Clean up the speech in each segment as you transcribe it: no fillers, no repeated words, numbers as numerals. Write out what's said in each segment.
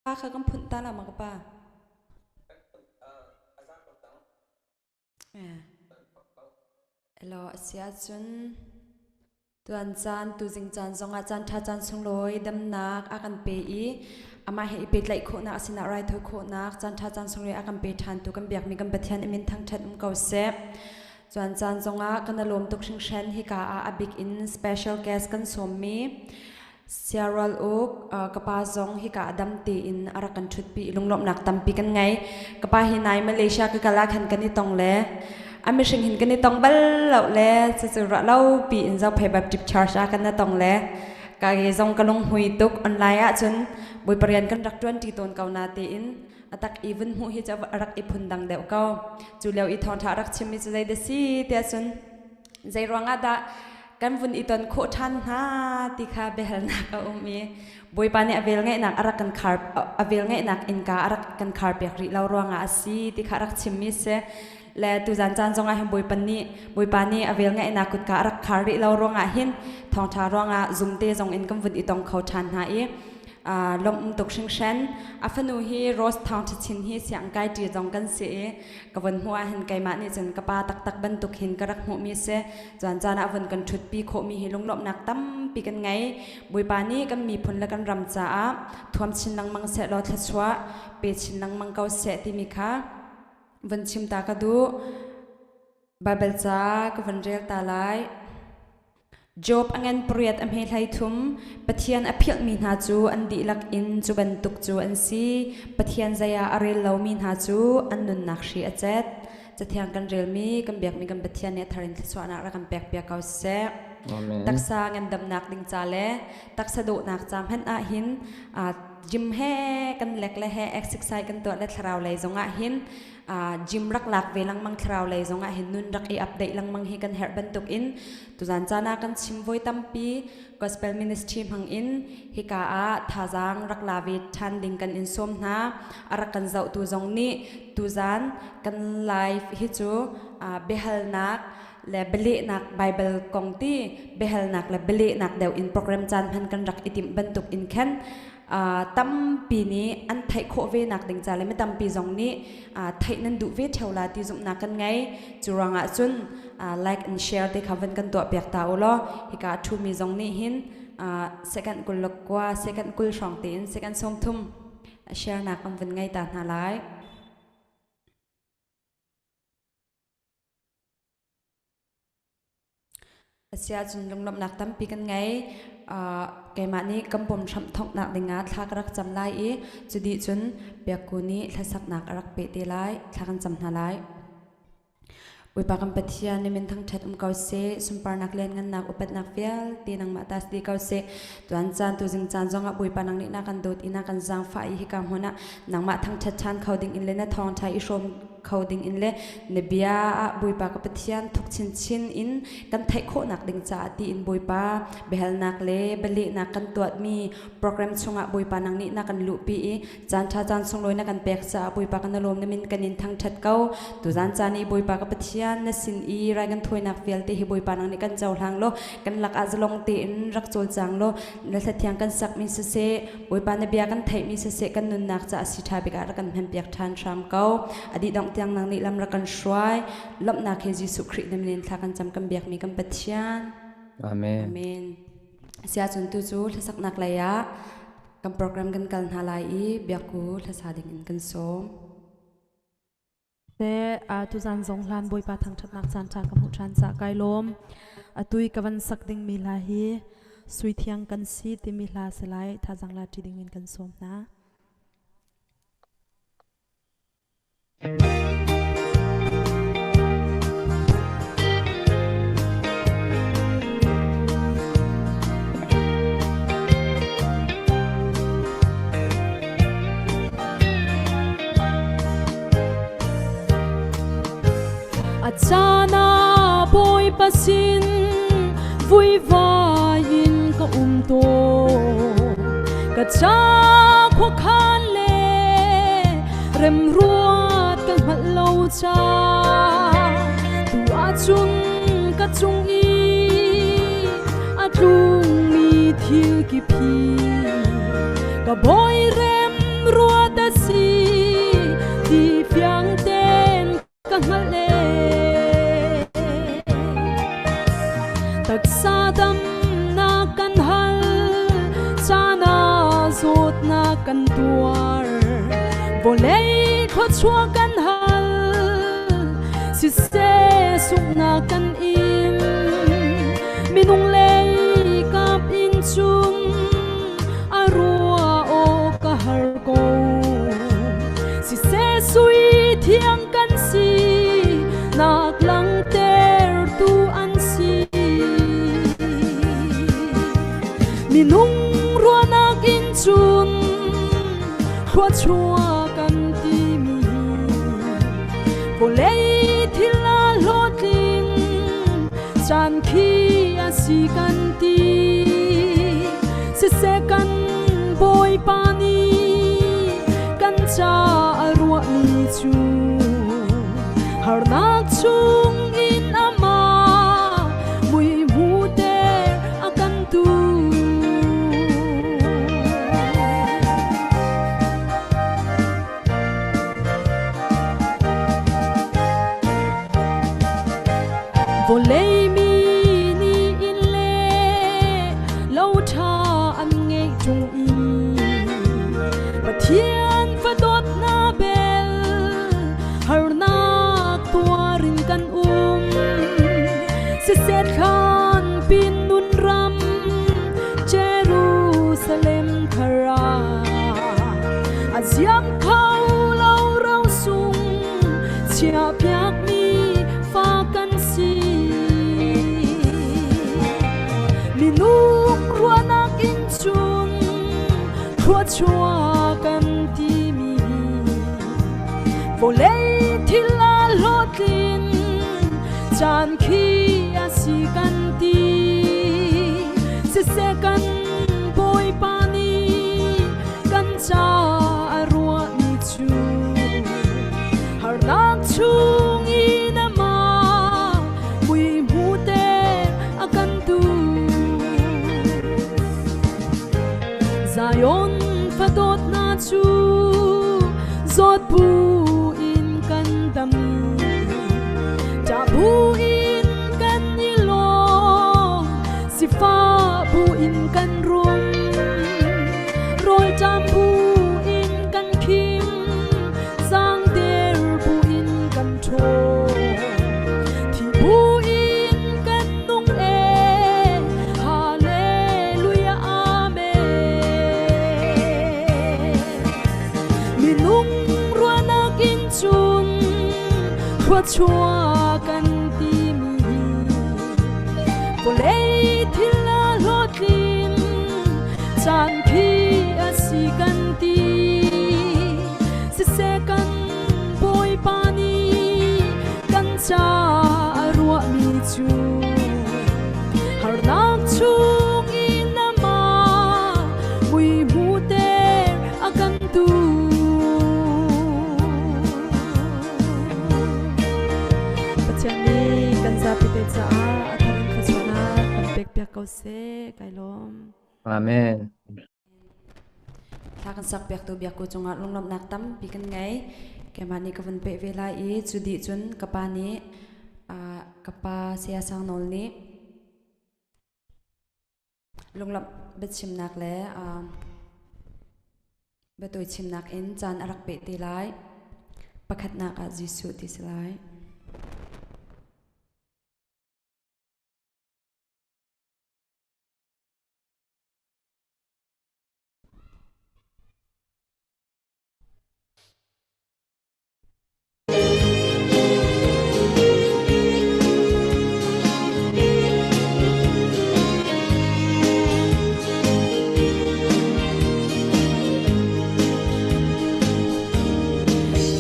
Kha kan phunh ta la ma ka pa? Elaw a si ahcun tuan caan tuzing caan zongah caan ṭha caan sunglawi damnak a kan pe i amah he i pehtlaih khawhnak a sinah raithawi khawhnak caan ṭha caan sunglawi a kan pe ṭhantu kan biakmi kan Pathian i min thangṭhat um ko seh. Cuan caan zongah kan i lawm tuk hringhran hika ah a bik in special guest kan sawmmi Siarual uk ka pa zong hika dam tein a rak kan ṭhutpi i lunglawmhnak tampi kan ngei. Ka pa hi nai Malaysia ka kal ah khan kan i tong le a mihring hin kan i tong bal lo le cucu ruah lo pi in Zophei Baptist Church ah kan i tong le ka ge zong ka lunghui tuk online ahcun Bawipa rian kan rak ṭuan ṭi tawn ko na tein a tak i vun hmuh hi cu a rak i phun dang deuh ko. Cu lio i thawngṭha a rak chimmi cu zei dah si tiah cun zei ruangah dah kan vun i ton khawh ṭhan hna ti kha biahalnak a um i Bawipa nih a velngeihnak a rak kan khar a velngeihnak innka a rak kan khar piak rih lo ruangah a si ti kha a rak chimmi si le tuzan caan zongah hin Bawipa nih Bawipa nih a velngeihnak kutka a rak khar rih lo ruangah hin thawngṭha ruangah zumte zong in kan vun i tong kho ṭhan hna i lawmh tuk hringhran a fanu hi Rose Thawng Ṭhachin hi siang kai ṭi zong kan si i ka von hmuh ahhin keimah nih cun ka pa taktak bantuk hin ka rak hmuhmi si caan caan ah von kan ṭhutpi khawhmi hi lunglawmhnak tampi kan ngei Bawipa nih kan miphun le kan ram caah thuam chin lengmang seh law thluachuah pe chin lengmang ko seh timi kha von chim ta ka duh Baibal ca ka von rel ta lai Job a ngan pariat a hme hlei thum Pathian a philhmi hna cu an dihlak in cu bantuk cu an si. Pathian zei ah a rel lomi hna cu an nunnak hri a cet. Cathiang kan relmi, kan biakmi kan Pathian nih a thar in thluachuahnak rak kan pekpiak ko seh. Amen. Taksa ngandamnak ding ca le taksa dawhnak ca hmanh ah hin gym he kan lek le he exercise kan tuah le thlarau lei zong ah hin gym rak lak ve lengmang thlarau lei zong ah hin nun rak i update lengmang hi kan herh bantuk in tuzan caan ah kan chim voi tampi gospel ministry hmang in hika ah thazaang rak la ve ṭhan ding kan in sawm hna a rak kan zohtu zong nih tuzan kan live hi cu biahalnak le bialehnak Bible kong ti biahalnak le bialehnak deuh in program caan hman kan rak i timh bantuk in khan tampi nih an theih khawh ve nak ding ca le mi tampi zong nih theih nan duh ve theo la ti zumhnak kan ngei cu ruangah cun like and share te kha van kan tuah piak ta u law hika a thumi zong nih hin second kul le kua second 20 hrawng tein second 30 share nak kan vun ngei ta hna lai. Asiahcun lunglawmhnak tampi kan ngei. Keimah nih kan pom hramh thawknak dingah thla ka rak cam lai i cudih cun Biakku nih hlasaknak a rak peh te lai. Thla kan cam hna lai. Bawipa kan Pathian na min thangṭhat um ko seh. Sunparnak lianngannak upatnak vialte nangmah ta si dih ko seh. Tuan caan tuzing caan zongah Bawipa nang nih na kan dawt i na kan zaangfah i hika hmun ah nangmah thangṭhat ṭhan kho ding in le na thawngṭha i hrawm kho ding in le na bia ah Bawipa ka Pathian thuk chinchin in kan theih khawhnak ding caah tiin Bawipa biahalnak le bialehnak kan tuahmi program chungah Bawipa nang nih na kan luhpi i caan ṭha caan sunglawi na kan pek caah Bawipa kan lawm na min kan in thangṭhat ko tuzan caan i Bawipa ka Pathian na sin i rai kan thawinak vialte hi Bawipa nang nih kan cohlang law kan lakah zalong tein rak cawlcang law na hlathiang kan sakmi siseh Bawipa na bia kan theihmi siseh kan nunnak caah si ṭha bik ah rak kan hmanpiak ṭhan hram ko. A dih dongh tiang nang nih lam rak kan hruai. Lawmhnak he Jesuh Khrih na min in thla kan cam kan biakmi kan Pathian. Amen. Amen. Siacun tu cu hlasaknak lei ah kan program kan kal hna lai i biakku hlasa ding in kan sawm. Te tuzan zong hlan Bawipa thangṭhatnak caan ṭha ka hmuh ṭhan ca kai lawm. Atui ka van sak ding mi hla hi sui thiang kan si timi hla si lai thazang la ṭi ding in kan sawm hna. A caan ah Bawipa sin vuivai in ka um tawn. Ka ca khuakhan le remruat ka hngalh lo ca tu ahcun ka cung i a tlungmi thil kip hi ka bawi rem. Ruat a si ti fiang ten ka hngalh e. Taksa damnak kan hal, caan ah zawtnak kan tuar. Vawlei thluachuah kan hal, siseh sunghnak kan ing. Minung lei kap in cung a rua awk ka har ko. Siseh sui thiang kan si, nak langhtertu an si. Minung ruahnak in cun thluachuah kan timi vawlei thil a hlawhtling caan khi a si kan ti. Siseh kan Bawipa nih kan ca a ruahmi cu harnak chung in amah mui hmuhter a kan duh. Vawlei mi nih inn le lo ṭha an ngeih ṭung i Pathian fadawtnak bel harnak tuar in kan um. Siseh thlan pin nun ram Jerusalem thar ah a ziam kho lo ro sung chiahpiakmi fa kan si. Minung ruahnak in cun thluachuah kan timi vawlei thil a hlawhtlin caan khi a si kan ti. Siseh kan Bawipa nih kan ca a ruahmi cu harnak chung in amah mui hmuhter a kan duh. Zion fadawtnak cu zawt bu in kan dam i ṭah bu in kan i lawm, sifah bu in kan rum, rawlṭam bu in kan khim, zaangder bu in kan ṭhaw, thi bu in kan nung e. Hallelujah, Amen. Minung ruahnak in cun thluachuah kan timi vawlei thil a hlawhtlin caan khi a si kan ti. Siseh kan Bawipa nih kan ca a ruahmi cu harnak chung in amah mui hmuhter a kan duh. Pathian nih kan zapi te caah a thar in thluachuahnak kan pekpiak ko seh. Kai lawm. Amen. Thla kan sak piaktu biakku cungah lunglawmhnak tampi kan ngei. Keimah nih ka vun peh ve lai i cu dih cun ka pa nih ka pa Saya Sang Nawl nih lunglawmh biachimnak le biatawi chimnak in caan a rak peh te lai. Pakhatnak ah Jesuh ti si lai.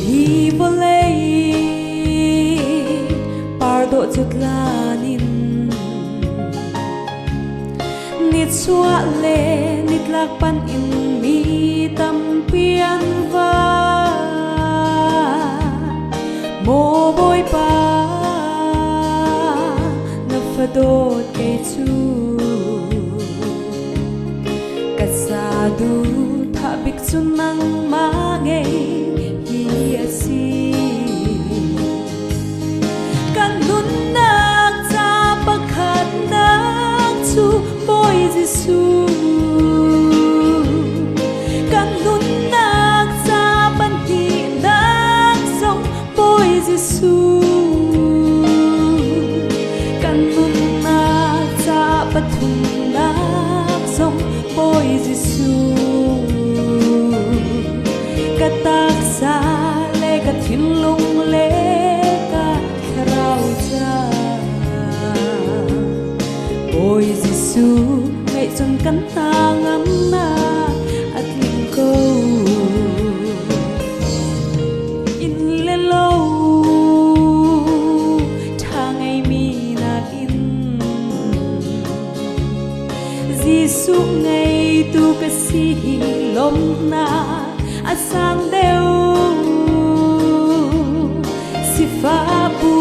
Hi vawlei par dawh cut lan in nichuah le nitlak panh in mi tampi an va. Maw Bawipa, na fadawt kei cu ka sadu thah. bik cu nangmah ngei hi a si. Kan nunnak ca pakhatnak cu Bawi Jesuh. Kan nunnak ca pahnihnak zong Bawi Jesuh. Kan nunnak ca pathumnak zong Bawi Jesuh. Ka taksa le ka thinlung le ka thlarau ca Bawi Jesuh ngeih cun kan hna ngamnak a tling ko. Inn le lo ṭha ngeimi nakin Jesuh ngeitu ka si hi lawmhnak a sang deuh. Sifah bu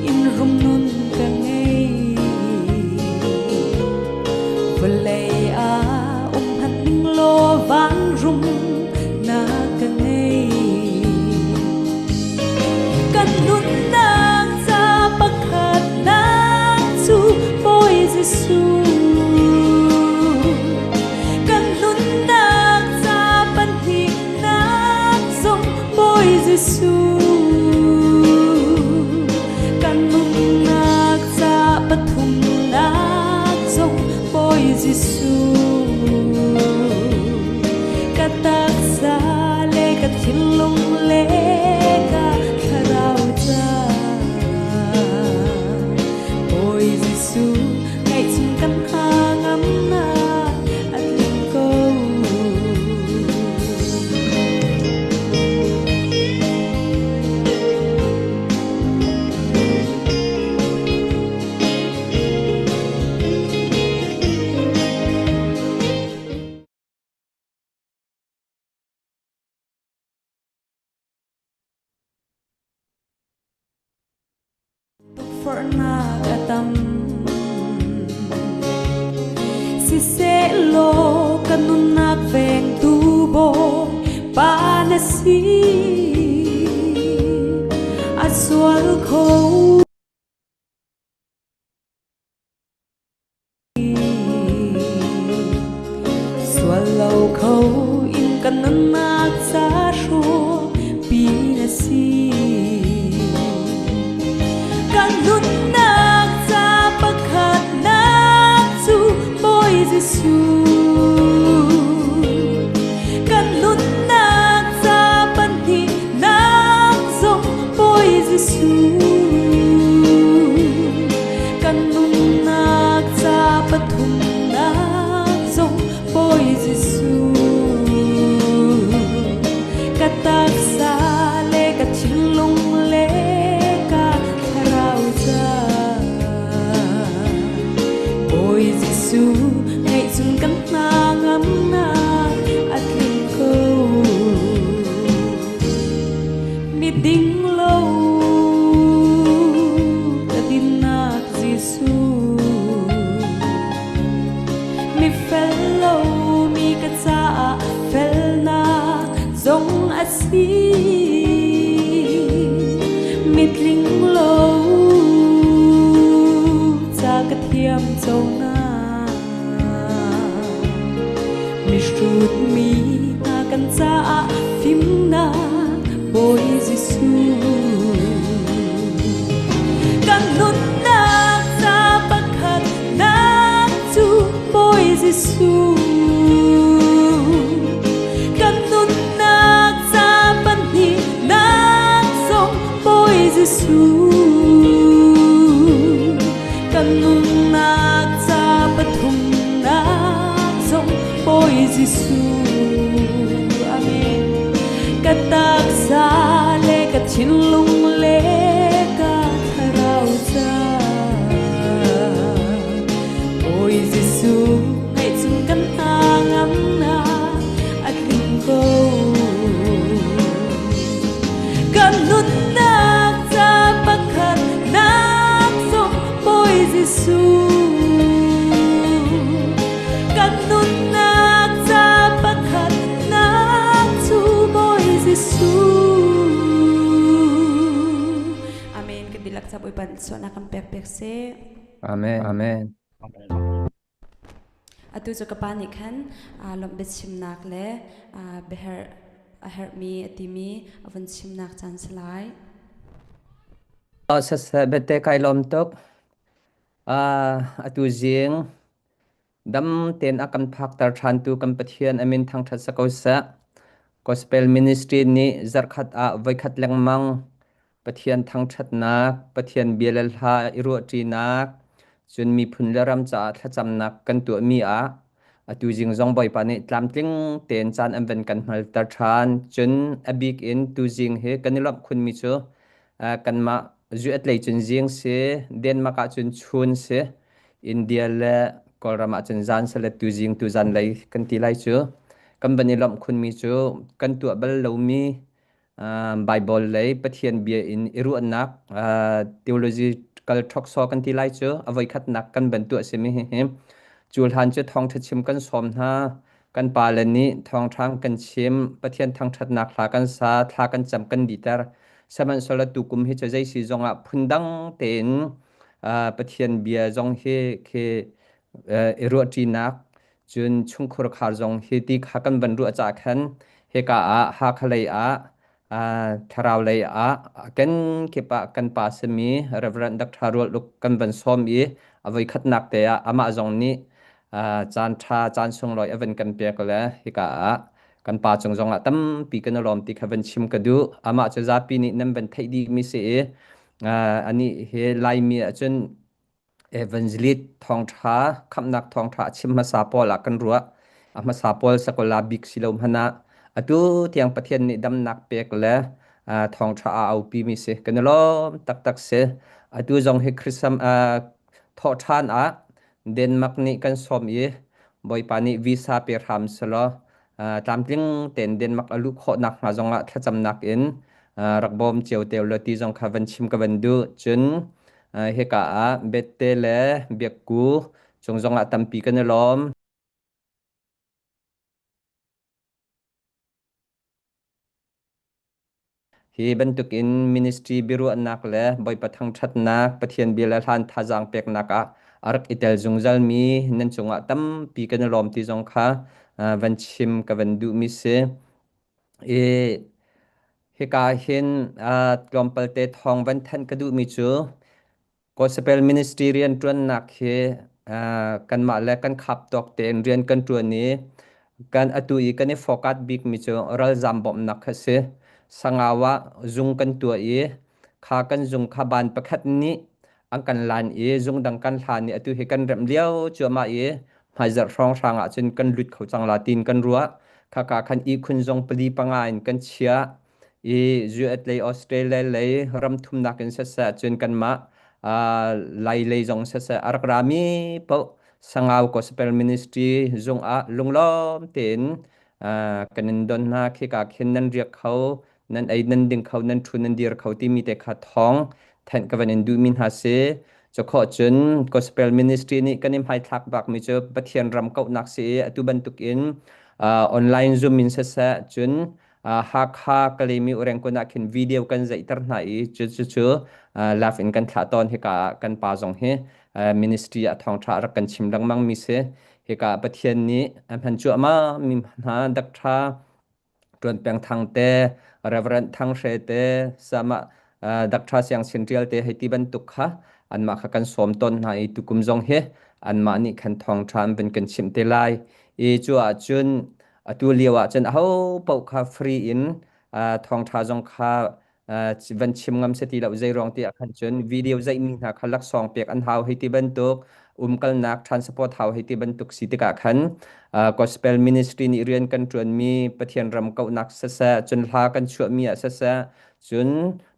in rum nun ka ngei. Vawlei ah um hmanh ning law van rum na ka ngei. Kan nunnak ca pakhatnak cu Bawi Jesuh. Kan nunnak ca pahnihnak zong Bawi Jesuh. Kan nunnak ca pathumnak zong Bawi Jesuh. Ka taksa le ka thinlung le ka thlarau ca Bawi Jesuh ngaihchung kan hna ngamnak a tling ko. Tukforhnak a tam. Sisehlaw ka nunnak vengtu Bawipa na si. A sual kho. Sual lo kho in ka nunnak ca hrupi na si. Kan nunnak ca pakhatnak cu Bawi Jesuh. Kan nunnak ca pahnihnak zong Bawi Jesuh. Kan nunnak ca pathumnak zong Bawi Jesuh. Ka taksa le ka thinlung le ka thlarau ca Bawi Jesuh ngeihcun kan hna ngamnak a tling ko. Miding lo ka dinnak Jesuh. Mi fel lo mi ka caah felnak zong a si. Mitling lo ca ka thiam conak. Mihrut mi hna kan caah fimnak Bawi Jesuh. Kan nunnak ca pakhatnak cu Bawi Jesuh. Kan nunnak ca pahnihnak zong Bawi Jesuh. Kan nunnak ca pathumnak zong Bawi Jesuh. Amen. Ka taksa le ka thinlung le ka thlarau ca Bawi Jesuh ngeihcun kan hna Bawipa nih suahnak kan pek piak seh. Amen. Amen. Atu cu ka pa nih khan lawmh biachimnak le biaherh a herhmi a timi a vun chimnak caan si lai. Saseh bete kai lawm tuk. Atu zing dam tein a kan phakter ṭhantu kan Pathian a min thangṭhat si ko seh. Gospel Ministry nih zarhkhat ah voikhat lengmang Pathian thangṭhatnak, Pathian bia le hla i ruahṭinak, cun miphun le ram caah thlacamnak kan tuahmi ah atu zing zong Bawipa nih tlamtling tein caan an van kan hngalter ṭhan. Cun a bik in tuzing hi kan i lawmh khunmi cu kanmah zuat lei cun zing si, Denmark ah cun chun si, India le Kawlram ah cun zan si le tuzing tuzan lei kan ti lai cu. Kan van i lawmh khunmi cu kan tuah bal lomi Baibal lei Pathian bia in i ruahnak theological talkshow kan ti lai cu a voikhatnak kan van tuah simi hihi. Cu hlan cu thawngṭha chim kan sawm hna. Kan pale nih thawngṭha kan chim, Pathian thangṭhatnak hla kan sa, thla kan cam kan diter. Sihmanhsehlaw tukum hi cu zei si zongah phundang tein Pathian bia zong hi khi i ruahṭinak Cun chungkhur khar zong hi ti kha kan van ruah caah khan hika ah Hakha lei ah thlarau lei ah kenkip ah kan pa simi Reverend Dr. Rual Uk kan van sawm i a voikhatnak te ah amah zong nih caan ṭha caan sunglawi a van kan pek le hika ah kan pa cung zong ah tampi kan i lawm ti kha van chim ka duh. Amah cu zapi nih nan van theih dihmi si i anih hi Laimi ahcun Evangelist thawngṭha, khamhnak thawngṭha a chim hmasa pawl ah kan ruah. A hmasa pawl sakola bik si lo hmanh ah atu tiang Pathian nih damnak pek le thawngṭha a aupimi si. Kan i lawm taktak si. Atu zong hi Chrisam thawhṭhan ah Denmark nih kan sawm i Bawipa nih visa pe hram selaw tlamtling tein Denmark a luh khawh nakhnga zongah thlacamnak in rak bawm cio te ulaw ti zong kha van chim ka van duh. Cun hika ah Bette le Biakku cung zongah tampi kan i lawm. Hi bantukin ministry biaruahnak le Bawipa thangṭhatnak, Pathian bia le hlan thazaang peknak ah a rak i tel zungzalmi nan cungah tampi kan i lawm ti zong kha van chim ka van duhmi si. I hika hin tlawmpalte thawng van thanh ka duhmi cu Gospel ministry rianṭuannak hi kanmah le kan khap tawk tein rian kan ṭuan i kan atu i kan i focus bikmi cu ralzam bawmhnak kha si. Sangau ah zung kan tuah i kha kan zung kha ban pakhat nih an kan lan i zung dang kan hlan i atu hi kan remh lio cuahmah i hmaizarh hrawnghrang ah cun kan lut kho cang la tiin kan ruah. Khaka khan ihkhun zong pali panga in kan chiah. I US lei Australia lei ram thumnak in siseh cun kanmah Lai lei zong siseh a rak rami paoh Sangau Gospel Ministry zung ah lunglawm tein kan in don hna. Khika khin nan riak kho, nan ei nan ding kho, nan ṭhu nan dir kho timi te kha thawng thanh ka van in duhmi hna si. Cukhawh cun Gospel Ministry nih kan i hmaithlak bakmi cu Pathian ram kauhnak si i atu bantukin online Zoom in siseh cun Hakha Kalemi Urengkun ah khin video kan zeihter hna i cu cu cu live in kan thlah tawn. Hika ah kan pa zong hi ministry ah thawngṭha rak kan chim lengmang mi si. Hika ah Pathian nih a hman cuahmah mi hna Dr. Tuan Peng Thang te, Reverend Thang Hre te, sama Dr. Siang Chin Tial te hei ti bantuk kha anmah kha kan sawm tawn hna i tukum zong hi anmah nih khan thawngṭha an van kan chimh te lai. I cu ahcun atu lio ah cun aho paoh kha free in thawngṭha zong kha van chim ngam se ti lo. Zei ruang ti ah khan cun video zeihmi hna kha laksawng pek an hau hei ti bantuk, umkalnak transport hau hei ti bantuk si tikah khan gospel ministry nih rian kan ṭuanmi Pathian ram kauhnak siseh, cun hla kan chuahmi ah siseh, cun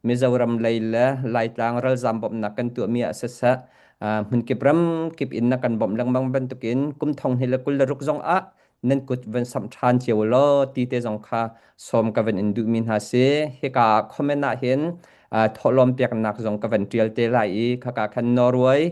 Mizoram lei le Laitlang ralzam bawmhnak kan tuahmi ah siseh, hmunkip ram kip in na kan bawmh lengmang bantukin kum thong hi le 26 zong ah nan kut van samh ṭhan cio law ti te zong kha sawm ka van in duhmi hna si. Hika comment ah hin thawhlawm peknak zong ka van ṭial te lai i khaka khan Norway,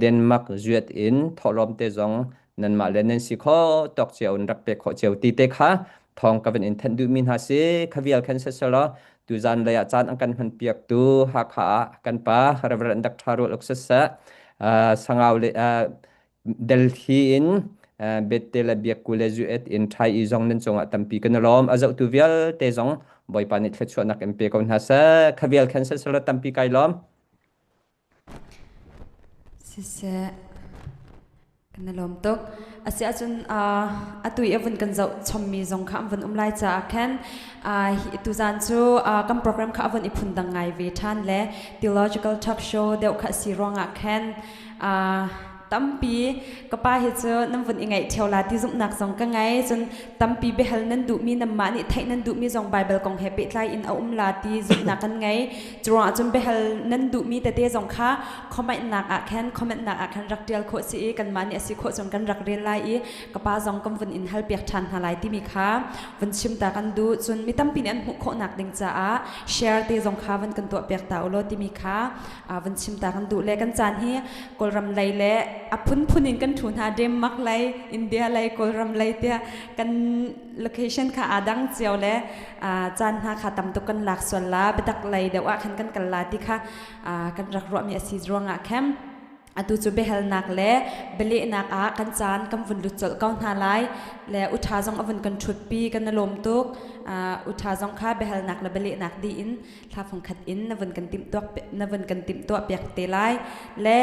Denmark zuat in thawhlawm te zong nanmah le nan si kho tawk cio in rak pek khawh cio ti te kha thawng ka van in thanh duhmi hna si. Kha vial khan siselaw. Tuzan lei ah caan an kan hman piaktu Hakha ah kan pa Reverend Dr. Rual Uk siseh Sangau le Delhi in Bette le Biakku le Zuet in Thai i zong nan cungah tampi kan i lawm. A zohtu vialte zong Bawipa nih thluachuahnak in pe ko hna seh. Khavial khan siseh tampi kai lawm. Siseh Kan i lawm tuk. Asiahcun atu i a vun kan zoh chommi zong kha an vun um lai caah khan tuzaan cu kan program kha a vun i phundang ngai ve ṭhan le theological talk show deuh kha a si ruangah khan tampi ka pa hi cu nan vun i ngaih ṭheo la ti zumhnak zong ka ngei. Cun tampi biahal nan duhmi nanmah nih theih nan duhmi zong Baibal kong he pehtlai in a um la ti zumhnak kan ngei. Cu ruangah cun biahal nan duhmi tete zong kha comment nak ah khan comment nak ah khan rak tial khawh si i kanmah nih a si khawh cun kan rak rel lai i ka pa zong kan vun in hal piak ṭhan hna lai timi kha vun chim ta kan duh. Cun mi tampi nih an hmuh khawhnak ding caah share te zong kha vun kan tuah piak ta ulaw timi kha vun chim ta kan duh. Le kan caan hi Kawlram lei le a phunphun in kan ṭhu hna, Denmark lei, India lei, Kawlram lei tiah kan location kha aa dang cio le caan hna kha tam tuk kan lak sual la, biatak lei deuh ah khan kan kal la ti kha kan rak ruahmi a si ruangah khan atu cu biahalnak le bialehnak ah kan caan kan vun lut colh ko hna lai. Le utha zong a vun kan ṭhutpi, kan i lawm tuk. Utha zong kha biahalnak le bialehnak dih in thla fung khat in na vun kan timhtuah na vun kan timhtuah piak te lai. Le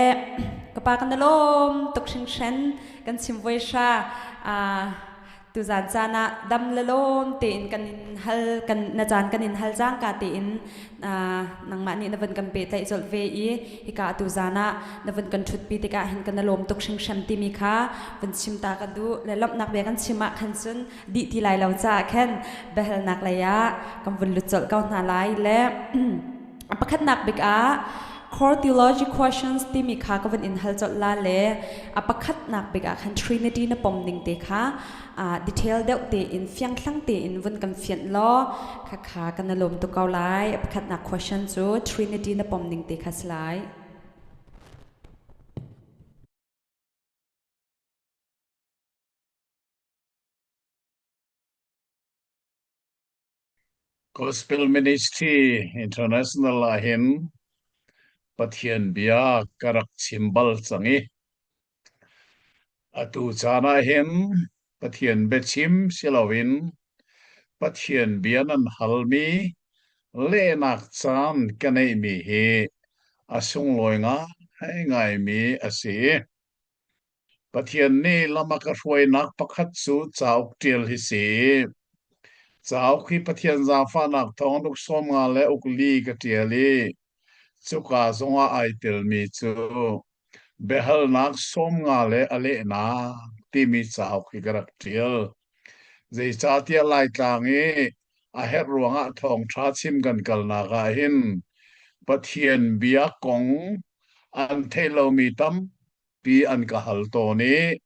ka pa, kan i lawm tuk hringhran. Kan chim voi hra tuzan caan ah dam le lawm tein kan in hal kan na caan kan in hal cangka tein nangmah nih na vun kan pehtlaih colh ve i hika tuzan ah na vun kan ṭhutpi tikah hin kan lawm tuk hringhran timi kha vun chim ta ka duh. Le lawmhnak bia kan chim ah khan cun dih ti lai lo caah khan biahalnak lei ah kan vun lut colh ko hna lai. Le pakhatnak bik ah core theology questions timi kha ka vun in hal colh la. Le a pakhatnak bik ah khan Trinity na pom ning te kha detail deuh tein, fiangthlang tein vun kan fianh law kha kha kan lawm tuk ko lai. A pakhatnak question cu Trinity na pom ning te kha si lai. Gospel Ministry International ah hin Pathian bia ka rak chim bal cang i atu caan ah hin Pathian biachim si loin Pathian bia nan halmi lehnak caan ka neihmi hi a sunglawi ngaingaimi a si. Pathian nih lam a ka hruainak pakhat cu cauk ṭial hi si. Cauk hi Pathian zaangfahnak thawng uk 50 le uk li ka ṭial i cuka zongah ai telmi cu biahalnak 50 le a lehnak timi cauk hi ka rak ṭial. Zeicahtiah Laitlang i a herh ruangah thawngṭha chim kan kalnak ah hin Pathian bia kong an theih lomi tam pi an ka hal tawn i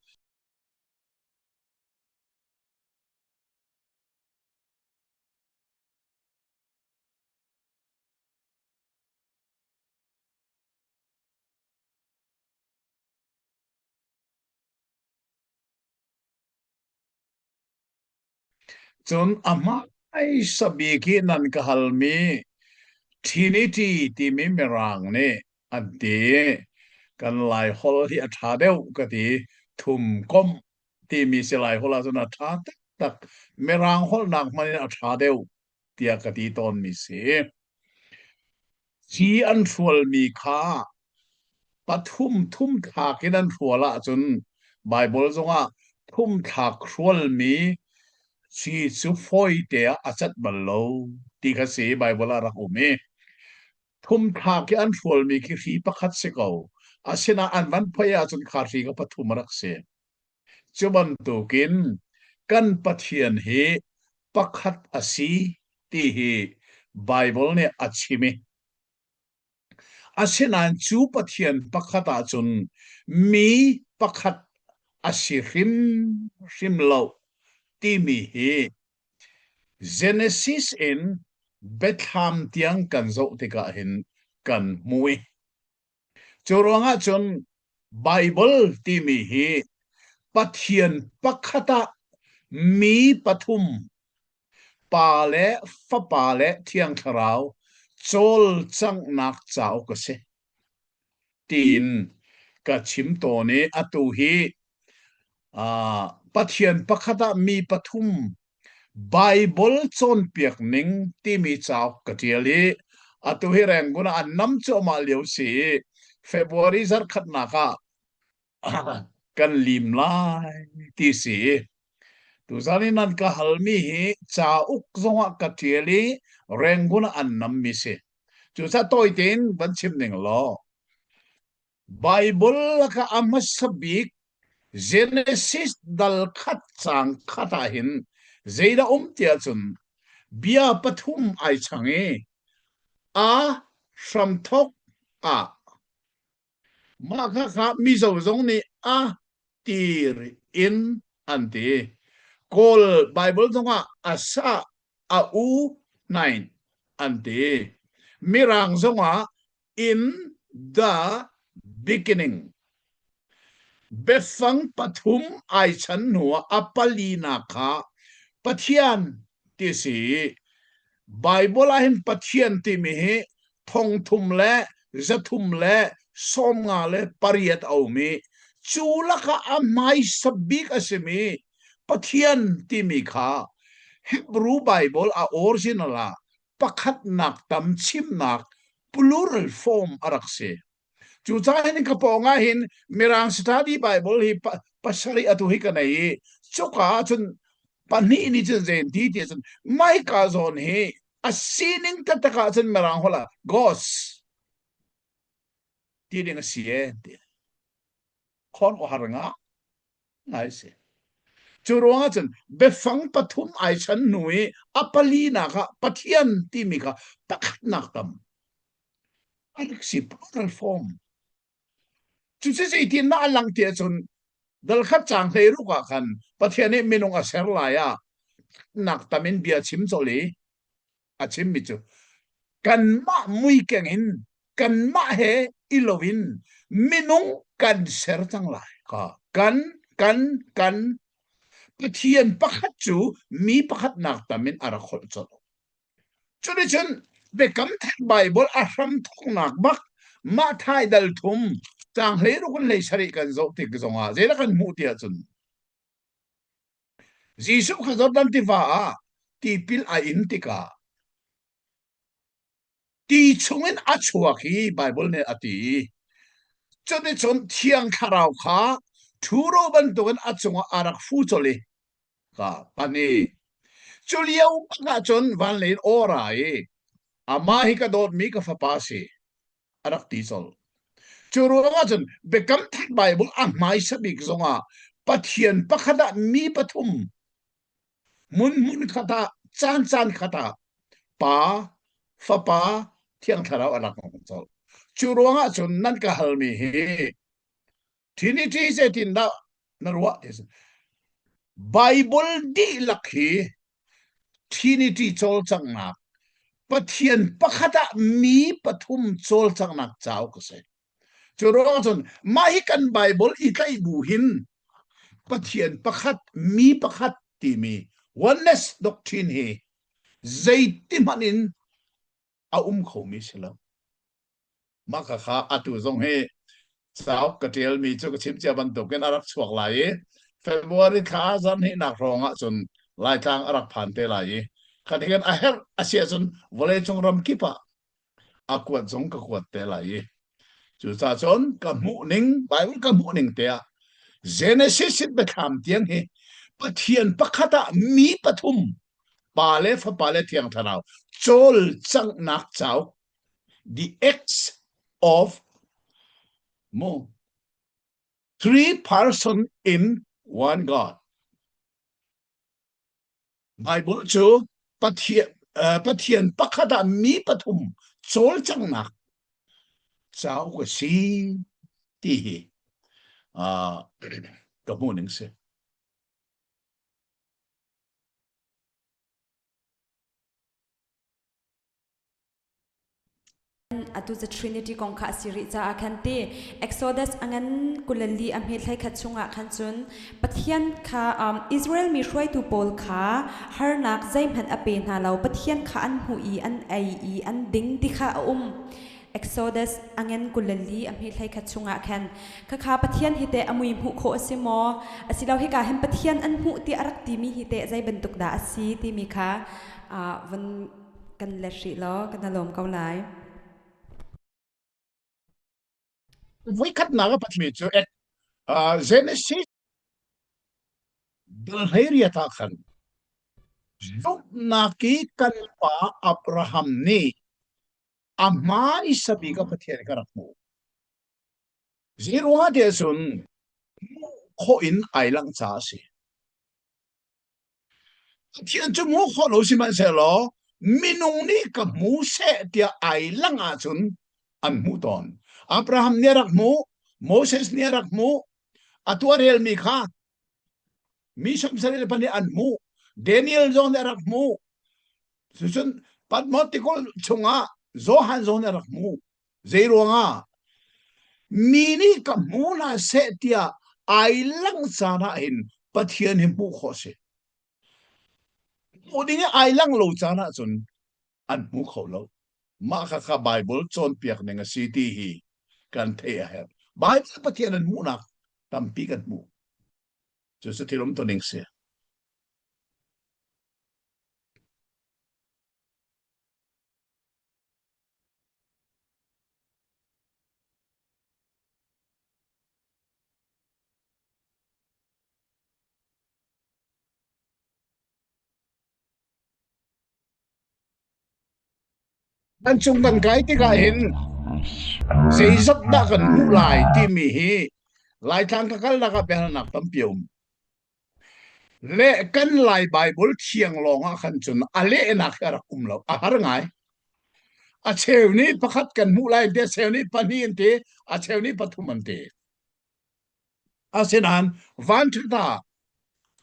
cun a hmaisa bik i nan ka halmi Trinity timi Mirang nih an ti. Kan Laiholh hi a ṭha deuh ka ti. Thumkomh timi si Laiholh ahcun a ṭha taktak. Mirang holhnak hmanh in a ṭha deuh tiah ka ti tawnmi si. Ci an hrualmi kha pathum thum thlak in an hrual ahcun Baibal zongah thum thlak hrualmi ci cu fawite ah a cat bal lo ti kha si Baibal ah rak um i thum thlak i an hrualmi khi hri pakhat si ko. Asinain an van phoih ahcun kha hri kha pathum a rak si. Cu bantukin kan Pathian hi pakhat a si ti hi Baibal nih a chim i asinain cu Pathian pakhat ahcun mi pakhat a si hrimhrim lo timi hi Genesis in Biathlam tiang kan zoh tikah hin kan hmu i Cu ruangah cun Baibal timi hi Pathian pakhat ah mi pathum. Pa le Fapa le Thiang Thlarau cawlcanghnak cauk a si tiin ka chim tawn i atu hi uh, Pathian pakhat ah mi pathum Baibal cawnpiak ning timi cauk ka ṭial i atu hi Rangoon ah an nam cuahmah lio si i February zarhkhatnak ah kan lim lai ti si. Tuzan i nan ka halmi hi cauk zongah ka ṭial i Rangoon ah an nammi si. Cucaah tawi tein van chim ning law Baibal lakah a hmasa bik Genesis dal khat caang khat ah hin zeidah um tiah cun bia pathum ai chang i a hramthawk ah mah kha kha Mizo zong nih a tir in an ti. Kawl Baibal zongah a sa a u hnain an ti. Mirang zongah in the beginning. Biafang pathum ai chan hnuah a palinak kha Pathian ti si. Bible ah hin Pathian timi hi thongthum le zathum le 50 le pariat a um i cu lakah a hmaisa bik a simi Pathian timi kha Hebrew Bible a original ah pakhatnak tam chimnak plural form a rak si. Cucaah hin ka pawng ah hin Mirang study Bible hi pasarih atu hi ka nei i cuka ah cun pahnih nih cun zein ti ti cun maika zawn hi a sining taktak ah cun Mirang holh ah ghost ti ding a si e ti. Khon ko har nga ngai si. Cu ruangah cun biafang pathum ai chan hnu i a palinak ah Pathian timi kha pakhatnak tam a rak si plural form. Cucu zeitindah a lang tiah cun dalkhat caang 16 ah khan Pathian nih minung a ser lai ah nak tam in bia chim colh i a chimmi cu kanmah muikeng in kanmah he i lo in minung kan ser cang lai ka kan kan kan Pathian pakhat cu mi pakhat nak tam in a rak holh colh cuticun Biakam Thar Bible a hram thawknak bak mah thai dal thum caang 16 in 17 kan zoh tik zongah zeidah kan hmuh ti ahcun Jesuh kha Jordan tiva ah tipil a in tikah ti chungin a chuak i Baibal nih a ti. Cuticun Thiang Thlarau kha ṭhuro bantukin a cungah a rak fu colh i ka pan i cu lio bak ah cun van lei in aw ra i amah hi ka dawtmi ka fapa a si a rak ti colh. Cu ruangah cun Biakam Thar Bible a hmaisa bik zongah Pathian pakhat ah mi pathum hmun hmun khat ah caan caan khat ah Pa, Fapa, Thiang Thlarau a rak ngong colh. Cu ruangah cun nan ka halmi hi Trinity zeitindah na ruah ti si. Bible dihlak hi Trinity cawlcanghnak Pathian pakhat ah mi pathum cawlcanghnak cauk a si. Cu ruang cun mah hi kan Bible i tlaih bu hin Pathian pakhat mi pakhat timi oneness doctrine hi zeiti hmanh in a um khomi si lo. Mah khakha atu zong hi cauk ka ṭialmi cu ka chim cia bantukin a rak chuak lai i February thla zarhhnihnak hrawng ah cun Laitlang a rak phan te lai i khatihin a herh a si ahcun vawleicung ram kip ah a kuat zong ka kuat te lai i cucaah cun ka hmuh ning Bible ka hmuh ning te ah Genesis in biathlam tiang hi Pathian pakhat ah mi pathum Pa le Fapa le Thiang Thlarau cawlcanghnak cauk the acts of mo three person in one God. Bible cu Pathian, uh, Pathian pakhat ah mi pathum cawlcanghnak cauk a si ti hi uh, ka hmuh ning si. atu the Trinity kong kha a si rih caah khan ti Exodus a ngan 24 a hme thlai khat chungah khan cun Pathian kha um, Israel mi hruaitu pawl kha harnak zeihmanh a pe hna lo Pathian kha an hmuh i an ei i an ding ti kha a um Exodus a ngen 24 a hme thlai khat chungah khan khakha Pathian hi teh a mui hmuh khawh a si maw asilo hika hin Pathian an hmuh ti a rak timi hi teh zei bantuk dah a si timi kha uh, van kan let hrih law kan lawm ko lai. Voikhatnak a patmi cu uh, Genesis dal hleiriat ah khan zumhnak i kan pa Abraham nih a hmaisa bik a Pathian ka rak hmuh. Zeiruangah tiah cun hmuh khawh in ai langh caah a si. Pathian cu hmuh khawh lo sihmanhsehlaw minung nih ka hmu seh tiah ai langh ahcun an hmuh tawn. Abraham nih a rak hmuh, Moses nih a rak hmuh, a tuah relmi kha mi 74 nih an hmuh. Daniel zong nih a rak hmuh. Cucun Patmos tikulh chungah Johan zong nih a rak hmuh. Zei ruangah? Mi nih ka hmu hna seh tiah ai langh caan ah hin Pathian hi hmuh khawh a si. Hmuh ding i ai langh lo caan ahcun an hmu kho lo. Mah kha kha Bible cawnpiak ning a si ti hi kan theih a herh. Bible Pathian an hmuhnak tampi kan hmuh. Cucu thil um ning si. Kan cung kan kai tikah hin zeizat dah kan hmuh lai timi hi Laitlang ka kalnak ah biahalnak tampi a um. Le kan Lai Baibal thiang lawng ah khan cun a lehnak hi a rak um lo. A har ngai. A cheu nih pakhat kan hmuh lai an ti, a cheu nih pahnih an ti, a cheu nih pathum an ti. Asinain vanṭhat ah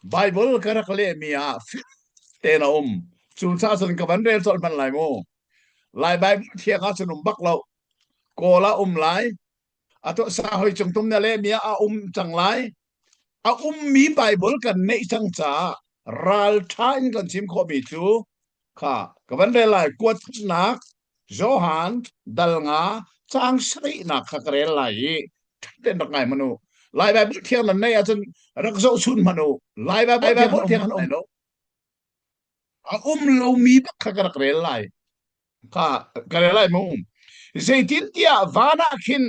Baibal ka rak lehmi ah tein a um. Cucaah cun ka van rel colh hmanh lai mu. Lai Baibal thiang ah cun um bak lo. Kawl ah um lai. Atu sa hoi cung tum na lehmi ah a um cang lai. A ummi Baibal kan neih cang caah ralṭha in kan chim khawhmi cu kha ka van rel lai. Kuatnak Johan dal nga caang sarihnak kha ka rel lai i ṭhaten rak ngai hmanh u. Lai Baibal thiang nan neih ahcun rak zohchun hmanh u. Lai Baibal thiang an um lo. A um lomi bak kha ka rak rel lai. Kha ka rel lai mu. Zeitintiah van ah khin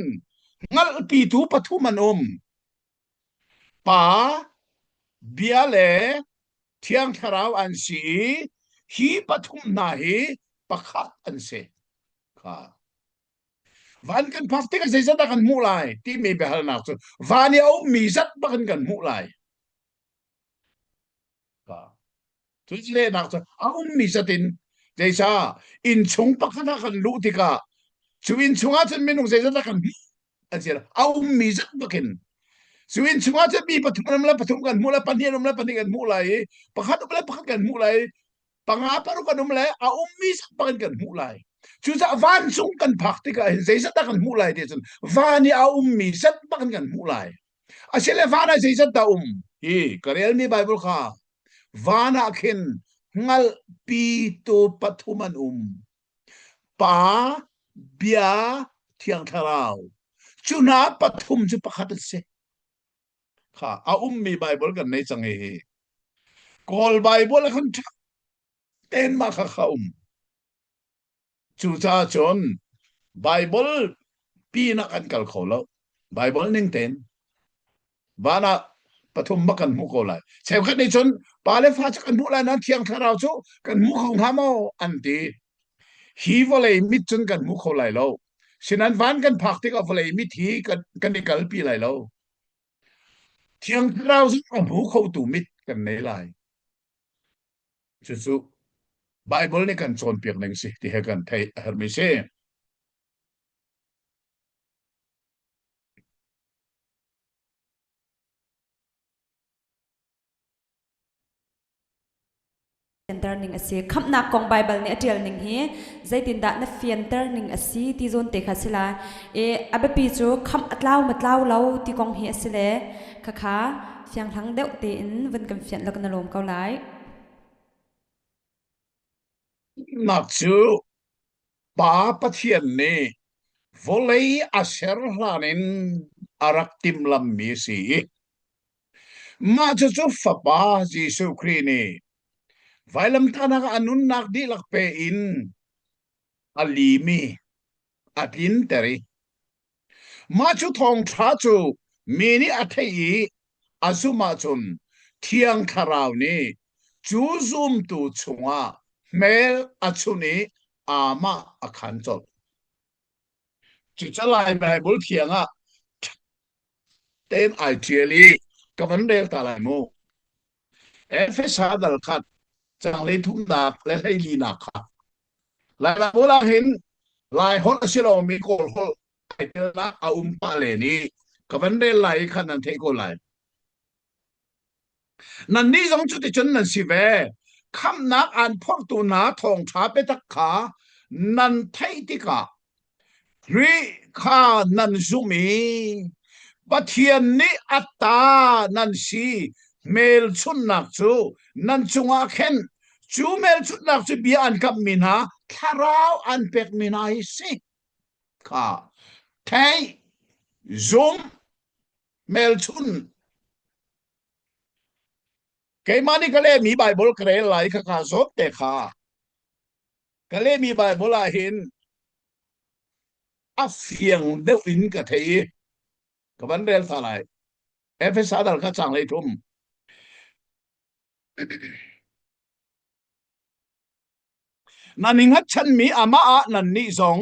hngalhpitu pathum an um. Pa, Bia le Thiang Thlarau an si i hi pathum hna hi pakhat an si. Kha. Van kan phak tikah zeizat dah kan hmuh lai timi biahalnak cu van i a ummi zat bak in kan hmuh lai. Kha. Cu lehnak cu a ummi zat in zeicah innchung pakhat ah kan luh tikah cu innchung ah cun minung zeizat dah kan hmuh an si a ummi zat bakin cu inn chungah cun mi pathum an um le pathum kan hmuh le pahnih an um le pahnih kan hmuh lai i pakhat um le pakhat kan hmuh lai panga paruk an um le a ummi zat bakin kan hmuh lai cucaah vancung kan phak tikah hin zeizat dah kan hmuh lai ti cun van i a ummi zat bakin kan hmuh lai asile van ah zeizat dah um hi ka relmi Bible kha van ah khin hngalhpitu pathum an um Pa, Bia, Thiang Thlarau. Cu hna pathum cu pakhat an si. Kha a ummi Bible kan nei cang hi. Kawl Bible a kan ṭha ten ma kha kha um. Cucaah cun Bible pin ah kan kal kho lo. Bible ning tein van ah pathum bak kan hmuh ko lai cheukhat nih cun pa le fa cu kan hmuh lai nain thiang thlarau cu kan hmu kho hnga maw an ti hi vawlei mit cun kan hmu kho lai lo sinan van kan phak tikah vawlei mit hi kan kan i kalpi lai lo thiang thlarau zong a hmu khotu mit kan nei lai cucu Bible nih kan cawnpiak ning si ti he kan theih a herhmi si. Fianter ning a si. Khamhnak kong Baibal nih a ṭial ning hi zeitindah na fianter ning a si ti zawn te kha si lai. I a biapi cu khamh a tlau ma tlau lo ti kong hi a si le khakha fianghlang deuh tein vun kan fianh law kan i lawm ko lai. Nak cu Pa Pathian nih vawlei a ser hlan in a rak timhlammi a si i Mah cucu Fapa Jesuh Khrih nih vailamtahnak ah a nunnak dihlak pe in a lim i a tlinter i mah cu thawngṭha cu mi nih a theih i a zumh ahcun Thiang Thlarau nih cu zumtu chungah hmel a chunh i amah a khan colh. Cucaah Baibal thiang ah tein ai ṭial i ka van rel ta lai mu. Efesa dal khat cang le thumnak le hleilinak kha. Lai Baibal ah hin Lai holh a si lomi Kawl holh ai telnak a um pah len i ka van rel lai i khan nan theih ko lai. Nannih zong cuticun nan si ve. Khamhnak aan phorhtu hna thawngṭha biatak kha nan theih tikah Khrih kha nan zumh i Pathian nih a ta nan si hmelchunhnak cu nan cungah khen cu hmelchunhnak cu bia an kamhmi hna thlarau an pekmi hna hi si kha theih zumh hmelchun keimah nih ka lehmi Baibal ka rel lai kha ka zawt te kha ka lehmi Baibal ah hin a fiang deuh in ka thei i ka van rel ta lai Efesa dal kha chang lei thum Nan i hngatchanmi amah ah nannih zong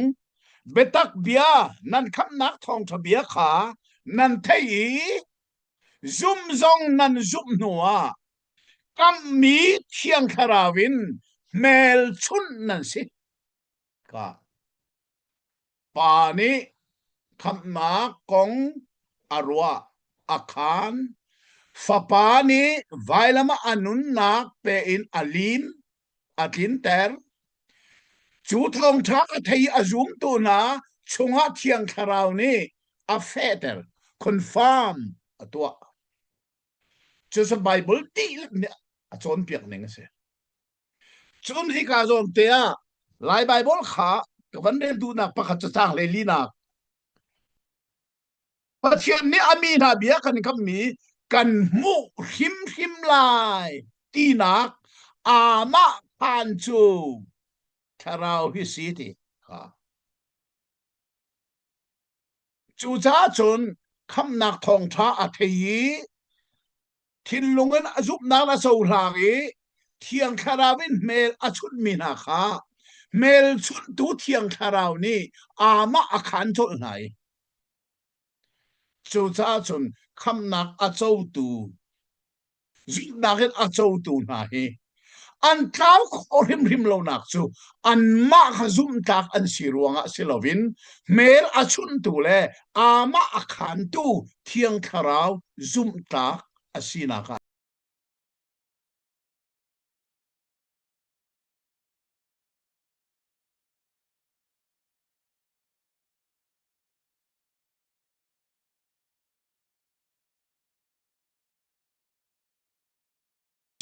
biatak bia nan khamhnak thawngṭha bia kha nan theih i zum zong nan zumh hnuah kamhmi Thiang Thlarau in hmelchunh nan si. Ka Pa nih khamhnak kong a ruah a khaan. Fapa nih vailam ah a nunnak pe in a lim, a tlinter. Cu thawngṭha a thei a zumtu hna chungah Thiang Thlarau nih a fehter, confirm a tuah. Cucu Baibal dihlak nih a cawnpiak ning a si. Cun hika zawn te ah Lai Baibal kha ka van rel duhnak pakhat cu caang hlei linak. Pathian nih a mi hna bia kan kammi kan hmuh hrimhrim lai tinak amah khan cu thlarau hi si ti kha. Cucaah cun khamhnak thawngṭha a thei i thinlung in a zumhnak a cohlang i Thiang Thlarau in hmel a chunhmi hna kha hmelchunhtu Thiang Thlarau nih amah a khaan colh hna i cucaah cun khamhnak a cotu zumhnak in a cotu hna hi an tlau khawh hrimhrim lonak cu anmah kha zumhtlak an si ruangah si loin hmel a chunhtu le amah a khaantu Thiang Thlarau zumhtlak a sinak ah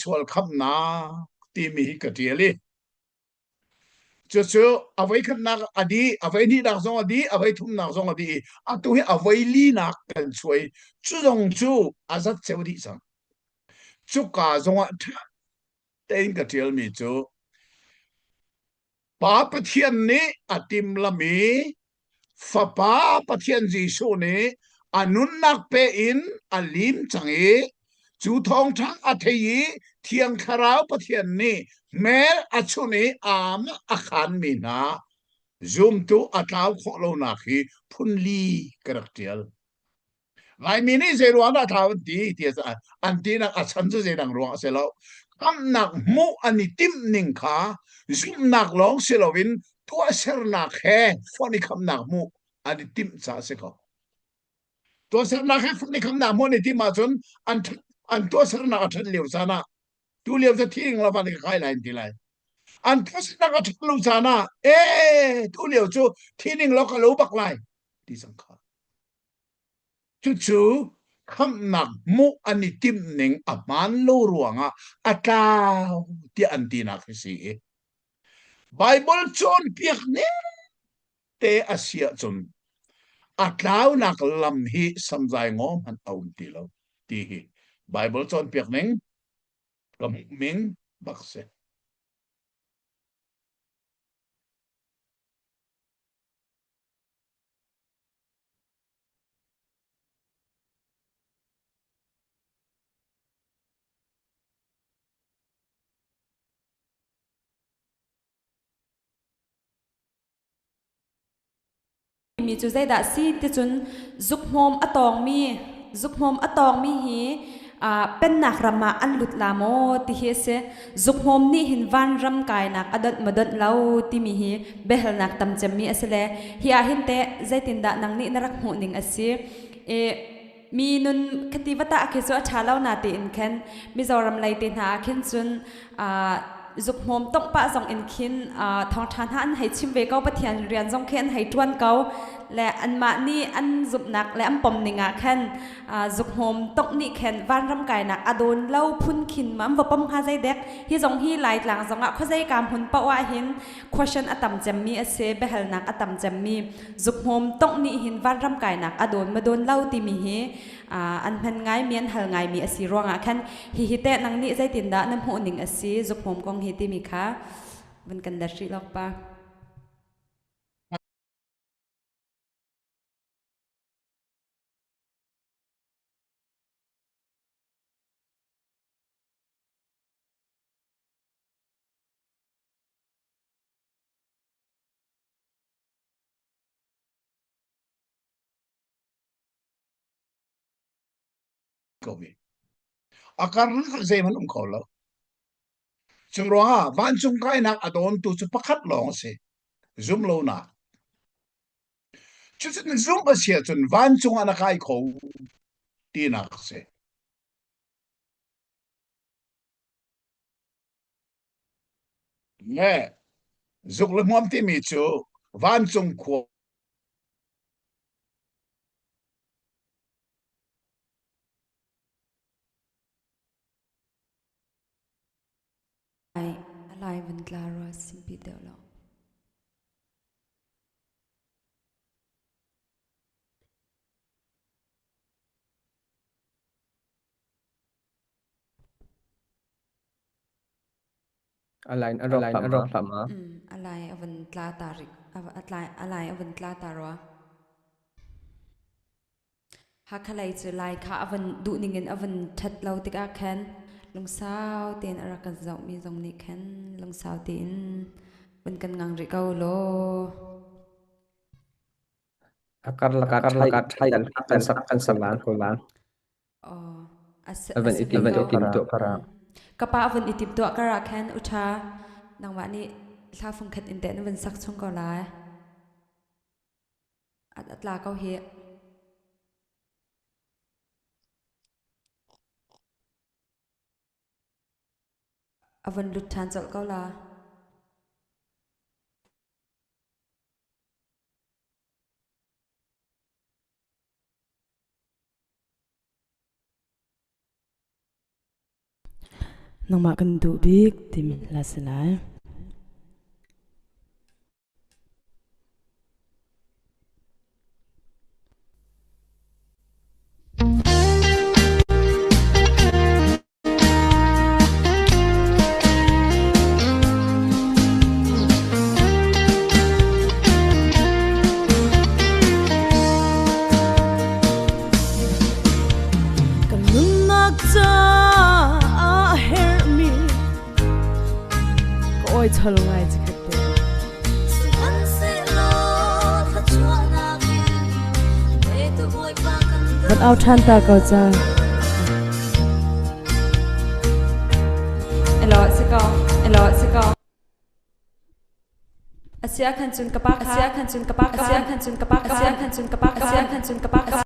sual khamnak timi hi ka ṭial i cucu a voikhatnak a dih a voihnihnak zong a dih a voithumnak zong a dih i atu hi a voilinak kan chuai cu zong cu a zat ceu dih cang cuka zongah ṭha tein ka ṭialmi cu Pa Pathian nih a timhlamh i Fapa Pathian Jesuh nih a nunnak pe in a lim cang i cu thawngṭha a thei i Thiang Thlarau Pathian nih hmel a chunh i amah a khaanmi hna zumtu a tlau khawh lonak hi phunli ka rak ṭial. Laimi nih zei ruang dah thlau an ti ti an tinak a chan cu zeidang ruang a si lo. Khamhnak hmuh an i timh ning kha zumhnak lawng si loin tuahsernak he fonh i khamhnak hmuh an i timh caah a si ko. Tuahsernak he fonh i khamhnak hmuh an i timh ahcun an an tuahsernak a ṭhat lio caan ah. Tu lio cu thi ing lo van ka kai lai ti lai. An khuasaknak a ṭhat lo caan ah ee tu lio cu thi ning lo ka lo bak lai ti cang kha. Cucu khamhnak hmuh an i timh ning a hmaan lo ruangah a tlau tiah an tinak hi si i Baibal cawnpiak ning te a si ahcun a tlaunak lam hi samzai ngaw hmanh a um ti lo ti hi Baibal cawnpiak ning ka hmuhning bak si. Mi cu zeidah si ticun zukhmawm a tawngmi zukhmawm a tawngmi hi pennak ram ah an lut la maw ti hi a si. Zukhmawm nih hin vanram kainak a donh maw donh lo timi hi biahalnak tam cemmi a si le hi ah hin teh zeitindah nang nih na rak hmuh ning a si. I mi nun khati va tah khi cu a ṭha lo na tiin khan Mizoram lei te hna ah khin cun zukhmawm tongh pah zong in khin thawngṭha hna an hei chim ve ko Pathian rian zong khi an hei ṭuan ko le anmah nih an zumhnak le an pom ning ah khan zukhmawm tongh nih khan vanram kainak a dawn lo phun khin ma an va pom hnga zeidek hi zong hi Laitlang zong ah khuazei ka hmun paoh ah hin question a tam cemmi a si biahalnak a tam cemmi zukhmawm tongh nih hin vanram kainak a dawn ma dawn lo timi hi an hman ngaimi an hal ngaimi a si ruangah khan hihi teh nang nih zeitindah na hmuh ning a si zukhmawm kong hi timi kha van kan let rih lawk pa. Ko ve. A karlak ah zeihmanh um kho lo. Cu ruangah vancung kainak a dawntu cu pakhat lawng a si. Zumlonak. Cucun zumh a si ahcun vancung ah na kai kho tinak a si. Le zuk le hmuam timi cu vancung khua Lai a lai van tla rua simpi deuh lo. A line a rawk hlah ma? A lai a van tla ta rik a tlai a lai a van tla ta rua. Hakha lei cu lai kha a van duh ning in a van ṭhat lo tikah khan lungsau tein a rak kan zohmi zong nih khan lungsau tein van kan ngang rih ko law. A karlak ah ṭhai kan sak kan sak ko la. A van i timtuah kar Ka pa a van i timtuah kar ah khan u ṭha nangmah nih hla fungkhat in teh na van sak chung ko lai. A tla ko hi. A van lut ṭhan colh ko la. Nangmah kan duh bik timi hla si lai. Kan nunnak caah a herhmi ka oi chol ngai chikhat te. Van au ṭhan ta ko ca. Elo si ko. Elo si ko. Asia khan cun ka pa kha Asia khan cun ka pa kha Asia khan cun ka pa kha Asia khan cun ka pa kha Asia khan cun ka pa kha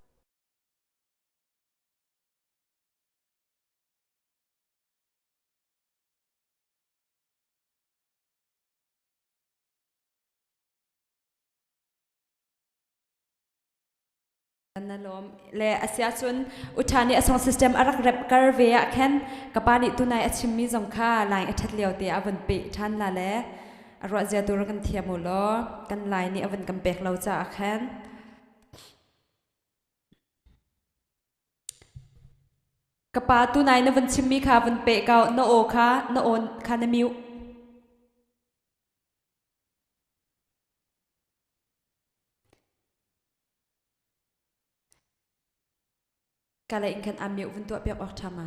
Na lawm. Le a si ahcun Utha nih a song system a rak remh kar ve ah khan ka pa nih tunai a chimmi zong kha line a ṭhat lio te ah a vun peh ṭhan la le a ruah zia tu rak kan thiam u law kan lai nih a vun kan pek lo caah khan Ka pa tunai na vun chimmi kha vun peh ko na aw kha na aw kha na mute. Ka lei in khan a mute vun tuah piak awk ṭha ma?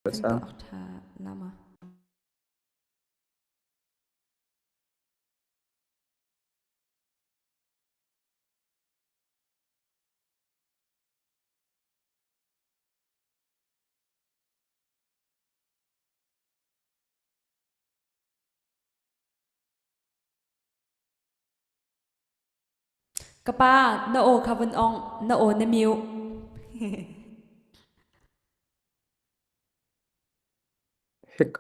Vun tuah awk ṭha la ma? Ka pa, na aw kha vun ong, na aw na mute. Hik.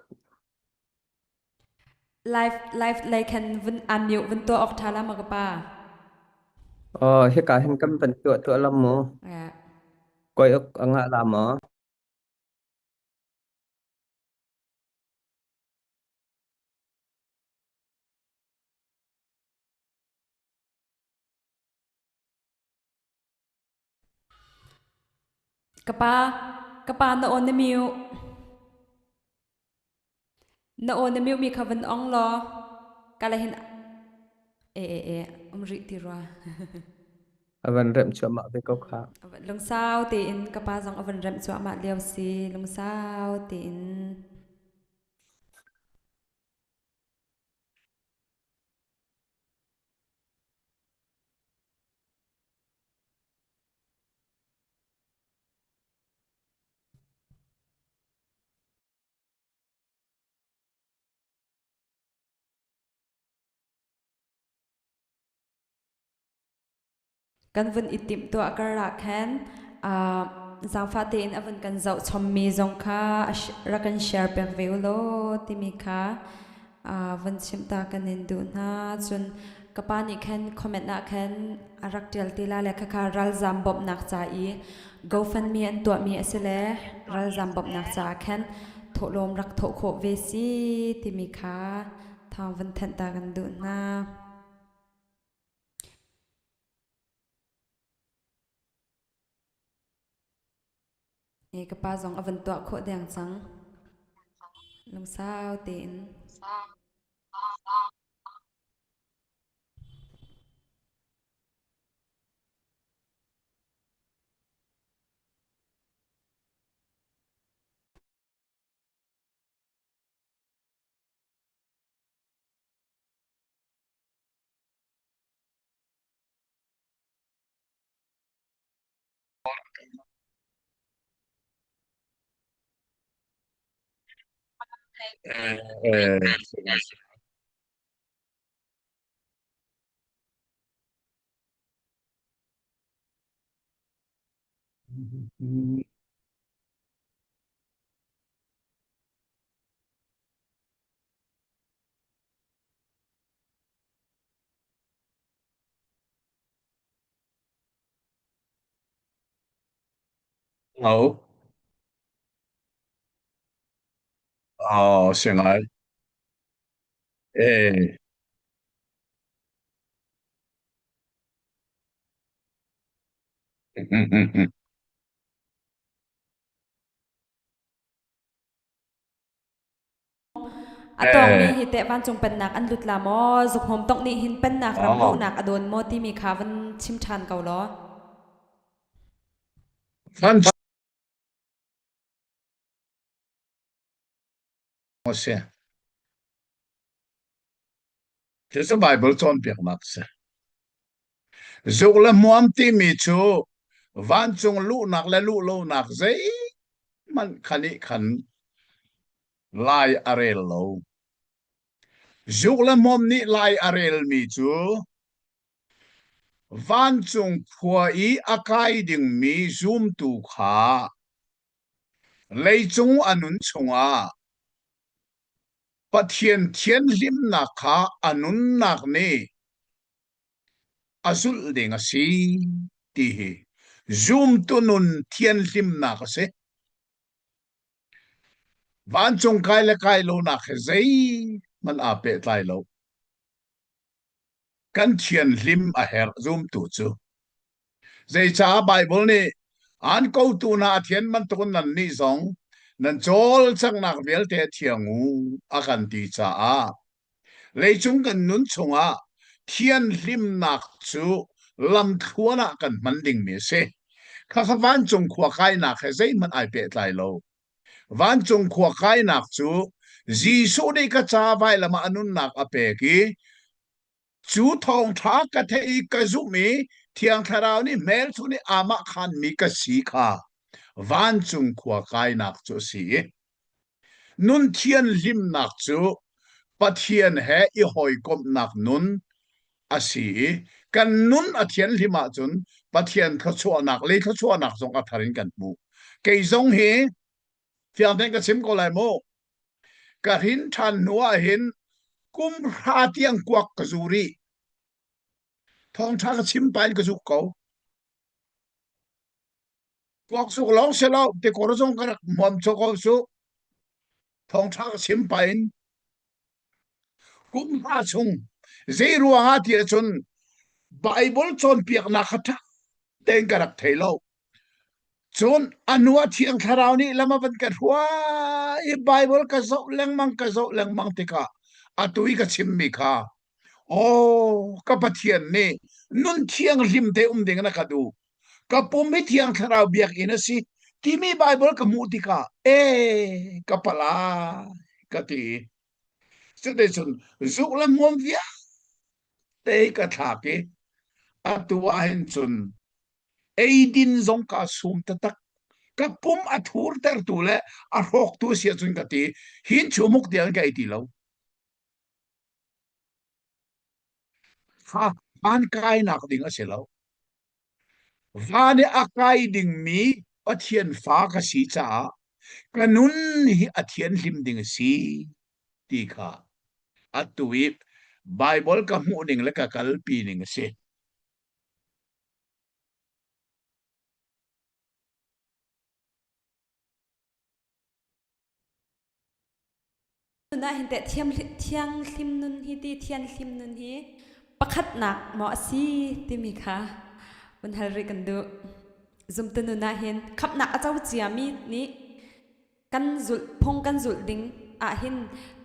Live live lei khan vun a mute vun tuah awk ṭha la ma ka pa? Oh, hika hin kan van tuah tuah lam mu. Yeah. Koi ok anga la maw? Ka pa, ka pa na aw na mute. Na aw na mute mi kha vun ong law ka la hin e e e um rih ti rua. A van remh cuahmah ve ko kha. Lungsau tein ka pa zong a van remh cuahmah lio si lungsau tein. Kan vun i timhtuah karah khan zaangfah tein a vun kan zoh chommi zong kha rak kan share piak ve u law timi kha vun chimh ta kan in duh hna. Cun ka pa nih khan comment ah khan a rak ṭial ti la le khakha ralzam bawmhnak ca i GoFundMe an tuahmi a si le ralzam bawmhnak caah khan thawhlawm rak thawh khawh ve si timi kha thawng vun thanh ta kan duh hna. Ka pa zong a van tuah khawh deng cang. Lungsau tein. Ngo. Oh, si ngai. Eh. A tawngmi hi teh vancung pennak an lut la maw? Zukhmawm tongh nih hin pennak ram luhnak a dawn maw timi kha van chim ṭhan ko law. Si. Cucu Bible cawnpiaknak a si. Zuk le hmuam timi cu vancung luhnak le luh lonak zeihmanh kha nih khan lai a rel lo. Zuk le hmawm nih lai a relmi cu vancung khua i a kai dingmi zumtu kha leicung a nun chungah Pathian thianhlimnak kha a nunnak nih a zulh ding a si ti hi zumtu nun thianhlimnak a si. Vancung kai le kai lonak he zeihmanh aa pehtlai lo. Kan thianhlim a herh zumtu cu. Zeicah Baibal nih aan kotu hna a thian bantukin nannih zong nan cawlcanghnak vialte thiang u a kan ti caah leicung kan nun chungah thianhlimnak cu lamthluan ah kan hman dingmi a si. Khakha vancung khua kainak he zeihmanh ai pehtlai lo. Vancung khua kainak cu Jesuh nih ka ca vailam ah a nunnak a pek i Cu thawngṭha ka theih i ka zumh i Thiang Thlarau nih hmelchunh i aamah khanmi ka si kha vancung khua kainak cu a si i nun thianhlimnak cu Pathian he i hawikomhnak nun a si i kan nun a thianhlim ahcun Pathian thluachuahnak le thluachuahnak zong a thar in kan hmuh. Kei zong hi fiang tein ka chim ko lai mu. Ka hrin ṭhan hnu ah hin kum hra tiang kuak ka zu rih. Thawngṭha ka chim pa in ka zuk ko. Kuak zuk lawng si lo, tikor zong ka rak hmuam cho ko su. Thawngṭha ka chim pa in kum hra chung zei ruangah ti ahcun Bible cawnpiaknak kha ṭha tein ka rak thei lo. Cun a hnu ah Thiang Thlarau nih lam a van ka hruai i Baibal ka zoh lengmang ka zoh lengmang tikah atu i ka chimmi kha aw ka Pathian nih nun thianghlim te um ding in a ka duh. Ka pum hi Thiang Thlarau biakinn a si timi Baibal ka hmuh tikah ee ka palai ka ti. Cuticun zuk le hmuam vialte ka thlak i atu ah hin cun eidin zong kaa sum taktak. Ka pum a thurtertu le a hrawktu si ahcun ka ti hin chumuk tiang ka ei ti lo. Kha van kainak ding a si lo. Van i a kai dingmi Pathian fa ka si caah ka nun hi a thianhlim ding a si ti kha atu i Baibal ka hmuh ning le ka kalpi ning a si. Nun ah hin teh thianghlim nun hi ti thianhlim nun hi pakhatnak maw a si timi kha vun hal rih kan duh. Zumtu nun ah hin khamhnak a co ciami nih kan zulh phung kan zulh ding ah hin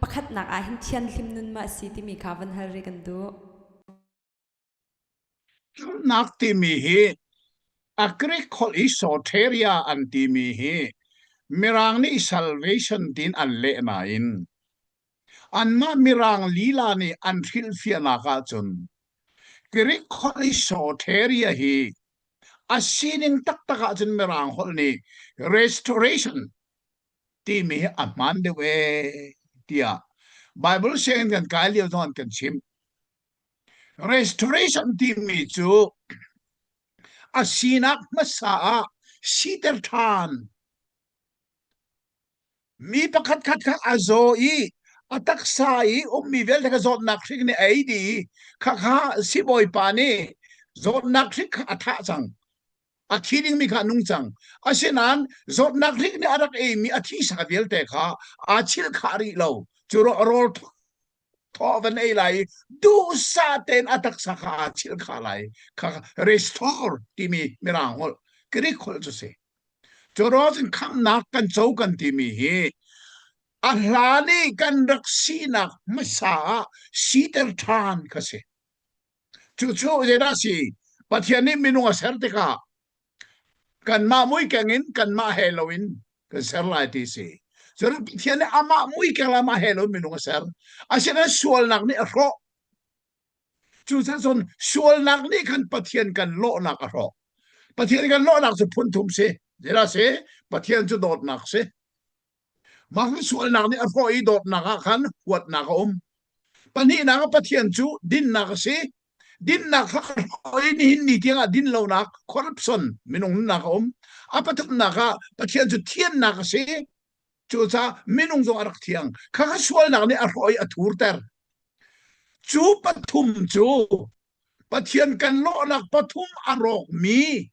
pakhatnak ah hin thianhlim nun ma a si timi kha vun hal rih kan duh. Khamhnak timi hi a Greek holh i soteria an timi hi Mirang nih salvation tiin an leh nain anmah Mirang lila nih an hrilhfiahnak ahcun Greek holh i soteria hi a sining taktak ahcun Mirang holh nih restoration timi hi a hmaan deuh ee tiah Bible sianginn kan kai lio zong an kan chimh. Restoration timi cu a sinak hmasa ah siter ṭhan. Mi pakhatkhat kha a zaw i a taksa i ummi vialte kha zawtnak hrik nih a ei dih i khakha sibawipa nih zawtnak hrik kha a thah cang. A thi dingmi kha a nung cang. Asinain zawtnak hrik nih a rak eimi a thisa vialte kha aa chilkhah rih lo. Cu rawl thaw van ei lai i duhsah tein a taksa kha aa chilh kha lai kha restore timi mirang holh Greek holh cu si cu ruang khamhnak kan co kan timi hi a hlan i kan rak sinak hmasa ah siter ṭhan kha si cucu zeidah si Pathian nih minung a ser tikah Kanmah muikeng in kanmah he loin kan ser lai ti si. Cun Pathian nih amah muikeng le amah he loin minung a ser. Asinain sualnak nih a hrawh. Cucaah cun sualnak nih khan Pathian kan lawhnak a hrawh. Pathian kan lawhnak cu phun thum si. Zeidah si? Pathian cu dawtnak si. Mah sualnak nih a hrawh i dawtnak ah khan huatnak a um. Pahnihnak ah Pathian cu dinnak a si. Dinnak kha hloi nihin ni tiangah din lonak corruption minung nunnak a um. A pathumnak ah Pathian cu thiannak a si. Cucaah minung zong a rak thiang. Kha kha sualnak nih a hrawh i a thurter. Cu pathum cu Pathian kan lawhnak pathum a rawkmi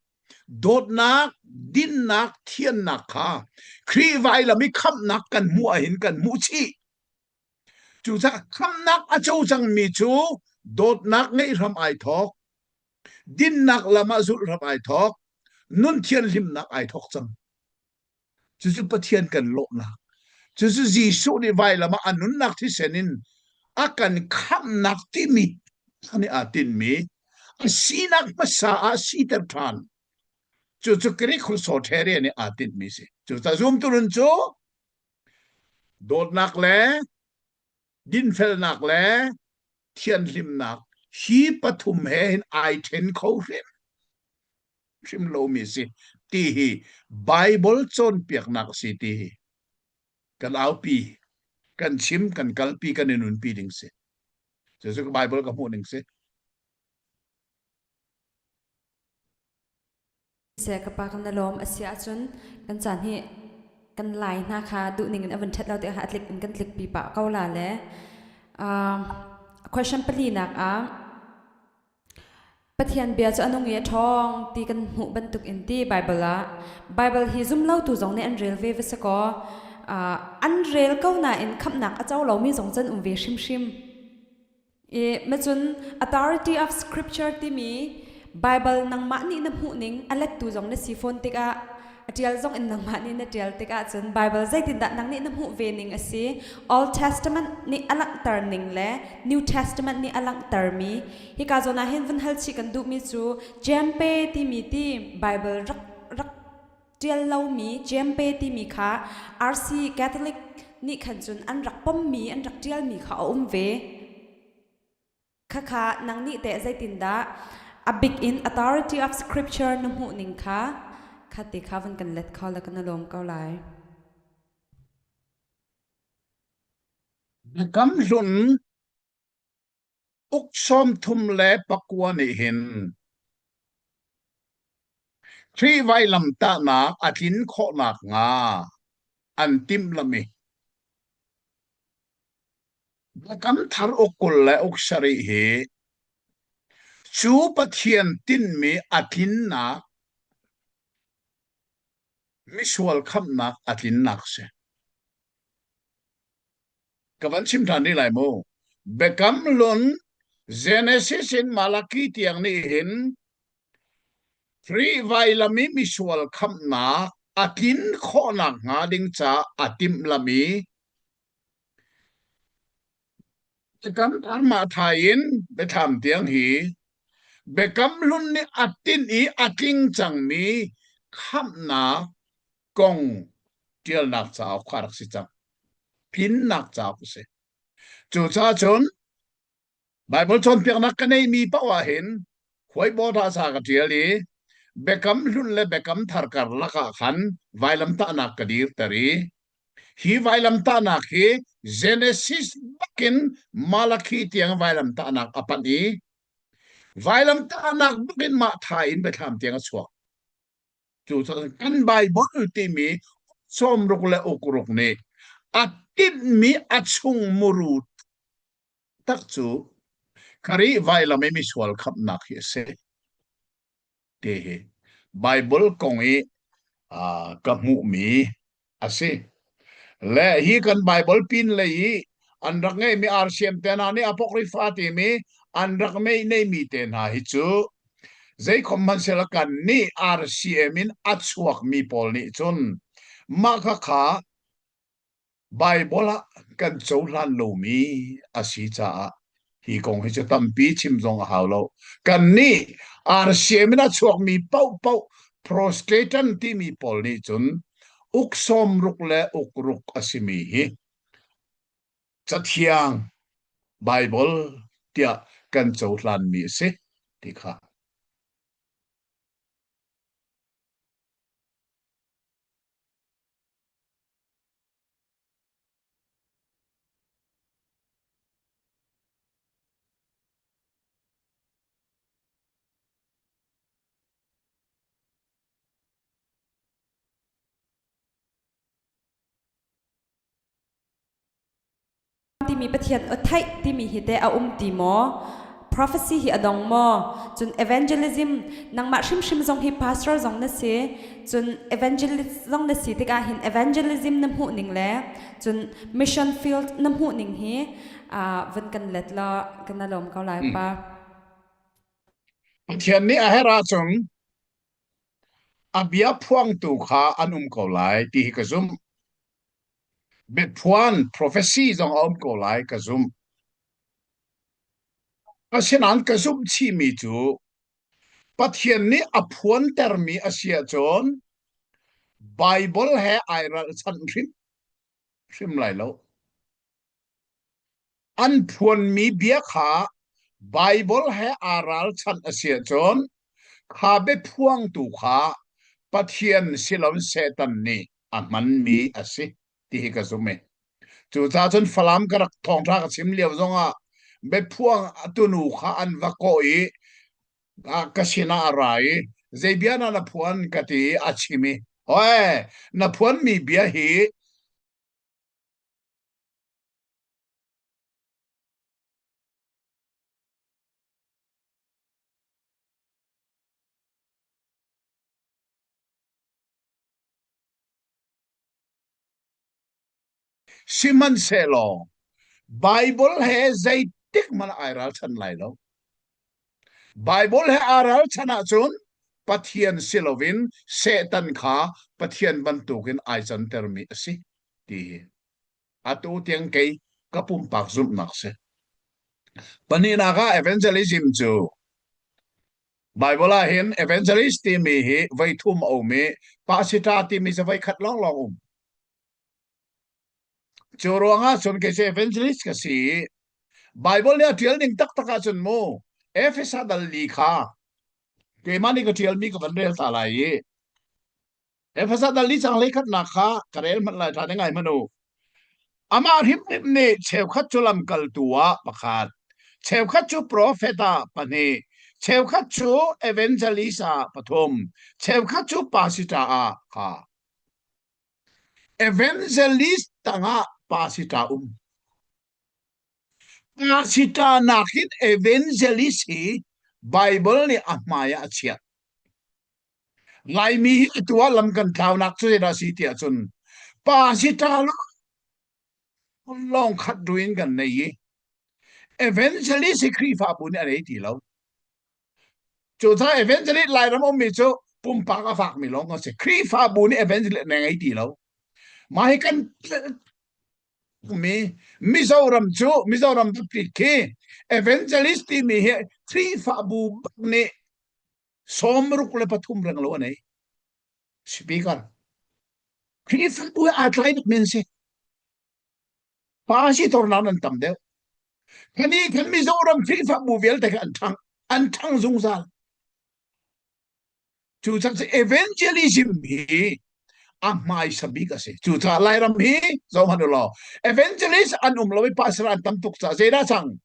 dawtnak, dinnak, thiannak kha Khrih vailam i khamhnak kan hmuh ahhin kan hmuh chih. Cucaah khamhnak a co cangmi cu dawtnak ngeih hram ai thawk, dinnak lam ah zulh hram ai thawk, nun thianhlimnak ai thawk cang. Cucu Pathian kan lawhnak. Cucu Jesuh nih vailam ah a nunnak thisen in a kan khamhnak timi nih aa tinhmi a sinak hmasa ah siter ṭhan. Cucu Greek holh soteria nih aa tinhmi si. Cucaah zumtu nun cu dawtnak le dinfelnak le thianhlimnak hi pathum he hin ai ṭhen kho hrim hrim lomi si ti hi Bible cawnpiaknak a si ti hi kan aupi kan chim kan kalpi kan i nunpi ding si cucu Bible ka hmuh ning si Seh ka pa kan na lawm a si ahcun kan caan hi kan lai hna kha duhning in a van ṭhat lo tikah a tlik in kan tlik pi pah ko la le uh, question palinak ah Pathian bia cu a nung i a ṭhawng ti kan hmuh bantuk in ti Bible ah Bible hi zum lotu zong nih an rel ve va si kaw uh, an rel ko nain khamhnak a co lomi zong can um ve hrimhrim. I macun authority of scripture timi Bible nangmah nih na hmuh ning a lettu zong na si fawn tikah a ṭial zong in nangmah nih na ṭial tikah cun Bible zeitindah nang nih na hmuh ve ning a si Old Testament nih a langhter ning le New Testament nih a langhtermi hika zawn ah hin vun hal chih kan duhmi cu Jampe timi ti Bible rak rak ṭial lomi Jampe timi kha RC Catholic nih khan cun an rak pommi an rak ṭialmi kha a um ve. Khakha nang nih teh zeitindah a bik in authority of scripture na hmuh ning kha kha ti kha van kan let kho la kan lawm ko lai. Biakam hlun Uk 39 nih hin Khrih vailamtahnak a tlin khawh nakhnga an timhlamh i Biakam Thar uk 20 le uk 7 hi cu Pathian tinhmi a tlinnak misual khamhnak a tlinnak a si. Ka van chim ṭhan rih lai mu. Biakam Hlun Genesis in Malaki tiang nih hin Khrih vailam i misual khamhnak a tlin khawhnak hnga ding caah a timhlamh i Biakam Thar Mathai in Biathlam tiang hi Biakam Hlun nih a tinh i a tling cangmi khamhnak kong ṭialnak cauk kha a rak si cang. Tlinnak cauk a si. Cucaah cun Baibal cawnpiaknak ka neihmi paoh ah hin whiteboard ah ca ka ṭial i Biakam Hlun le Biakam Thar karlak ah khan vailamtahnak ka dirter i hi vailamtahnak hi Genesis bakin Malakhi tiang vailamtahnak a panh i vailamtahnak bakin mah tha in biathlam tiang a chuak. Cucaah kan Baibal timi sawmruk le ukruk nih a tinhmi a chung muru tak cu Khrih vailam i misual khamhnak hi a si ti hi Baibal kong i ka hmuhmi a si. Le hi kan Baibal pin lei i an rak ngeihmi RCM te hna nih Apocrypha timi an rak neihmi te hna hi cu zeikhom hmanhsehlaw kan nih RCM in a chuakmi pawl nih cun mah khakha Baibal ah kan cohlan lomi a si caah hi kong hi cu tampi chim zong a hau lo. Kannih RCM in a chuakmi paohpaoh Protestant timi pawl nih cun uk sawmruk le uk ruk a simi hi Cathiang Baibal tiah kan cohlanmi a si ti kha. timi Pathian aw theih timi hi teh a um ti maw? Prophecy hi a dong maw? Cun evangelism nangmah hrimhrim zong hi pastor zong na si. Cun evangelist zong na si tikah hin evangelism na hmuh ning le cun mission field na hmuh ning hi van kan let law kan lawm ko lai pa. Pathian nih a herh ahcun a bia phuangtu kha an um ko lai ti hi ka zumh. Biaphuan prophecy zong a um ko lai ka zumh. Asinain ka zumh chihmi cu Pathian nih a phuantermi a si ahcun Baibal he ai ralchanh hrim hrim lai lo. An phuanmi bia kha Baibal he aa ralchanh a si ahcun kha biaphuangtu kha Pathian si loin Satan nih a hmanmi a si ti hi ka zumh i. Cucaah cun Falam ka rak thawngṭha ka chim lio zongah biaphuang a tunu kha an va kawh i ka sinah a ra i zei bia dah na phuan ka ti i a chim i, Oe, na phuanmi bia hi Sihmanhsehlaw Baibal he zeitik hmanh ai ralchan lai lo. Baibal he aa ralchan ahcun Pathian si loin Satan kha Pathian bantukin ai cantermi a si ti hi. Atu tiang kei ka pumpak zumhnak si. Pahnihnak ah evangelism cu Bible ah hin evangelist timi hi voi thum a um i pasita timi cu voi khat lawnglawng um. Cu ruangah cun kei cu evangelist ka si i Bible nih a ṭial ning taktak ahcun mu Efesa dal li kha keimah nih ka ṭialmi ka van rel ta lai i Efesa dal li cang hleikhatnak kha ka rel hmanh lai ṭha te ngai hmanh u. Amah hrimhrim nih cheukhat cu lamkaltu ah pakhat, cheukhat cu profet ah pahnih, cheukhat cu evangelist ah pathum, cheukhat cu pastor ah kha. Evangelist tangah pastor um. Pastor nakin evangelist hi Bible nih a hmai ah a chiah. Laimi hi atu ah lam kan tlaunak cu zeidah a si tiah cun pastor lawng khat ruin kan nei i evangelist hi Khrihfabu nih a nei ti lo. Cucaah evangelist Lairam ummi cu pumpak a fakmi lawng a si. Khrihfabu nih evangelist na ngei ti lo. Mah hi kan mi Mizoram cu Mizoram Baptist khi evangelist timi hi Khrihfabu bak nih 63 reng lo a nei. Speaker. Khrihfabu he aa tlai tuk men si. Pa si tornak nan tam deuh. Kani kan Mizoram Khrihfabu vialte kha an ṭhang an ṭhang zungzal. Cu cak cu evangelism hi a hmaisa bik a si. Cucaah Lairam hi zoh hmanh u law evangelist an um lo i pastor an tam tuk caah zeidah cang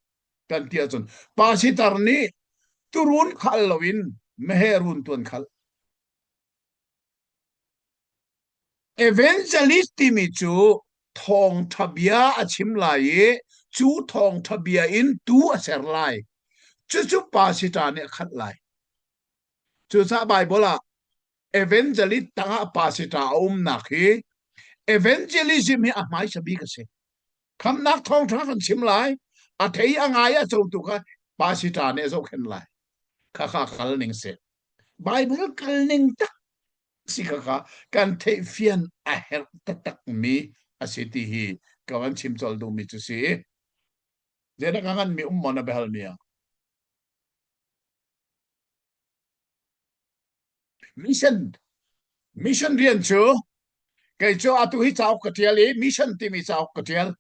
kan ti ahcun pastor nih turun khal loin meheh run tuan khal. Evangelist timi cu thawngṭha bia a chim lai i cu thawngṭha bia in tuu a ser lai. Cucu pastor nih a khalh lai. Cucaah Baibal ah evangelist tangah pastor a umnak hi evangelism hi a hmaisa bik a si. Khamnak thawngṭha kan chim lai, a thei a ngai a cotu kha pastor nih a zohkhenh lai. Khakha kal ning si. Bible kal ning tak si khakha kan theihfian a herh taktakmi a si ti hi ka van chim colh duhmi cu si. Zeidah ka nganmi um maw na biahalmi ah? Mission mission rian cu kei cu atu hi cauk ka ṭial i mission timi cauk ka ṭial.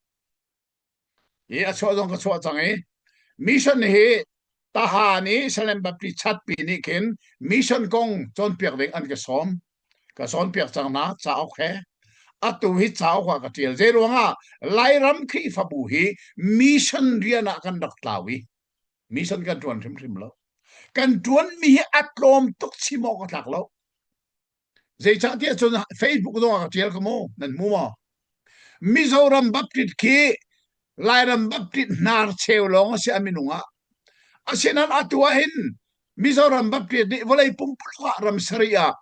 I a chuah zong ka chuah cang i mission hi Tahan i Salem Baptist chatpi nih khin mission kong cawnpiak ding an ka sawm. Ka cawnpiak cang hna cauk he. Atu hi cauk ah ka ṭial. Zei ruangah Lairam Khrihfabu hi mission rian ah kan rak tlau i mission kan ṭuan hrimhrim lo. Kan ṭuanmi hi a tlawm tuk chim awk a tlak lo. Zeicahtiah cun Facebook zong ah ka ṭial ka mu, nan hmu maw? Mizoram Baptist khi Lairam Baptist hnar cheu lawng a si a minung ah. Asinain atu ah hin Mizoram Baptist nih vawlei pumpuluk ah ram sarih ah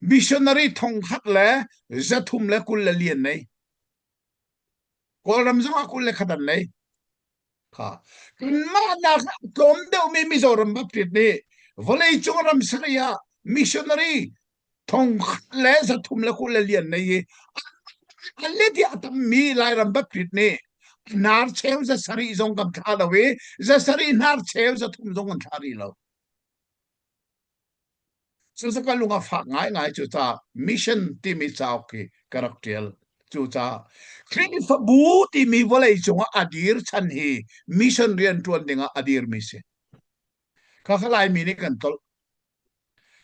missionary thongkhat le 324 an nei. Kawlram zong ah 21 an nei. Kha. Kanmah nak tlawm deuhmi Mizoram Baptist nih vawleicung ram sarih ah missionary thongkhat le 324 nei i a let i a tammi Lairam Baptist nih hnar cheu 700 zong kan thlah lo i 700 hnar cheu 300 zong kan thlah rih lo. Cucu ka lung a fak ngaingai cu ca mission timi cauk hi ka rak ṭial. Cucaah Khrihfabu timi vawlei cungah a dir chan hi mission rian ṭuan dingah a dirmi si. Khakha Laimi nih kan tolh.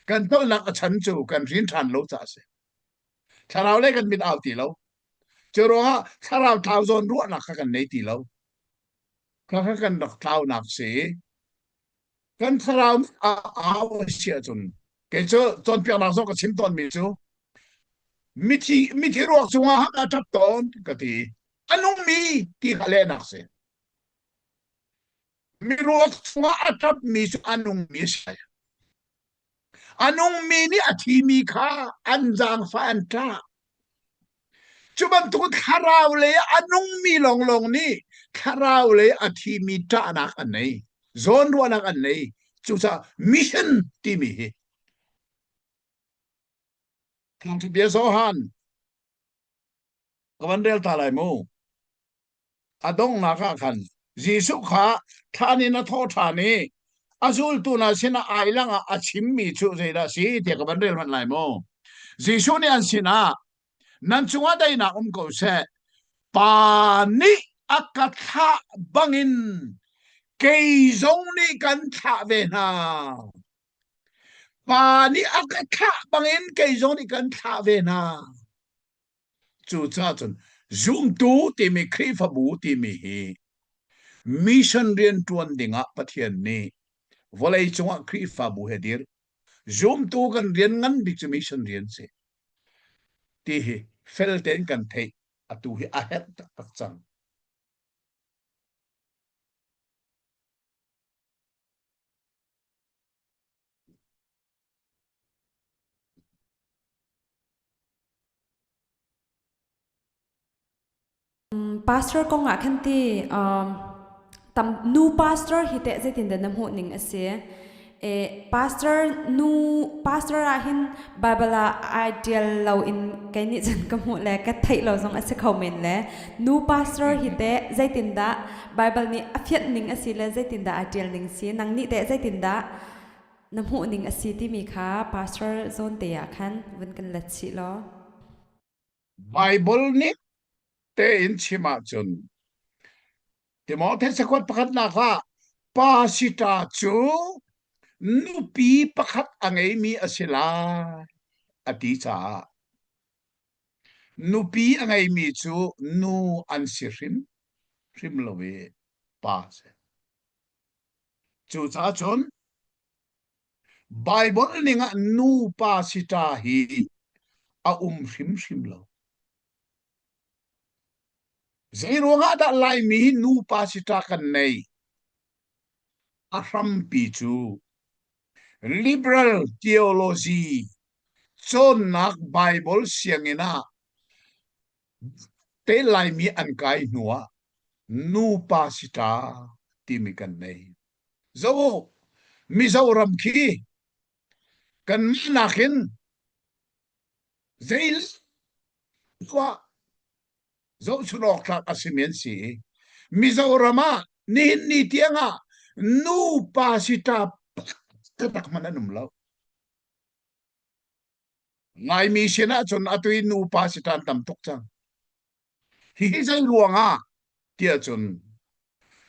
Kan tolhnak a chan cu kan hrin ṭhan lo caah a si. Thlarau lei kan mit au ti lo. Cu ruangah thlarau thlau zawn ruahnak kha kan nei ti lo. Khakha kan rak tlaunak si. Kan thlarau a au a si ahcun kei cu cawnpiaknak zong ka chim tawnmi cu mithi mithi ruak cungah a ṭap tawn ka ti. A nungmi ti kha lehnak si. Miruak cungah a ṭapmi cu a nungmi a si. A nungmi nih a thimi kha an zaangfah an ṭah. Cu bantuk thlarau lei a nungmi lawnglawng nih thlarau lei a thimi ṭahnak an nei, zawnruahnak an nei. Cucaah mission timi hi Thawngṭha bia Johan ka van rel ta lai mu. A donghnak ah khan Jesuh kha thlan in a thawh ṭhan i a zultu hna sinah ai langah a chimmi cu zeidah a si tiah ka van rel hmanh lai mu. Jesuh nih an sinah nan cungah daihnak um ko seh. Pa nih a ka thlah bangin kei zong nih kan thlah ve hna. Pa nih a ka thlah bangin kei zong nih kan thlah ve hna. Cucaah cun zumtu timi Khrihfabu timi hi mission rian ṭuan dingah Pathian nih vawlei cungah Khrihfabu he dir. Zumtu kan rian ngan bik cu mission rian si. Ti hi fel tein kan theih atu hi a herh taktak cang. Pastor kong ah khan ti tam nu pastor hi teh zeitin dah na hmuh ning a si? E, pastor nu pastor ah hin Bible ah ai tial lo in kei nih cun ka hmuh le ka theih lo zong a si kho men le nu pastor hi teh zeitin dah Bible nih a fianh ning a si le zeitin dah ai tial ning si nang nih teh zeitin dah na hmuh ning a si timi kha pastor zawn te ah khan vun kan let chih law. Bible nih tein chim ahcun Timote cakuat pakhatnak ah pa sita cu nupi pakhat a ngeimi a si lai a ti caah nupi a ngeimi cu nu an si hrim hrim lo i pa a si. Cucaah cun Baibal ning ah nupa sita hi a um hrimhrim lo. Zei ruangah dah Laimi hi nupa sita kan nei? A hrampi cu liberal theology cawnnak Baibal sianginn ah Te Laimi an kai hnu ah nupa sita timi kan nei. Zo Mizoram khi kanmah nakin zei tuah zohchun awk tlak a simi an si i Mizoram ah nihin ni tiang ah nupa sita taktak hmanh an um lo. Laimi sin ahcun atu i nupa si ṭan tam tuk cang. Hihi zei ruangah tiah cun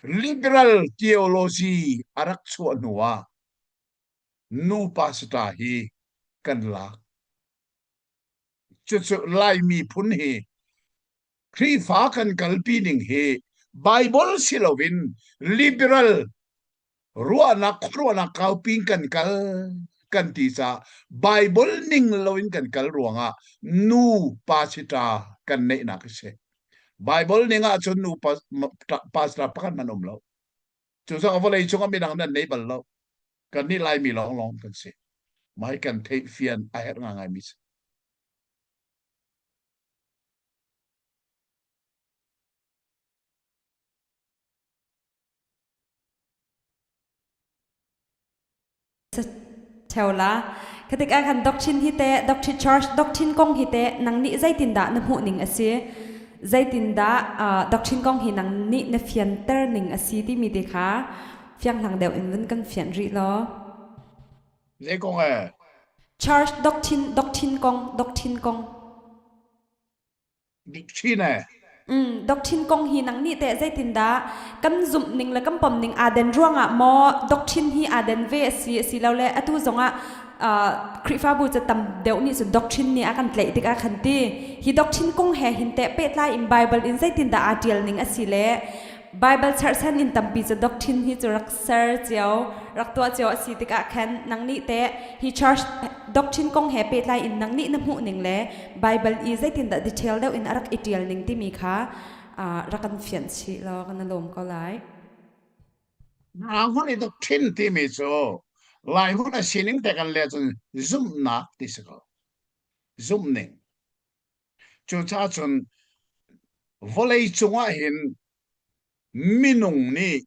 liberal theology a rak chuah hnu ah nupa sita hi kan lak. Cucu Laimi phun hi Khrihfa kan kalpi ning hi Bible si loin liberal ruahnak khuaruahnak kaupi in kan kal kan ti caah Bible ning loin kan kal ruangah nu pa sita kan neihnak a si. Bible ning ah cun nu pastor pakhat man um lo. Cu zong vawlei cung ah midang nan nei bal lo. Kan nih Laimi lawng lawng kan si. Mai kan theih fian a herh ngai mi si. Theo la khatik ah khan doctrine hi te doctrine church doctrine kong hi te nang nih zeitindah na hmuh ning a si zeitindah doctrine kong hi nang nih na fianter ning a si timi te kha fianghlang deuh in vun kan fianh rih law Zei kong e? Church doctrine doctrine kong doctrine kong Doctrine e. Mm, doctrine kong hi nang nih teh zeitindah kan zumh ning le kan pom ning aa den ruangah maw doctrine hi aa den ve a si asilole atu zongah uh, Khrihfabu ca tam deuh nih cun doctrine nih a kan tlaih tikah khan ti hi doctrine kong he hin teh pehtlai in Bible in zeitindah aa tial ning a si le Bible cherhchan in tampi cu doctrine hi cu rak ser cio, rak tuah cio a si tikah khan nang nih teh hi church doctrine kong he pehtlai in nang nih na hmuh ning le Bible i zeitindah detail deuh in a rak i ṭial ning timi kha rak kan fianh chih law kan i lawm ko lai. Lai hun i doctrine timi cu Lai hun a sining te kan le cun zumhnak ti si ko. Zumhning. Cucaah cun vawlei cungah hin minung nih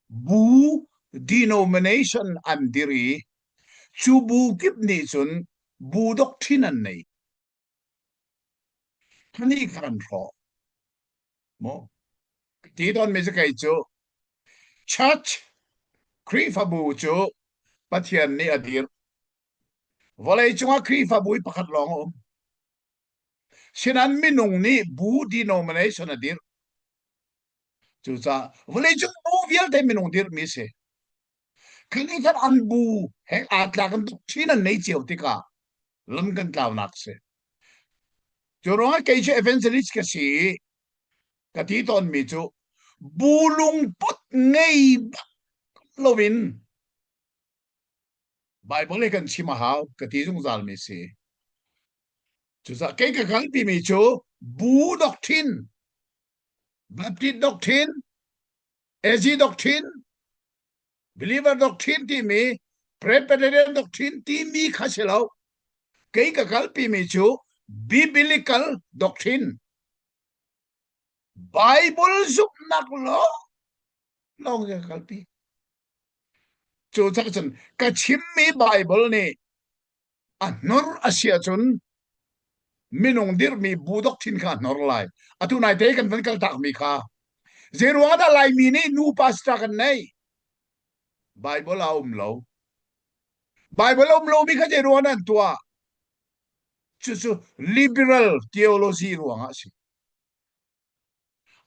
bu denomination an dir i cu bu kip nih cun bu doctrine an nei. Khani kha kan hrawh. Maw? Ti tawn mi cu kei cu church Khrihfabu cu Pathian nih a dir. Vawlei cungah Khrihfabu hi pakhat lawng a um. Sinain minung nih bu denomination a dirh. Cucaah vawleicung bu vialte minung dirhmi si. Khan khan an bu he aa tlak in doctrine an nei cio tikah lam kan tlaunak si. Cu ruangah kei cu evangelist ka si i ka ti tawnmi cu bu lungput ngei bak loin Bible hi kan chim a hau ka ti zungzal mi si. Cucaah kei ka kalpi mi cu bu doctrine, Baptist doctrine, AG doctrine, believer doctrine timi, Presbyterian doctrine timi kha si lo. Kei ka kalpi mi cu biblical doctrine. Bible zumhnak lawng lawng ka kalpi. Cu cun ka chimmi Baibal nih a hnur a si ahcun minung dirhmi bu doctrine kha a hnor lai. Atu naite kan van kaltakmi kha zei ruangah dah Laimi nih nu pastor kan neih? Baibal a um lo. Baibal a um lomi kha zei ruangah dah an tuah? Cucu liberal theology ruangah a si.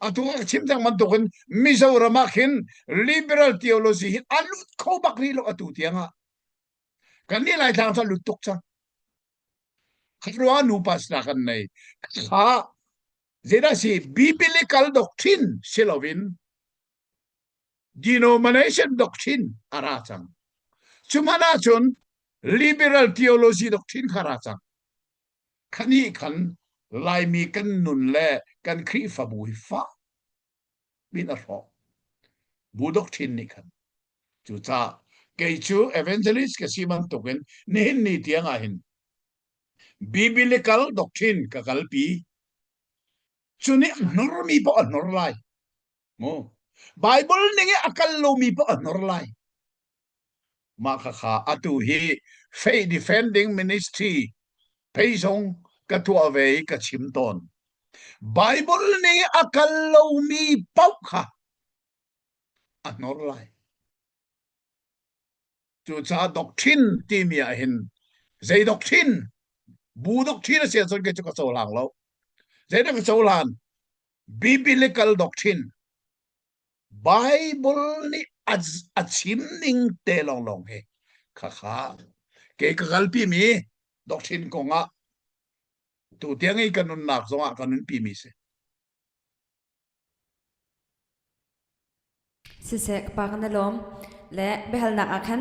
Atu ka chim cang bantukin Mizoram ah khin liberal theology hi a lut kho bak rih lo atu tiang ah. Kan nih Laitlang cu a lut tuk cang. Kha ruang nu pastor kan nei. Kha zeidah si biblical doctrine si loin denomination doctrine a ra cang. Cu hmanh ahcun liberal theology doctrine kha ra cang. Khanih khan Laimi kan nun le kan Khrihfabu hi fak min a hrawk. Bu doctrine nih khan. Cucaah kei cu evangelist ka si bantukin nihin ni tiang ah hin biblical doctrine ka kalpi. Cu nih a hnormi paoh a hnor lai. Mu. Bible ning i a kal lomi paoh a hnor lai. Mah khakha atu hi Faith Defending Ministry phei zong ka tuah ve i ka chim tawn. Bible ning i a kal lomi paoh kha a hnor lai. Cucaah doctrine timi ah hin zei doctrine bu doctrine a si ahcun kei cu ka cohlang lo. Zeidah ka cohlan? Biblical doctrine Bible nih a chim ning te lawnglawng hi khakha kei ka kalpi mi doctrine kong ah tu tiang i ka nunnak zong ah ka nunpi mi si. Siseh ka pa kan i lawm. Le biahalnak ah khan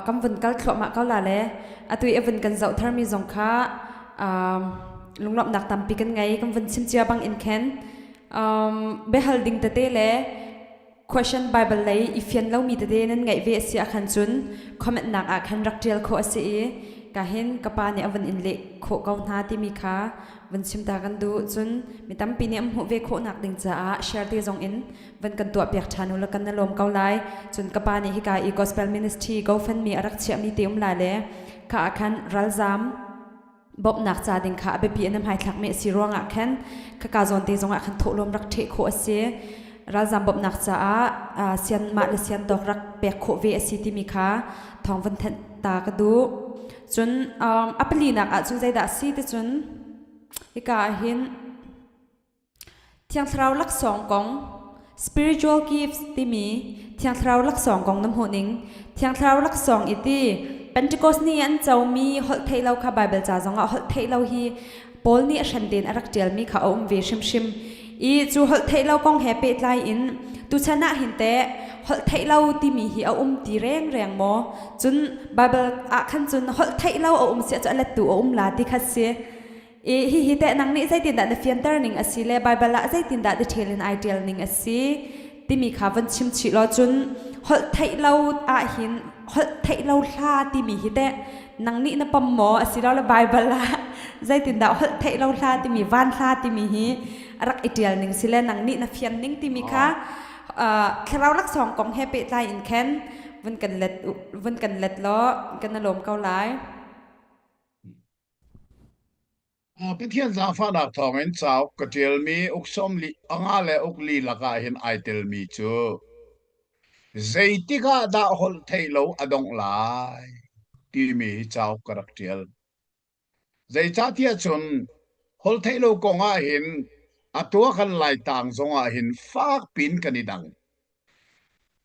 kan vun kal thluahmah ko la le atu i a vun kan zoh tharmi zong kha lunglawmhnak tampi kan ngei kan vun chim cia bang in khin. Um, biahal ding tete le question Bible lei i fian lomi tete nan ngeih ve a si ahkhan cun comment nak ah khan rak ṭial khawh a si i ka hin ka pa nih a vun in leh khawh ko hna timi kha vun chim ta kan duh. Cun mi tampi nih an hmuh ve khawhnak ding caah share te zong in van kan tuah piak ṭhan u law kan na lawm ko lai. Cun ka pa nih hika i gospel ministry GoFundMe a rak chiahmi te um lai le kha ah khan ralzam bawmhnak ca ding kha a biapi in a hmaithlakmi a si ruangah khan khaka zawn te zongah khan thawhlawm rak ṭheh khawh a si. Ralzam bawmhnak caah sian mah le sian tawk rak pek khawh ve a si timi kha thawng van thanh ta ka duh. Cun a palinak ah cun zeidah a si ti cun hika ah hin Thiang Thlarau laksawng kong spiritual gifts timi Thiang Thlarau laksawng kong na hmuh ning Thiang Thlarau laksawng i ti Pentecost ni an comi holh theih lo kha Bible ca zongah holh theih lo hi Paul nih a hran tein a rak ṭialmi kha a um ve hrimhrim i cu holh theih lo kong he pehtlai in tuchan ah hin teh holh theih lo timi hi a um ti rengreng maw cun Bible ah khan cun holh theih lo a um siah cu a lettu a um la ti kha si I hihi teh nang nih zeitindah na fianter ning a si le Baibal ah zeitindah detail in ai ṭial ning a si timi kha von chim chih law cun holh theih lo ahhin holh theih lo hla timi hi teh nang nih na pom maw asilole Baibal ah zeitindah holh theih lo hla timi van hla timi hi a rak i ṭial ning si le nang nih na fian ning timi kha thlarau laksawng kong he pehtlai in khan vun kan let vun kan let law kan na lawm ko lai. Pathian zaangfahnak thawngin cauk ka ṭialmi uk sawmli anga le uk li lakah hin ai telmi cu zeitik ah dah holh theih lo a dongh lai timi hi cauk ka rak ṭial. Zeicahtiah cun holh theih lo kong ah hin a tua kan Laitlang zongah hin fak pin kan i dang.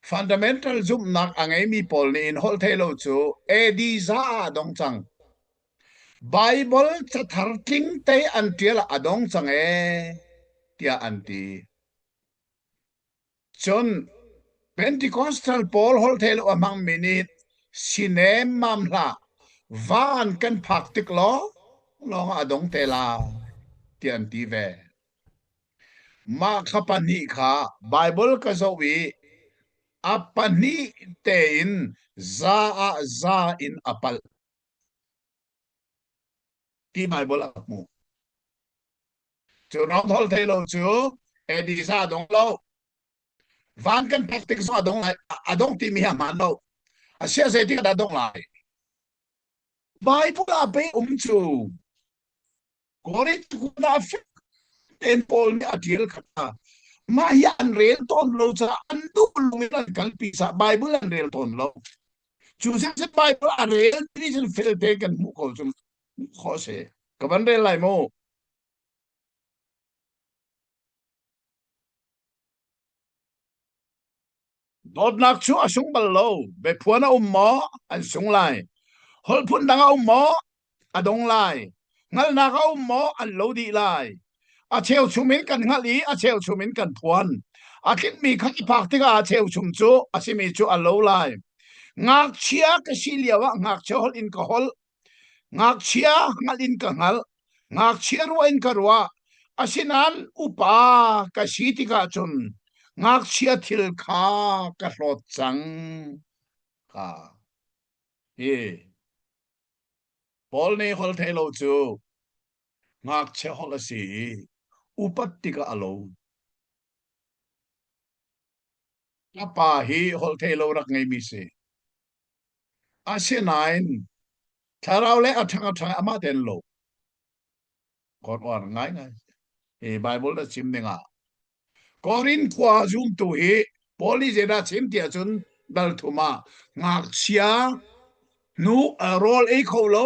Fundamental zumhnak a ngeimi pawl nih hin holh theih lo cu AD za ah a dong cang. Baibal cathar tlingte an ṭial ah a dong cang ee tiah an ti. Cun Pentecostal pawl holhtheihlo a hmangmi nih si nemmam hlah, van kan phak tik lawng lawng ah a dong te lai tiah an ti ve. Mah kha pahnih kha Baibal ka zoh i a pahnih tein za ah za in a palh. Ti Baibal a hmuh. Cu ram holh thei lo cu Edisa a dong lo. Van kan phak tik zong a dong lai. A dong timi hi a hmaan lo. A sia zeitik ah dah dong lai? Bible ah pei um cu. Korinth khua ah fek tein Paul nih a ṭial kha mah hi an rel tawn lo caah an duh lung in an kalpi caah Bible an rel tawn lo. Cu cu Bible a rel ti cun fel te kan hmuh ko cun khawh si. Ka van rel lai mu. Dawtnak cu a sung bal lo. Biaphuan a um maw? An sung lai. Holh phun dang a um maw? A dong lai. Hngalhnak a um maw? An lo dih lai. A cheuchum in kan hngalh i a cheuchum in kan phuan. A tlinhmi kha i phak tikah a cheuchum cu a simi cu a lo lai. Ngakchia ka si lioah ngakchia holh in ka holh. Ngakchia hngalh in ka hngalh. Ngakchia ruah in ka ruah. Asinain upa ka si tikah cun ngakchia thil kha ka hlawt cang. Ka hi Paul nih holh thei lo cu ngakchia holh a si i upat tikah a lo. Ka pa hi holh thei lo rak ngeimi si. Asinain thlarau le a ṭhang a ṭhang amah tein lo. God or ngaingai. Hi Bible na chim ding ah Korin khua zumtu hi Paul nih zeidah chim ti ahcun dal thum ah ngakchia nu rawl ei kho lo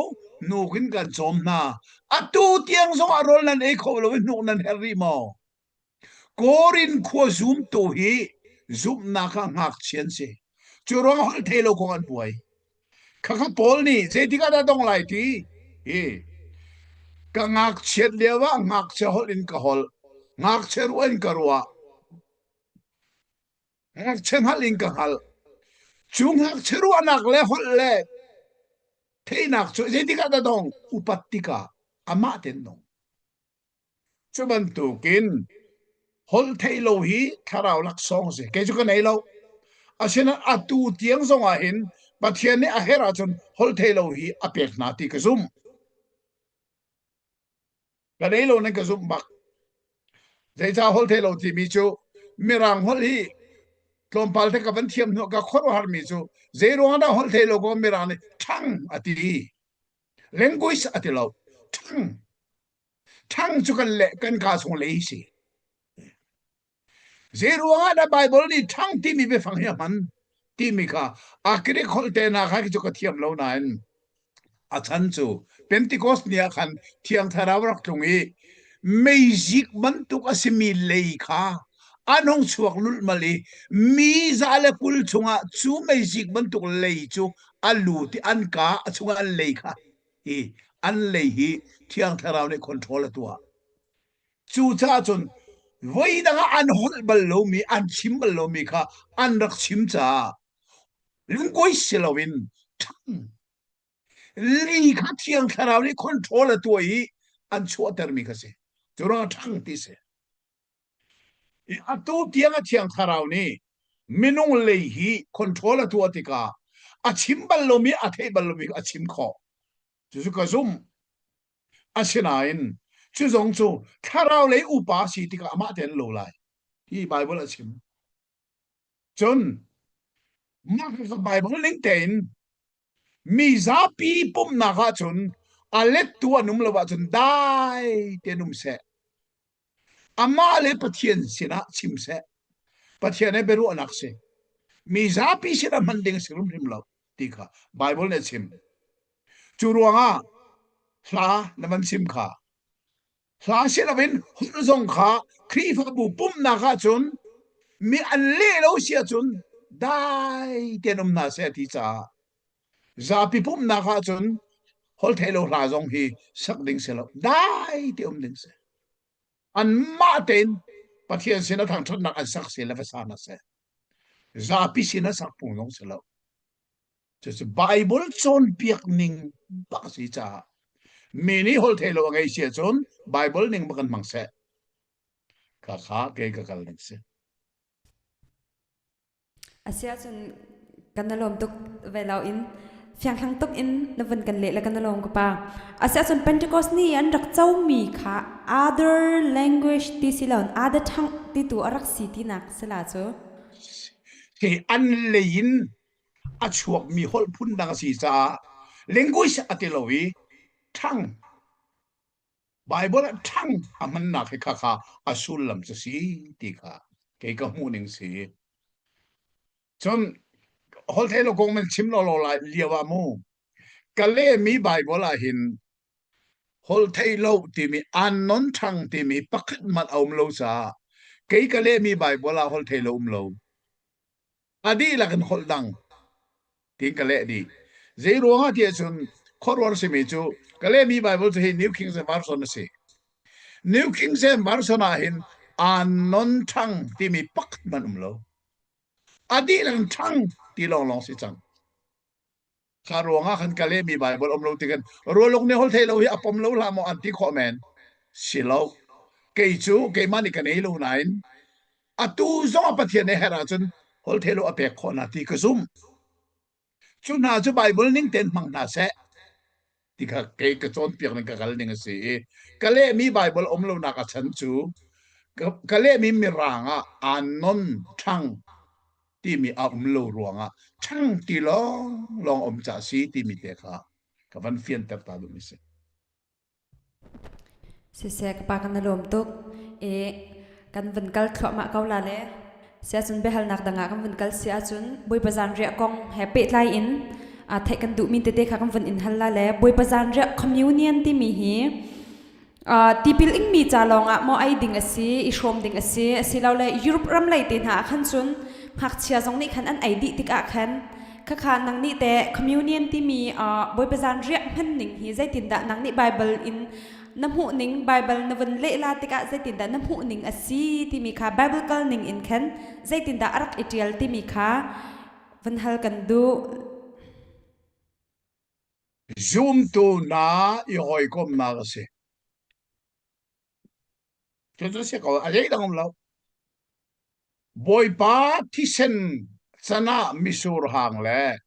nuk in kan cawm hna. Atu tiang zong ah rawl nan ei kho lo i hnuk nan herh rih maw? Korin khua zumtu hi zumhnak ah ngakchia an si. Cu ruang holh thei lo kong an buai. Khakha Paul nih zeitik ah dah dong lai ti? Hi ka ngakchiat lio ah ngakchia holh in ka holh. Ngakchia ruah in ka ruah. Ngakchia hngalh in ka hngalh. Cu ngakchia ruahnak le holh le theihnak cu zeitik ah dah dong? Upat tikah amah ten dong. Cu bantukin. Holh theih lo hi thlarau laksawng a si. Kei cu ka nei lo. Asinain atu tiang zong ah hin Pathian nih a herh ahcun holh theih lo hi a pek hna ti ka zumh. Ka nei lo nan ka zumh bak. Zeicah holh theih lo timi cu Mirang holh hi tlawmpal te ka van thiam hnu ka khuaruahharmi cu zei ruang dah holh theih lo ko Mirang nih ṭhang a ti. Language a ti lo. Ṭhang. Ṭhang cu kan le kan kaa chung lei si. Zei ruangah dah Baibal nih ṭhang timi biafang hi a hman timi kha a Greek holh te hna kha cu ka thiam lo nain a chan cu Pentecost ni ah khan Thiang Thlarau rak tlung i meizik bantuk a simi lei kha an hung chuak lulhmal i mi 120 chungah cu meizik bantuk lei cu a lut i an kaa a chungah an lei kha hi an lei hi Thiang Thlarau nih control a tuah. Cucaah cun voidang ah an holh bal lomi, an chim bal lomi kha an rak chim caah lungkuai si loin ṭhang lei kha Thiang Thlarau nih control a tuah i an chuahtermi kha si. Cu ruangah ṭhang ti si. Atu tiang a Thiang Thlarau nih minung lei hi control a tuah tikah a chim bal lomi, a theih bal lomi kha a chim khawh. Cucu ka zumh. Asinain cu zong cu thlarau lei upa si tikah amah tein lo lai. Hi Bible a chim. Cun mah Bible ning tein mi zapi pumhnak ahcun a lettu an um lo ahcun dai tein um seh. Amah le Pathian sinah chim seh. Pathian he biaruahnak si. Mi zapi sinah hman ding si hrimhrim lo ti kha Bible nih a chim. Cu ruangah hla na van chim kha hla si loin holh zong kha Khrihfabu pumhnak ahcun mi an leh lo si ahcun dai tein um hna seh ti caah zapi pumhnak ahcun holh theih lo hla zong hi sak ding si lo dai te um ding si anmah tein Pathian sin a thangṭhatnak an sak si le va sa hna seh zapi sin a sak phung zong si lo cucu Bible cawnpiak ning bak si caah mi nih holh theih lo a ngei si ahcun Bible ning bak kan hmang seh kha kha kei ka kal ning si Asiahcun kan na lawm tuk ve lo in fianghlang tuk in na vun kan leh le kan na lawm ka pa. Asiahcun Pentecost ni an rak comi kha other language ti si loin other tongue ti tu a rak si tinak si la cu. Hi an lei in a chuakmi holh phun dang a si caah language a ti lo i tongue Baibal ah ṭhang a hmannak hi khakha a sullam cu si ti kha kei ka hmuh ning si. Cun holhtheihlo kong man chim lawlaw lai lio ah mu ka lehmi Baibal ah hin holhtheihlo timi unknown ṭhang timi pakhat hmanh a um lo caah kei ka lehmi Baibal ah holhtheihlo um lo. A dihlak in holh dang tiin ka leh dih. Zei ruangah tiah cun khuaruahar simi cu ka lehmi Bible cu hi New King James Version a si. New King James Version ah hin unknown tongue timi pakhat hmanh um lo. A dihlak in tongue ti lawnglawng si cang. Kha ruangah khan ka lehmi Bible um lo tikin rualuk nih holh theih lo hi a pom lo hlah maw an ti khawh men. Si lo. Kei cu keimah nih ka nei lo nain atu zong ah Pathian nih herh ahcun holh theih lo a pek khawh hna ti ka zumh. Cu hna cu Bible ning tein hmang hna seh ti kha kei ka cawnpiak ning ka kal ning a si i ka lehmi Bible um lonak a chan cu ka lehmi mirang ah unknown tongue timi a um lo ruangah ṭhang ti lawng lawng um ca si timi te kha ka van fianter ta duhmi si. Siseh ka pa kan na lawm tuk i kan van kal thluahmah ko la le siahcun biahalnak dang ah kan van kal si ahcun Bawipa zanriah kong he pehtlai in theih kan duhmi tete kha kan van in hal la le Bawipa zanriah communion timi hi Tipil ingmi ca lawngah maw ei ding a si, i hrawm ding a si, asilole Europe ram lei te hna ah khan cun ngakchia zong nih khan an ei dih tikah khan khakha nang nih teh communion timi Bawipa zanriah hman ning hi zeitindah nang nih Bible in na hmuh ning Bible na vun leh la tikah zeitindah na hmuh ning a si timi kha Bible kal ning in khan zeitindah a rak i ṭial timi kha van hal kan duh. Zumtu hna i hawikomhnak a si. Cucu si ko, a zeidang um lo. Bawipa thisen can ah misur hang le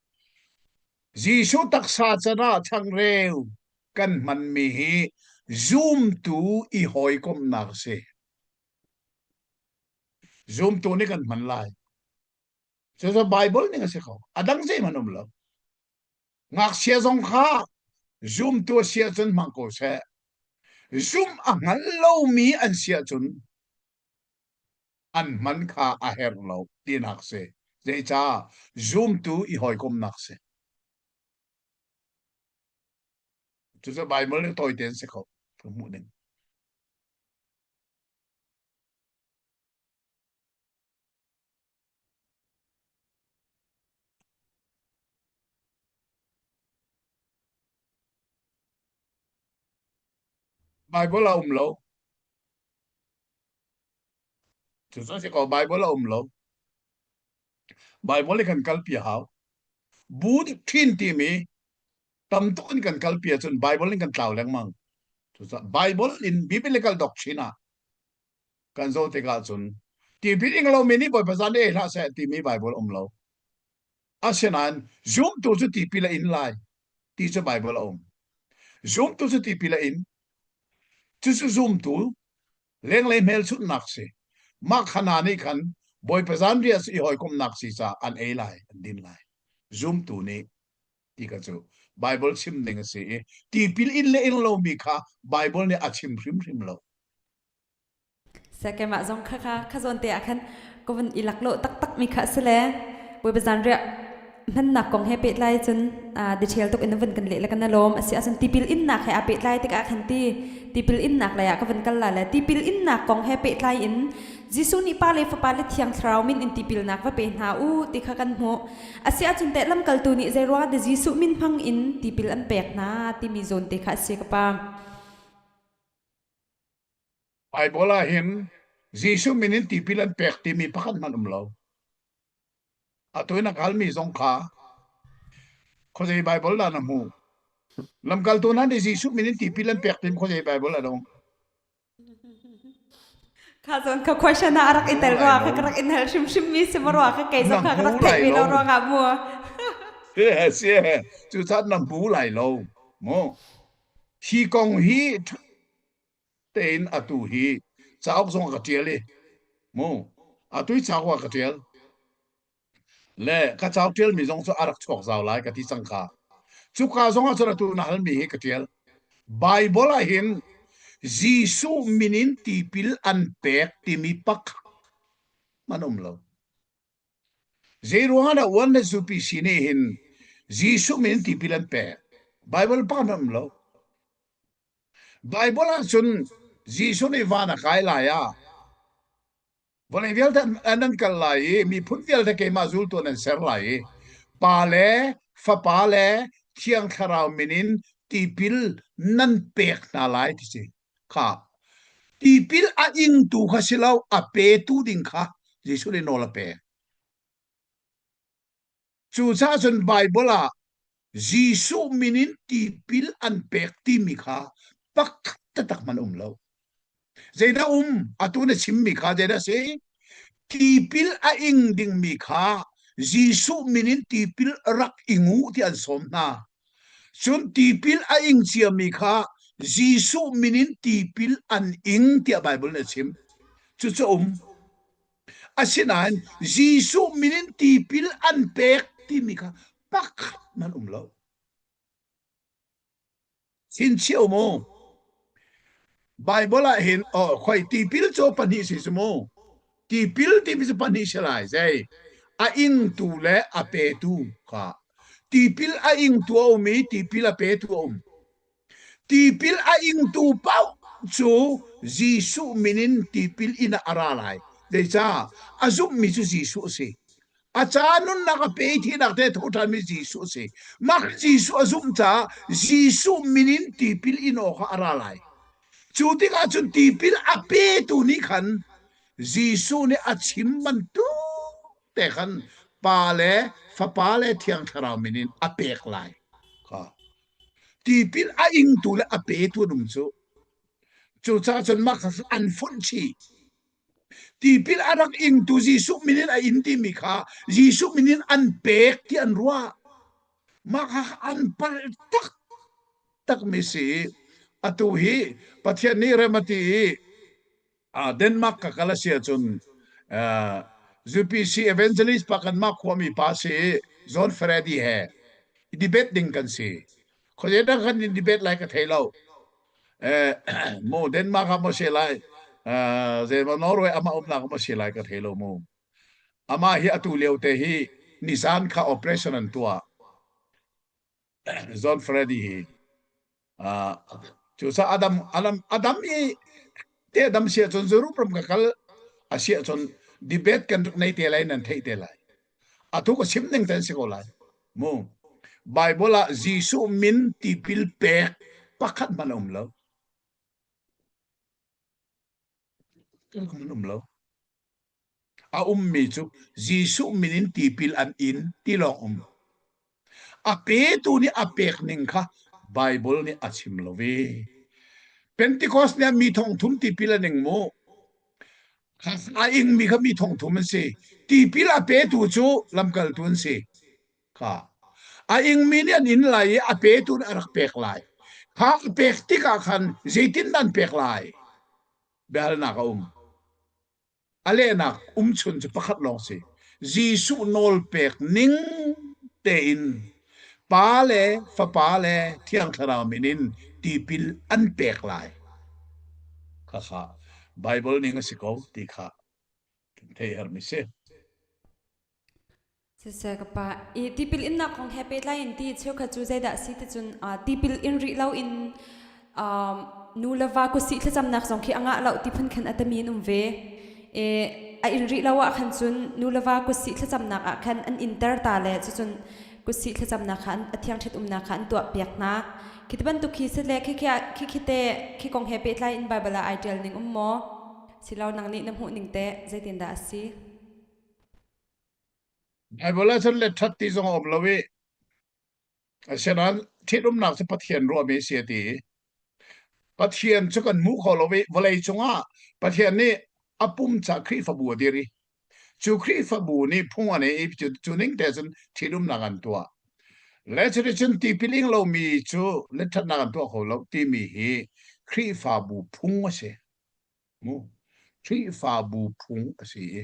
Jesuh taksa can ah changreu kan hmanmi hi zumtu i hawikomhnak a si. Zumtu nih kan hman lai. Cucu Bible ning a si ko. A dang zeihmanh um lo. Ngakchia zong kha zumtu a si ahcun hmang ko seh. Zumh a hngal lomi an si ahcun an hman kha a herh lo tinak si. Zeicah zumtu i hawikomhnak si. Cucu Bible nih tawi tein si ko. Ka hmuh ning. Bible a um lo. Cucu si ko Bible a um lo. Bible i kan kalpi a hau. Bu doctrine timi tam tuk in kan kalpi ahcun Bible in kan tlau lengmang. Cucaah Bible in biblical doctrine ah kan zoh tikah cun tipil ing lomi nih Bawipa zan ei hlah seh timi Bible um lo. Asinain zumtu cu tipil a in lai ti cu Bible a um. Zumtu cu tipil a in. Cucu zumtu lenglei hmelchunhnak si. Mah khana nih khan Bawipa zan riah i hawikomhnak si caah an ei lai, an din lai. Zumtu nih ti kha cu Bible chim ning a si i tipil in le ing lomi kha Bible nih a chim hrimhrim lo. Sakemah zong kha kha kha zawn te ah khan ka vun i laklawh taktak mi kha a si le Bawipa zanriah hmannak kong he pehtlai cun detail tuk in vun kan leh le kan lawm a si ahcun tipil innak he aa pehtlai tikah khan ti tipil innak lei ah ka vun kal la le tipil innak kong he pehtlai in Jesuh nih Pa le Fapa le Thiang Thlarau min in tipilnak va pe hna u ti kha kan hmuh a si ahcun teh lamkaltu nih zei ruangah dah Jesuh min hmang in tipil an pek hna timi zawn te kha a si ka pa Bible ah hin Jesuh min in tipil an pek timi pakhat hmanh um lo. Atu in a kalmi zong kha khuazei Bible dah na hmuh? Lamkaltu hna nih Jesuh min in tipil an pek timi khuazei Bible a dong? Kha zawn ka question ah a rak i tel rua kha ka rak in hal hrimhrim mi si ma rua kha kei zong kha ka rak theih mi lo ruangah mu. Si cu caan na hmu lai lo mu. Hi kong hi tein atu hi cauk zong ka ṭial i mu atu hi cauk ah ka ṭial le ka cauk ṭialmi zong cu a rak chuak zau lai ka ti cang kha cuka zong ah cun atu na halmi hi ka ṭial Bible ah hin Jesuh min in tipil an pek timi pakhat man um lo zei ruangah dah uan le zupi si nih hin Jesuh min in tipil an pek Bible pakhat um lo Baibal ahcun Jesuh nih van a kai lai ah vawlei vialte an an kal lai i miphun vialte keimah zultu an ser lai i Pa le Fapa le Thiang Thlarau min in tipil nan pek hna lai ti si kha tipil a ingtu kha si lo a petu ding kha Jesuh nih nawl a pek. Cucaah cun Baibal ah Jesuh min in tipil an pek timi kha pakhat taktak hmanh um lo. Zeidah um? Atu na chimmi kha zeidah si? Tipil a ing dingmi kha Jesuh min in tipil rak ing u ti an sawm hna. Cun tipil a ing ciami kha Jesuh min in tipil an ing tiah Baibal nih a chim. Cucu um. Asinain Jesuh min in tipil an pek timi kha pakhat man um lo. Thinchia mu. Bible ah hin oh khoi tipil cu pahnih si su mu. Tipil timi cu pahnih si lai zei. A ingtu le a petu kha. Tipil a ingtu a um i tipil a petu a um. Tipil a ingtu paoh cu Jesuh min in tipil inn ah a ra lai. Zeicah? A zumhmi cu Jesuh a si. A ca nunnak a pe i thihnak te tho ṭhanmi Jesuh a si. Mah Jesuh a zumh caah Jesuh min in tipil in awkah a ra lai. Cu tikah cun tipil a petu nih khan Jesuh nih a chim bantuk te khan Pa le Fapa le Thiang Thlarau min in a pek lai. Kha. Tipil a ingtu le a petu an um cu. Cucaah cun mah kha an fonh chih. Tipil a rak ingtu Jesuh min in a in timi kha Jesuh min in an pek ti an ruah. Mah kha an palh tak takmi si. Atu hi Pathian nih rem a ti i Denmark ka kal a si ahcun UPC evangelist pa kanmah khuami pa si John Freddy he debate ding kan si. Khuazei dang kan in debate lai ka thei lo. Mu Denmark ah maw si lai zeimaw Norway amah umnak maw si lai ka thei lo mu. Amah hi atu lio te hi nizan kha operation an tuah. John Freddy hi cucaah Adam Adam Adam i te dam sia cun Europe ram ka kal a sia cun debate kan rak nei te lai nan theih te lai atu ka chim ning ten si ko lai mu Bible ah Jesuh min tipil pek pakhat hmanh a um lo um lo A ummi cu Jesuh min in tipil an in ti lawng um. A petu nih a pek ning kha Bible nih a chim lo ve. Pentecost nih mi thong thum tipil an ing mu. A ingmi kha mi thong thum an si. Tipil a petu cu lamkaltu an si. Kha. A ingmi nih an in lai i a petu nih a rak pek lai. Kha a pek tikah khan zeitin an pek lai? Biahalnak a um. A lehnak umchun cu pakhat lawng si. Jesuh nawlpek ning tein Pa le Fapa le Thiang Thlarau min in tipil an pek lai. Khakha Bible ning a si ko ti kha kan theih herhmi si. Siseh ka pa, i tipil innak kong he pehtlai in ti cheukhat cu zeidah a si ti cun tipil in rih loin nu le va kutsih thlacamnak zong khi a ngah lo ti phun khan a tami an um ve. I a in rih lo ah khan cun nu le va kutsih thlacamnak ah khan an inter ta le cucun kutsih thlacamnak kha a thiang ṭhit umnak kha an tuah piak hna. Khi ti bantuk khi si le khi khi khi te khi kong he pehtlai in Bible ah ai ṭial ning um maw? Silo nang nih na hmuh ning teh zeitindah a si? Bible ah cun let ṭhat ti zong a um lo i asinain ṭhitumnak cu Pathian ruahmi a si a ti. Pathian cu kan hmu kho lo i vawlei cungah Pathian nih a pum ca Khrihfabu a dir i cu Khrihfabu nih phung an ei i cu, cu ning te cun ṭhitumnak an tuah. Le cuticun tipil ing lomi cu let ṭhatnak an tuah kho lo timi hi Khrihfabu phung a si. Mu. Khrihfabu phung a si i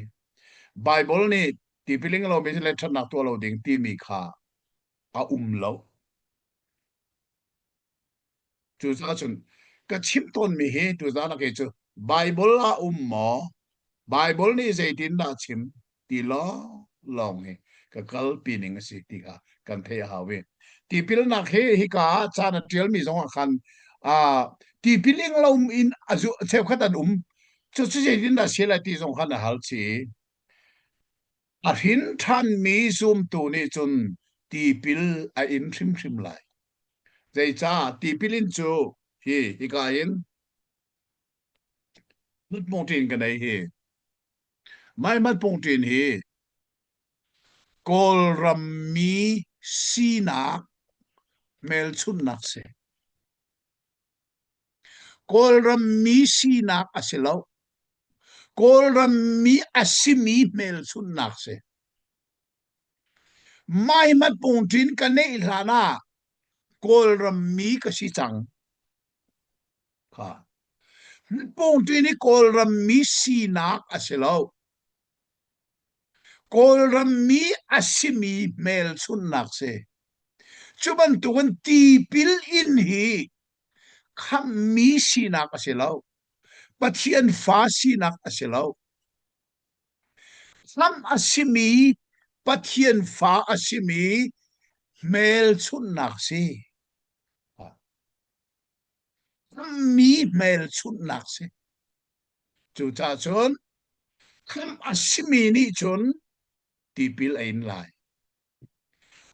Baibal nih tipil ing lomi le ṭhatnak tuah lo ding timi kha a um lo. Cucaah cun ka chim tawnmi hi tuzaan ah kei cu Baibal ah um maw? Baibal nih zeitindah a chim ti lawng lawng hi ka kalpi ning a si ti kha kan theih a hau i tipilnak hi hika ah caan a ṭialmi zong ah khan uh, tipil ing lo in a zu cheukhat an um cu cu zeitindah si lai ti zong khan a hal chih a hrin ṭhanmi zumtu nih cun tipil a in hrimhrim lai zeicah tipil in cu hi hika in Mutpungṭin ka nei hi. Mai matpungṭin hi Kawlram mi sinak hmelchunhnak si. Kawlram mi sinak a si lo. Kawlram mi a simi hmelchunhnak si. Mai matpungṭin ka neih hlan ah Kawlram mi ka si cang. Kha. Pungṭi nih Kawlram mi sinak a si lo. Kawlram mi a simi hmelchunhnak si. Cu bantukin tipil in hi khamhmi sinak a si lo. Pathian fa sinak a si lo. Khamh a simi Pathian fa a simi hmelchunhnak si. Mi hmelchunhnak si. Cucaah cun khamh a simi nih cun tipil a in lai.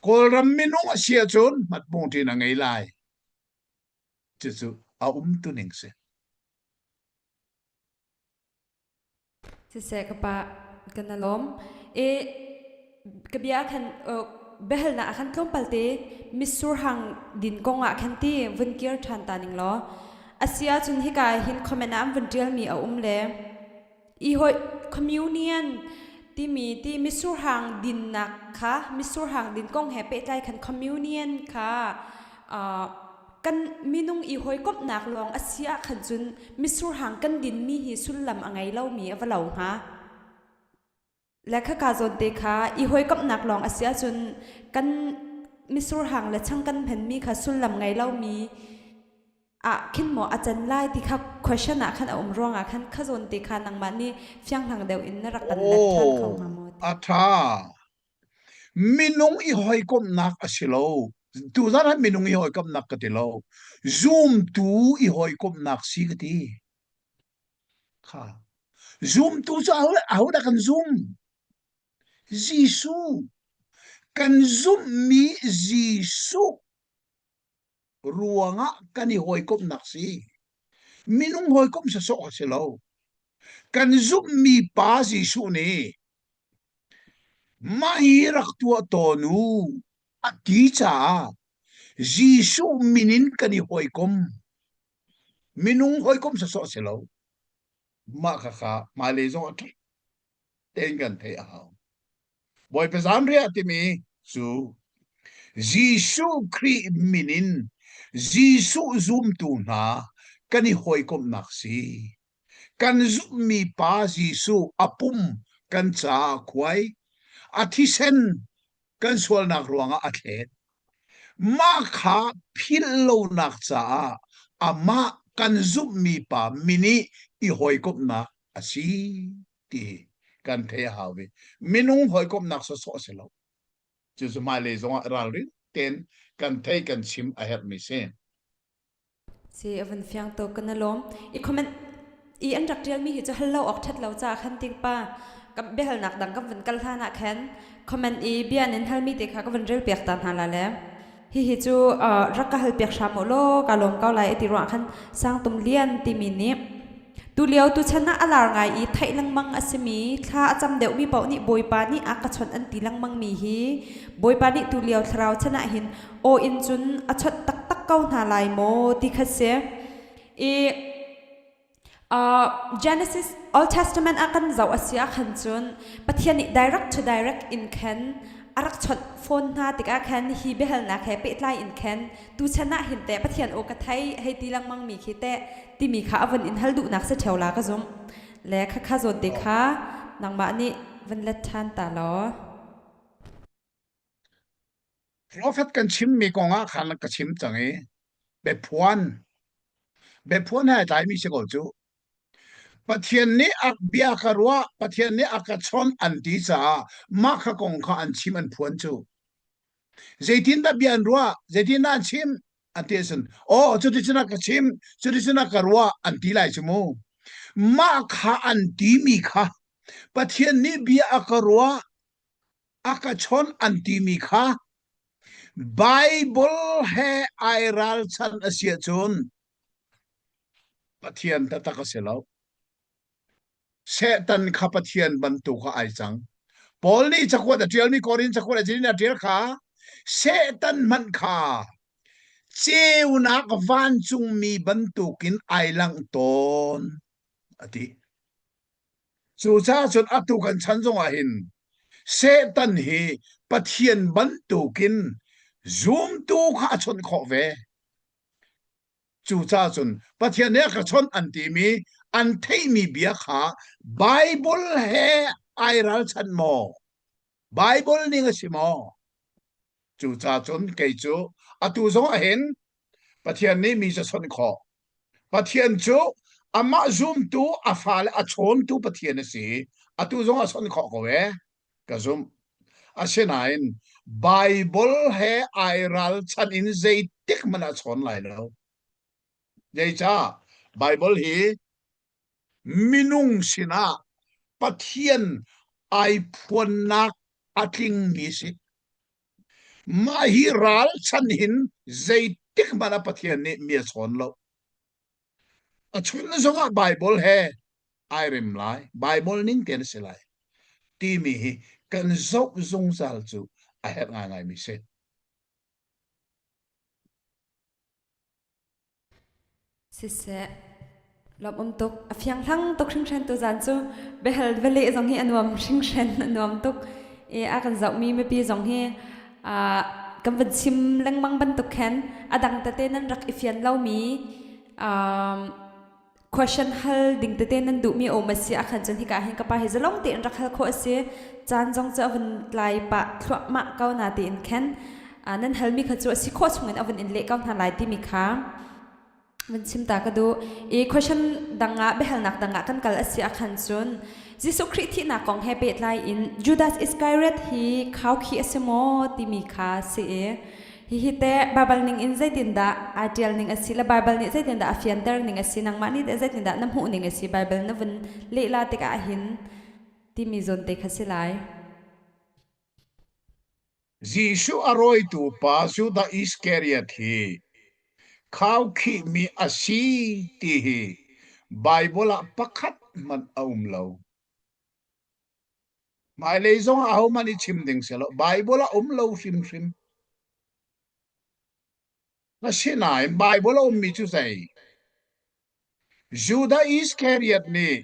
Kawlram minung a si ahcun hmatpungṭin a ngei lai. Cucu a umtuning si. Siseh ka pa kan na lawm. E ka bia khan biahalnak ah khan tlawmpal te mitsur hang din kong ah khan ti vun kir ṭhan ta ning law. A si ahcun hika hin comment ah an vun ṭialmi a um le. I hoi communion timi ti misurhang dinnak kha misurhang din kong he pehtlai khan communion kha uh, kan minung i hawikomhnak lawng a si ah khan cun misurhang kan dinmi hi sullam a ngei lomi a va lo hnga. Le khaka zawn te kha i hawikomhnak lawng a si ahcun kan misurhang le chang kan hmanmi kha sullam ngei lomi ah khin maw a can lai ti kha question ah khan a um ruangah khan kha zawn te kha nangmah nih fianghlang deuh in na rak kan let ṭhan kho Oh, hnga maw ti. a ṭha. Minung i hawikomhnak a si lo. Tuzan ah minung i hawikomhnak ka ti lo. Zumtu i hawikomhnak si ka ti. Kha. Zumtu cu aho ahodah kan zum? Jesuh. Kan zumhmi Jesuh ruangah kan i hawikomhnak si. Minung hawikomh sawsawh a si lo. Kan zumhmi Pa Jesuh nih mah hi rak tuah tawn u a ti caah Jesuh min in kan i hawikom. Minung hawikom sawsawh a si lo. Mah khakha hmailei zong a ṭha tein kan theih a hau. Bawipa zanriah timi cu Jesuh Khrih min in Jesuh zumtu hna kan i hawikomhnak si. Kan zumhmi Pa Jesuh a pum kan caah a khuai, a thisen kan sualnak ruangah a thlet. Mah kha philh lonak caah amah kan zumhmi Pa min i i hawikomhnak a si. ti kan thei a hau i minung hawikomhnak sawsawh a si lo. Cucu hmailei zongah ralring tein kan thei kan chim a herhmi si. Si a van fiang tuk kan lawm. I comment i an rak tialmi hi cu hal lo awk that lo ca khan tik pa ka biahalnak dang ka van kal hlan ah khan comment i bia nin halmi te kha ka van rel piak ta hna la le hihi cu rak ka hal piak hram u law ka lawm ko lai ti ruang khan sangtum lian timi nih tulio tuchan ah a lar ngai i theih lengmang a simi thla a cam deuhmi paoh nih Bawipa nih a ka chawnh an ti lengmang mi hi Bawipa nih tulio thlarau chan ah hin aw in cun a chawnh taktak ko hna lai maw ti kha si i Uh, Genesis Old Testament ah kan zoh a si ah khan cun Pathian nih direct to direct in khan a rak chawnh fawn hna tikah khan hi biahalnak he pehtlai in khan tuchan ah hin teh Pathian aw ka thei hei ti lengmang mi khi teh timi kha a vun in hal duhnak si ṭheo la ka zumh le kha kha zawn te kha nangmah nih van let ṭhan ta law Prophet kan chimmi kong ah khan ka chim cang i biaphuan biaphuan he tlaimi si ko cu. Pathian nih a bia ka ruah, Pathian nih a ka chawnh an ti caah mah kha kong kha an chim an phuan cu. Zeitindah bia an ruah, zeitindah an chim an ti ahcun, aw cuticun a ka chim, cuticun a ka ruah an ti lai cu mu. Mah kha an timi kha Pathian nih bia a ka ruah, a ka chawnh an timi kha Bible he ai ralchan a si ahcun Pathian taktak a si lo. Satan kha Pathian bantuk ah ai cang. Paul nih cakuat a ṭialmi Korin cakuat a a ṭial kha Satan hmanh kha ceunak vancungmi bantukin ai langh tawn a ti. Cucaah cun atu kan chan zongah hin Satan hi Pathian bantukin zumtu kha a chawnh khawh ve. Cucaah cun Pathian nih a ka chawnh an timi an theihmi bia kha Baibal he ai ralchanh maw? Baibal ning a si maw? Cucaah cun kei cu atu zong ah hin Pathian nih mi cu a chawnh khawh. Pathian cu amah zumtu a fale a chawntu Pathian a si. Atu zong a chawnh khawh ko ee ka zumh. Asinain Baibal he ai ralchan in zeitik hmanh ah chawn lai lo. Zeicah? Baibal hi minung sinah Pathian ai phuannak a tlingmi si. Mah hi ralchan hin zeitik hmanh ah Pathian nih mi a chawn lo. A chun zongah Baibal he ai rem lai, Baibal ning tein a si lai timi hi kan zoh zungzal cu a herh ngaingaimi si. Siseh. Lawm um tuk. A fiang hlang tuk hringhran tu zan cu biahal vale zong hi a nuam hringhran a nuam tuk. E a kan zohmi mipi zong hi kan van chim lengmang bantuk khan a dang tete nan rak i fian lomi question hal ding tete nan duhmi a um a si ahkhan cun hika hin ka pa hi zalong tein rak hal khawh a si. Caan zong cu a vun tlai pah thluahmah ko na tiin khan nan halmi kha cu a si khawh chungin a vun in leh ko hna lai timi kha Van chim ta ka duh. I question dangah biahalnak dangah kan kal a si ahkhan cun Jesuh Khrih thihnak kong he pehtlai in Judas Iscariot hi khaukhih a si maw timi kha si i hihi teh Baibal ning in zeitindah aa ṭial ning a si le Baibal nih zeitindah a fianter ning a si nangmah nih teh zeitindah na hmuh ning a si Baibal na vun lehla tikah hin timi zawn te kha si lai. Jesuh a rawitu pa Judah Iskariot hi khaukhihmi a si ti hi Baibal ah pakhat hmanh a um lo. Hmailei zong ah ahohmanh i chim ding si lo. Baibal ah um lo hrimhrim. Asinain Baibal a ummi cu zei? Judah Iskariot nih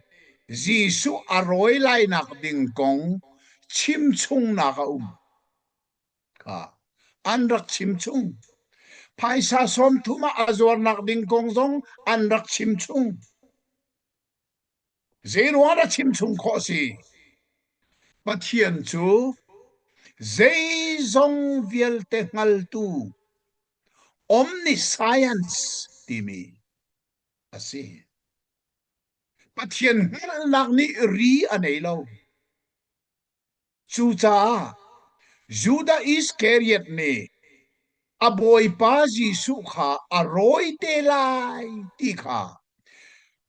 Jesuh a rawi lainak ding kong chimchungnak a um kha an rak chimchung. Phaisa 30 ah a zuarnak ding kong zong an rak chimchung. Zeiruang dah chimchung khawh si? Pathian cu zeizong vialte hngaltu omniscience timi a si. Pathian hngalhnak nih ri a nei lo. Cucaah Judah Iskariot nih a Bawipa Jesuh kha a rawi te lai ti kha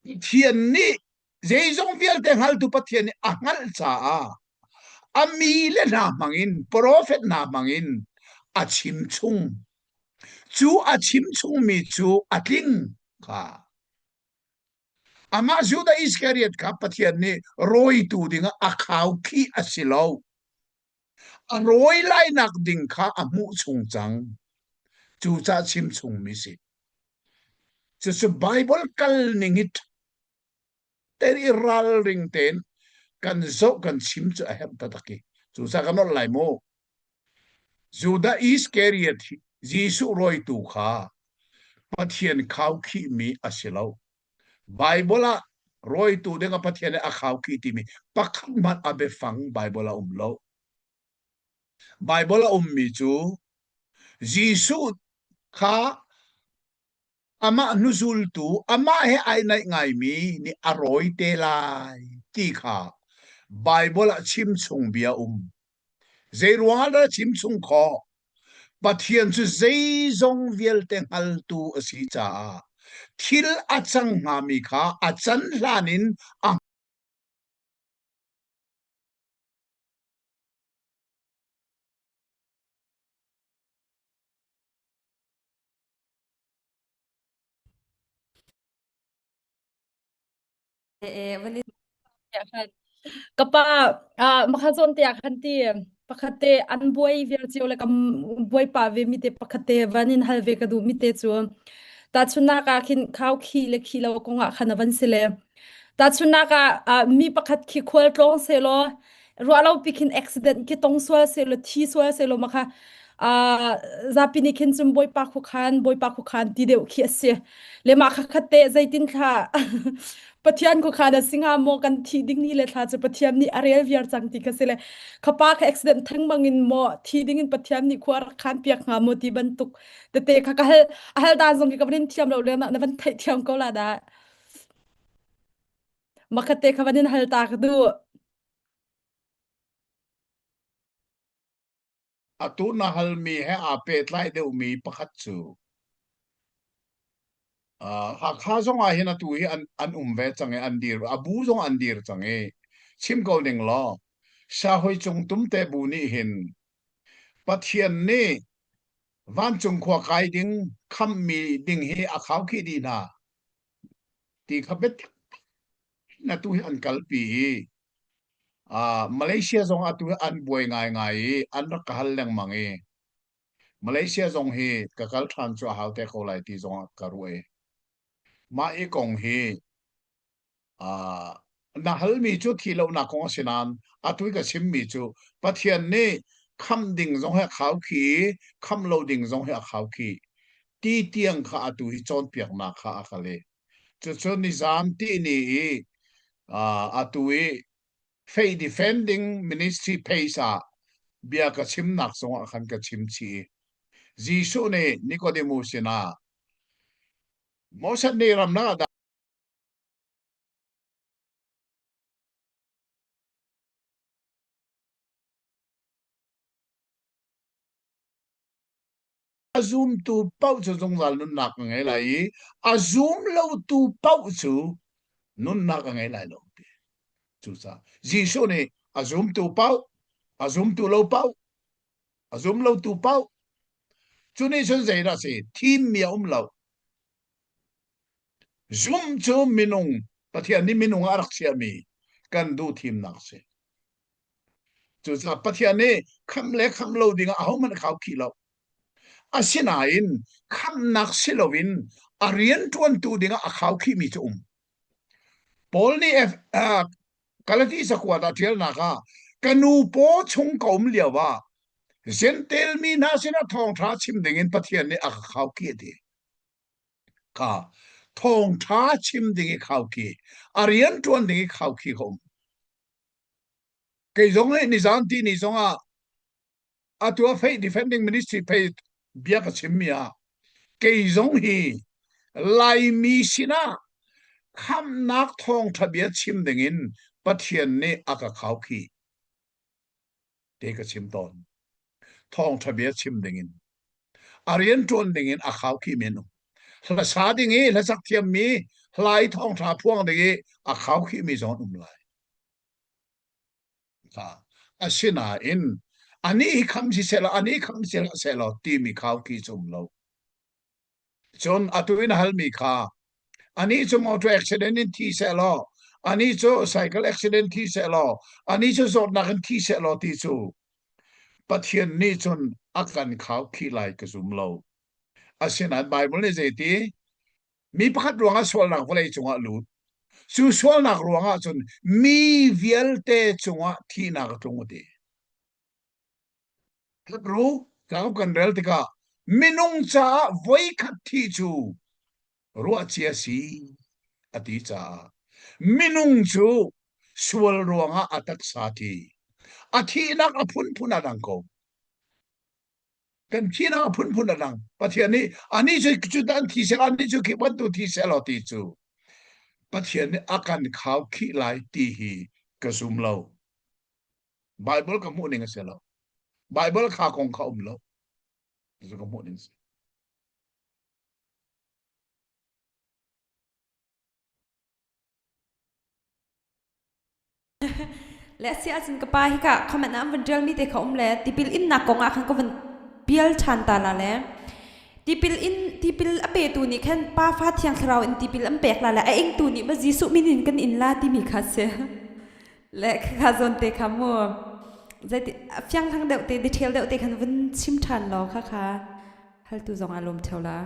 Pathian nih zeizong vialte hngaltu Pathian nih a hngalh caah a mi le hna hmangin profet hna hmangin a chim chung. Cu a chim chungmi cu a tling kha. Amah Judah Iskariot kha Pathian nih rawitu dingah a khaukhih a si lo. A rawi lainak ding kha a hmuh chung cang. Cucaah chim chungmi si. Cucu Bible kal ning hi ten i ralring tein kan zoh kan chim cu a herh taktak i cucaah ka nolh lai mu. Judah Iskariot Jesuh rawitu kha Pathian khaukhihmi a si lo. Baibal ah rawitu ding ah Pathian nih a khaukhih timi pakhat hmanh a biafang Baibal ah um lo. Baibal a ummi cu Jesuh kha amah hnuzultu amah he ai naih ngaimi nih a rawi te lai ti kha Baibal ah chimchung bia um. Zeiruang ah dah chimchung khawh? Pathian cu zeizong vialte hngaltu a si caah thil a cang hngami kha a can hlan in a Ka pa makha zawn te ah khan ti pakhat te an buai vial cio le kam buai pa ve mi te pakhat te van in hal ve ka duh mi te cu tahchunnak ah khin khau khi le khi lo kong ah khan a van si le tahchunnak ah mi pakhat khi khual tlawng se law ruah lo pi khin accident khi tong sual se law thi sual se law makha zapi nih khin cun bawipa khuakhan bawipa khuakhan ti deuh khi a si le mah kha khat te zeitin thla Pathian khuakhan a si hnga maw kan thi ding ni le thla cu Pathian nih a rel viar cang ti kha si le khapa kha accident theng bangin maw thi ding in Pathian nih khua rak khan piak hnga maw ti bantuk tete kha ka hal a hal dan zong khi ka van in thiam lo le na van theih thiam ko la dah makhat te kha van in hal ta ka duh Atu na halmi he aa pehtlai deuhmi pakhat cu uh, Hakha zong ah hin atu hi an, an um ve cang i an dir a bu zong an dir cang i chim ko ning law Sahoi cung tumte bu nih hin Pathian nih vancung khua kai ding khammi ding hi a khaukhih dih hna ti kha biatak atu hi an kalpi i uh, Malaysia zong atu hi an buai ngaingai i an rak ka hal lengmang i Malaysia zong hi ka kal ṭhan cu a hau te ko lai ti zong ah ka ruah i mah i kong hi. Uh, na halmi cu thi lonak kong a si nain atu i ka chimmi cu Pathian nih khamh ding zong hi a khau khi khamh lo ding zong hi a khau khi ti tiang kha atu hi cawnpiaknak kha a ka leh. Cucu nizan ti ni i uh, atu i Faith Defending Ministry page ah bia ka chimnak zongah khan ka chim chih i Jesuh nih Nicodemus sinah Moses nih ramlak ah a zumtu paoh cu zungzal nunnak a ngei lai i a zum lotu paoh cu nunnak a ngei lai lo ti. Cucaah Jesuh nih a zumtu paoh, a zumtu lo paoh, a zum lotu paoh cu nih cun zeidah a si? Thimmi a um lo. Zum cu minung, Pathian nih minung ah a rak chiahmi kan duh thimnak a si. Cucaah Pathian nih khamh le khamh lo dingah ahohmanh a khaukhih lo. Asinain khamhnak si loin a rianṭuantu dingah a khaukhihmi cu um. Paul nih F, uh, Galati cakuat ah ṭialnak ah ka nu paw chung ka um lio ah Jentail mi hna sinah thawngṭha chim dingin Pathian nih a ka khaukhih a ti. Kha thawngṭha chim ding i khaukhih, a rianṭuan ding i khaukhih ka um. Kei zong nih nizan ti ni zong ah atu a Faith Defending Ministry pei bia ka chimmi ah kei zong hi Laimi sinah khamhnak thawngṭha bia chim dingin Pathian nih a ka khaukhih te ka chim tawn. Thawngṭha bia chim dingin a rian ṭuan dingin a khaukhih men um. Hlasa ding i hlasak thiammi hlai thawngṭha phuang ding i a khaukhih mi zong an um lai. Asinain anih hi kham si sehlaw anih kham si hlah sehlaw timi khauki cu um lo. Cun atu in a halmi kha anih cu motor accident in thi sehlaw anih cu cycle accident thi sehlaw anih cu zawtnak in thi sehlaw ti cu Pathian nih cun a kan khaukhih lai ka zum lo. Asinain Bible nih zeiti Mi pakhat ruangah sualnak vawlei cungah lut. Cu sualnak ruangah cun mi vialte cungah thihnak a tlung a ti. Hebrew cauk kan rel tikah minung caah voikhat thi cu ruahcia si a ti caah minung cu sual ruangah a taksa thi. A thihnak a phunphun a dang ko. Kan thihnak a phunphun a dang. Pathian nih anih cu cu dan thi seh anih cu khi bantuk thi seh law ti cu Pathian nih a kan khau khih lai ti hi ka zum lo. Bible ka hmuh ning a si lo. Bible kha kong kha um lo. Cu ka hmuh ning si. Le a si ahcun ka pa hi ka comment ah an van ṭialmi te kha um le tipil innak kong ah khan ka van pial ṭhan ta la le tipil in tipil a petu nih khan pa fa thiang thlarau in tipil an pek la le a ingtu nih ma Jesuh min in kan in la timi kha si le kha zawn te kha mu zeiti fiang hlang deuh te detail deuh te khan vun chim ṭhan law kha kha haltu zong a lawm ṭheo la.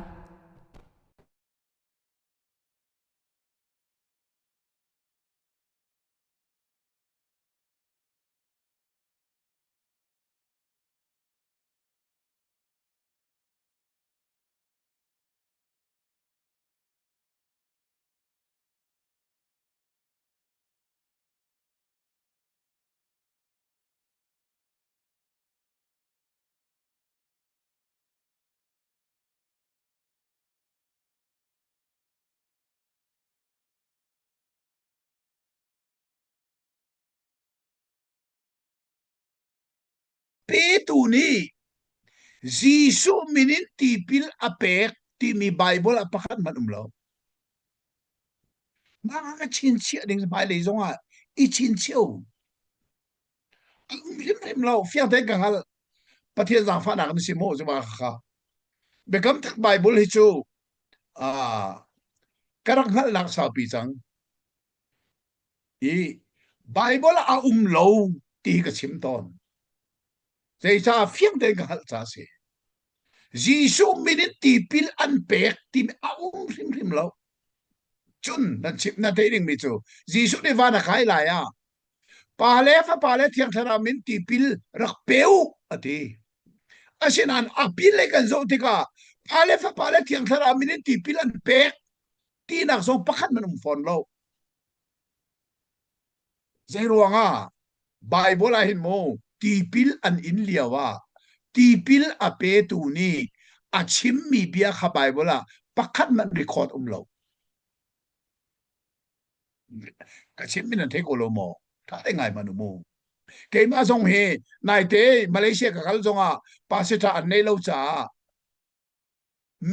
Petu nih Jesuh min in tipil a pek timi Baibal ah pakhat hmanh um lo. Mah ka chinchiah ding hmailei zongah i chinchiah u. A um hrimhrim lo fiang tein ka hngalh. Pathian zaangfahnak na si maw cu kha. Biakam thar Baibal hi cu uh, ka rak hngalhnak saupi cang. I Baibal ah a um lo ti ka chim tawn. Zeicah fiang tein ka hngalh ca si. Jesuh min in tipil an pek timi a um hrimhrim lo. Cun nan chim nan theih dingmi cu Jesuh nih van a kai lai ah Pa le Fapa le Thiang Thlarau min tipil rak pe u a ti. Asinain a pil lei kan zoh tikah Pa le Fapa le Thiang Thlarau min in tipil an pek tinak zong pakhat man um fawn lo. Zei ruangah Bible ah hin mu tipil an in lio ah tipil a petu nih a chimmi bia kha Bible ah pakhat hmanh record um lo. Ka chimmi nan thei ko lo maw? Tha te ngai man mu. Keimah zong hi naite Malaysia ka kal zongah pastor an nei lo caah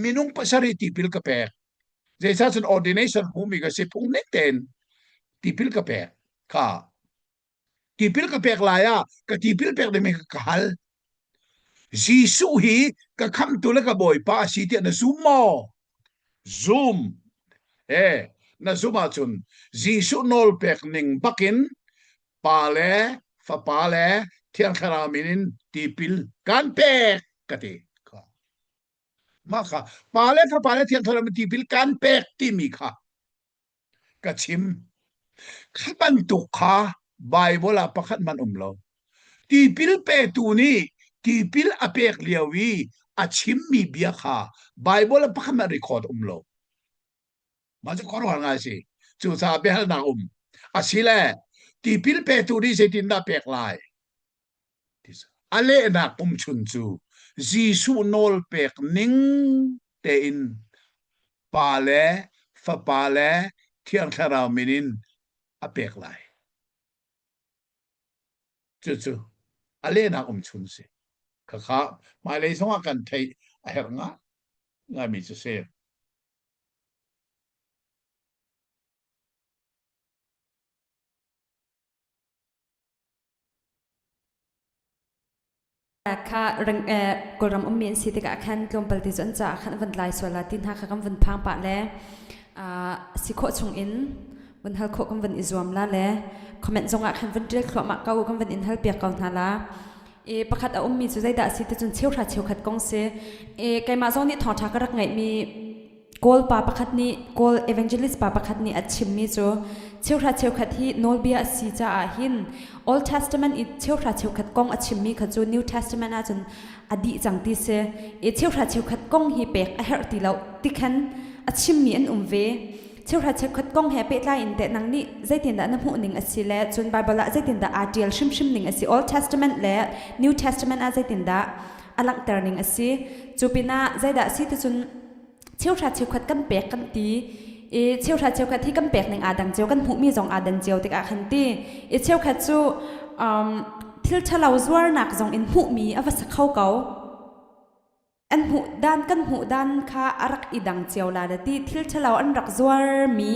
minung pasarih tipil ka pek. Zeicah cun ordination hmumi ka si phung ning tein tipil ka pek kha. Tipil ka pek lai ah ka tipil pek ding ka hal. Jesuh hi ka khamtu le ka bawipa a si tiah na zum maw? Zum. Eh, na zum ahcun Jesuh nawl pek ning bakin Pa le Fapa le Thiang Thlarau min in tipil kan pek ka ti. Mah kha Pa le Fapa le Thiang Thlarau min tipil kan pek timi kha ka chim. Kha bantuk kha Bible ah pakhat hmanh um lo. Tipil petu nih tipil a pek lio i a chimmi bia kha Bible ah pakhat hmanh record um lo. Mah cu khuaruahhar ngai a si. Cucaah biahalnak um. Asile tipil petu nih zeitindah pek lai? A lehnak umchun cu Jesuh nawl pek ning tein Pa le Fapa le Thiang Thlarau min in a pek lai. Cucu a lehnak umchun si. Khakha hmailei zongah kan theih a herh nga ngaimi cu si. Kha reng Kawlram ummi an si tikah khan tlawmpal te cu an caah khan van tlai sual la ti hna kha kan van phang pah le si khawh chung in van hal khawh kan van i zuam la le comment zongah khan van ṭial thluahmah ko kan van in hal piak ko hna la. E pakhat a ummi cu zeidah a si ti cun cheuhra cheukhat kong si. E keimah zong nih thawngṭha ka rak ngeihmi Kawl pa pakhat nih Kawl evangelist pa pakhat nih a chimmi cu cheuhra cheukhat hi nawlbia a si caah hin Old Testament i cheuhra cheukhat kong a chimmi kha cu New Testament ahcun a dih cang ti si. I cheuhra cheukhat kong hi pek a herh ti lo ti khan a chimmi an um ve. Cheuhra cheukhat kong he pehtlai in teh nang nih zeitindah na hmuh ning a si le cun Bible ah zeitindah aa ṭial hrimhrim ning a si Old Testament le New Testament ah zeitindah a langhter ning a si. Cu pinah zeidah a si ticun cheuhra cheukhat kan pek kan ti i cheuhra cheukhat hi kan pek ning aa dang cio kan hmuhmi zong aa dan cio tikah khan ti i cheukhat cu um, thil ṭhalo zuarnak zong in hmuhmi a va si kho ko an hmuh dan kan hmuh dan kha a rak i dang cio la da ti thil ṭhalo an rak zuarmi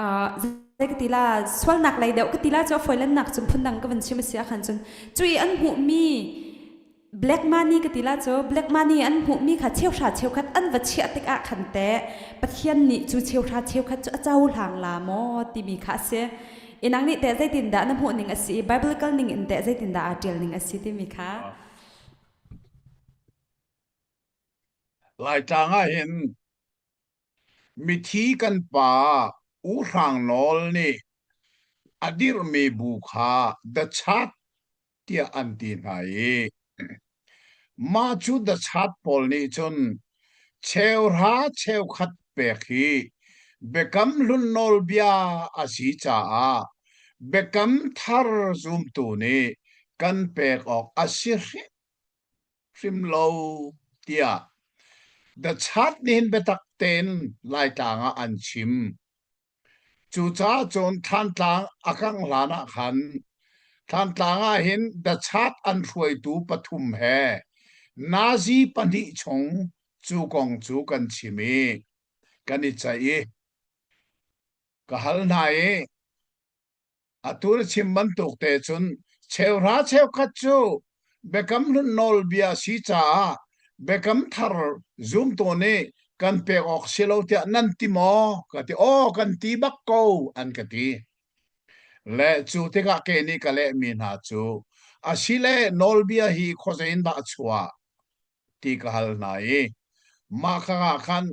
uh, zei ka ti la sualnak lei deuh ka ti la cu a fawilannak cun phundang ka van chim a si ah khan cun cui an hmuhmi Black money ka ti la cu black money an hmuhmi kha cheuhra cheukhat an va chiah tikah khan teh Pathian nih cu cheuhra cheukhat cu a cohlang la maw timi kha a si. Inang nih teh zeitindah na hmuh ning a si i biblical ning in teh zeitindah aa ṭial ning a si timi kha. Laitlang ah hin mithi kan pa U Hrang Nawl nih a dirhmi bu kha The Chat tiah an ti hna i mah cu dachat pawl nih cun cheuhra cheukhat pek hi Biakam Hlun nawlbia a si caah Biakam Thar zumtu nih kan pek awk a si hrimhrim lo tiah dachat nih hin biatak tein Laitlang ah an chim. Cucaah cun Thlantlang a kangh hlan ah khan Thlantlang ah hin dachat an hruaitu pathum he nazi pahnih chung cu kong cu kan chim i kan i ceih i ka hal hna i Atu na chim bantuk te cun cheuhra cheukhat cu Biakam Hlun nawlbia si caah Biakam Thar zumtu nih kan pek awk si lo tiah nan ti maw? Ka ti. Aw, kan ti bak ko, an ka ti. Le cu tikah kei nih ka lehmi hna cu, asile nawlbia hi khuazei in dah a chuah ti ka hal hna i mah kha ah khan.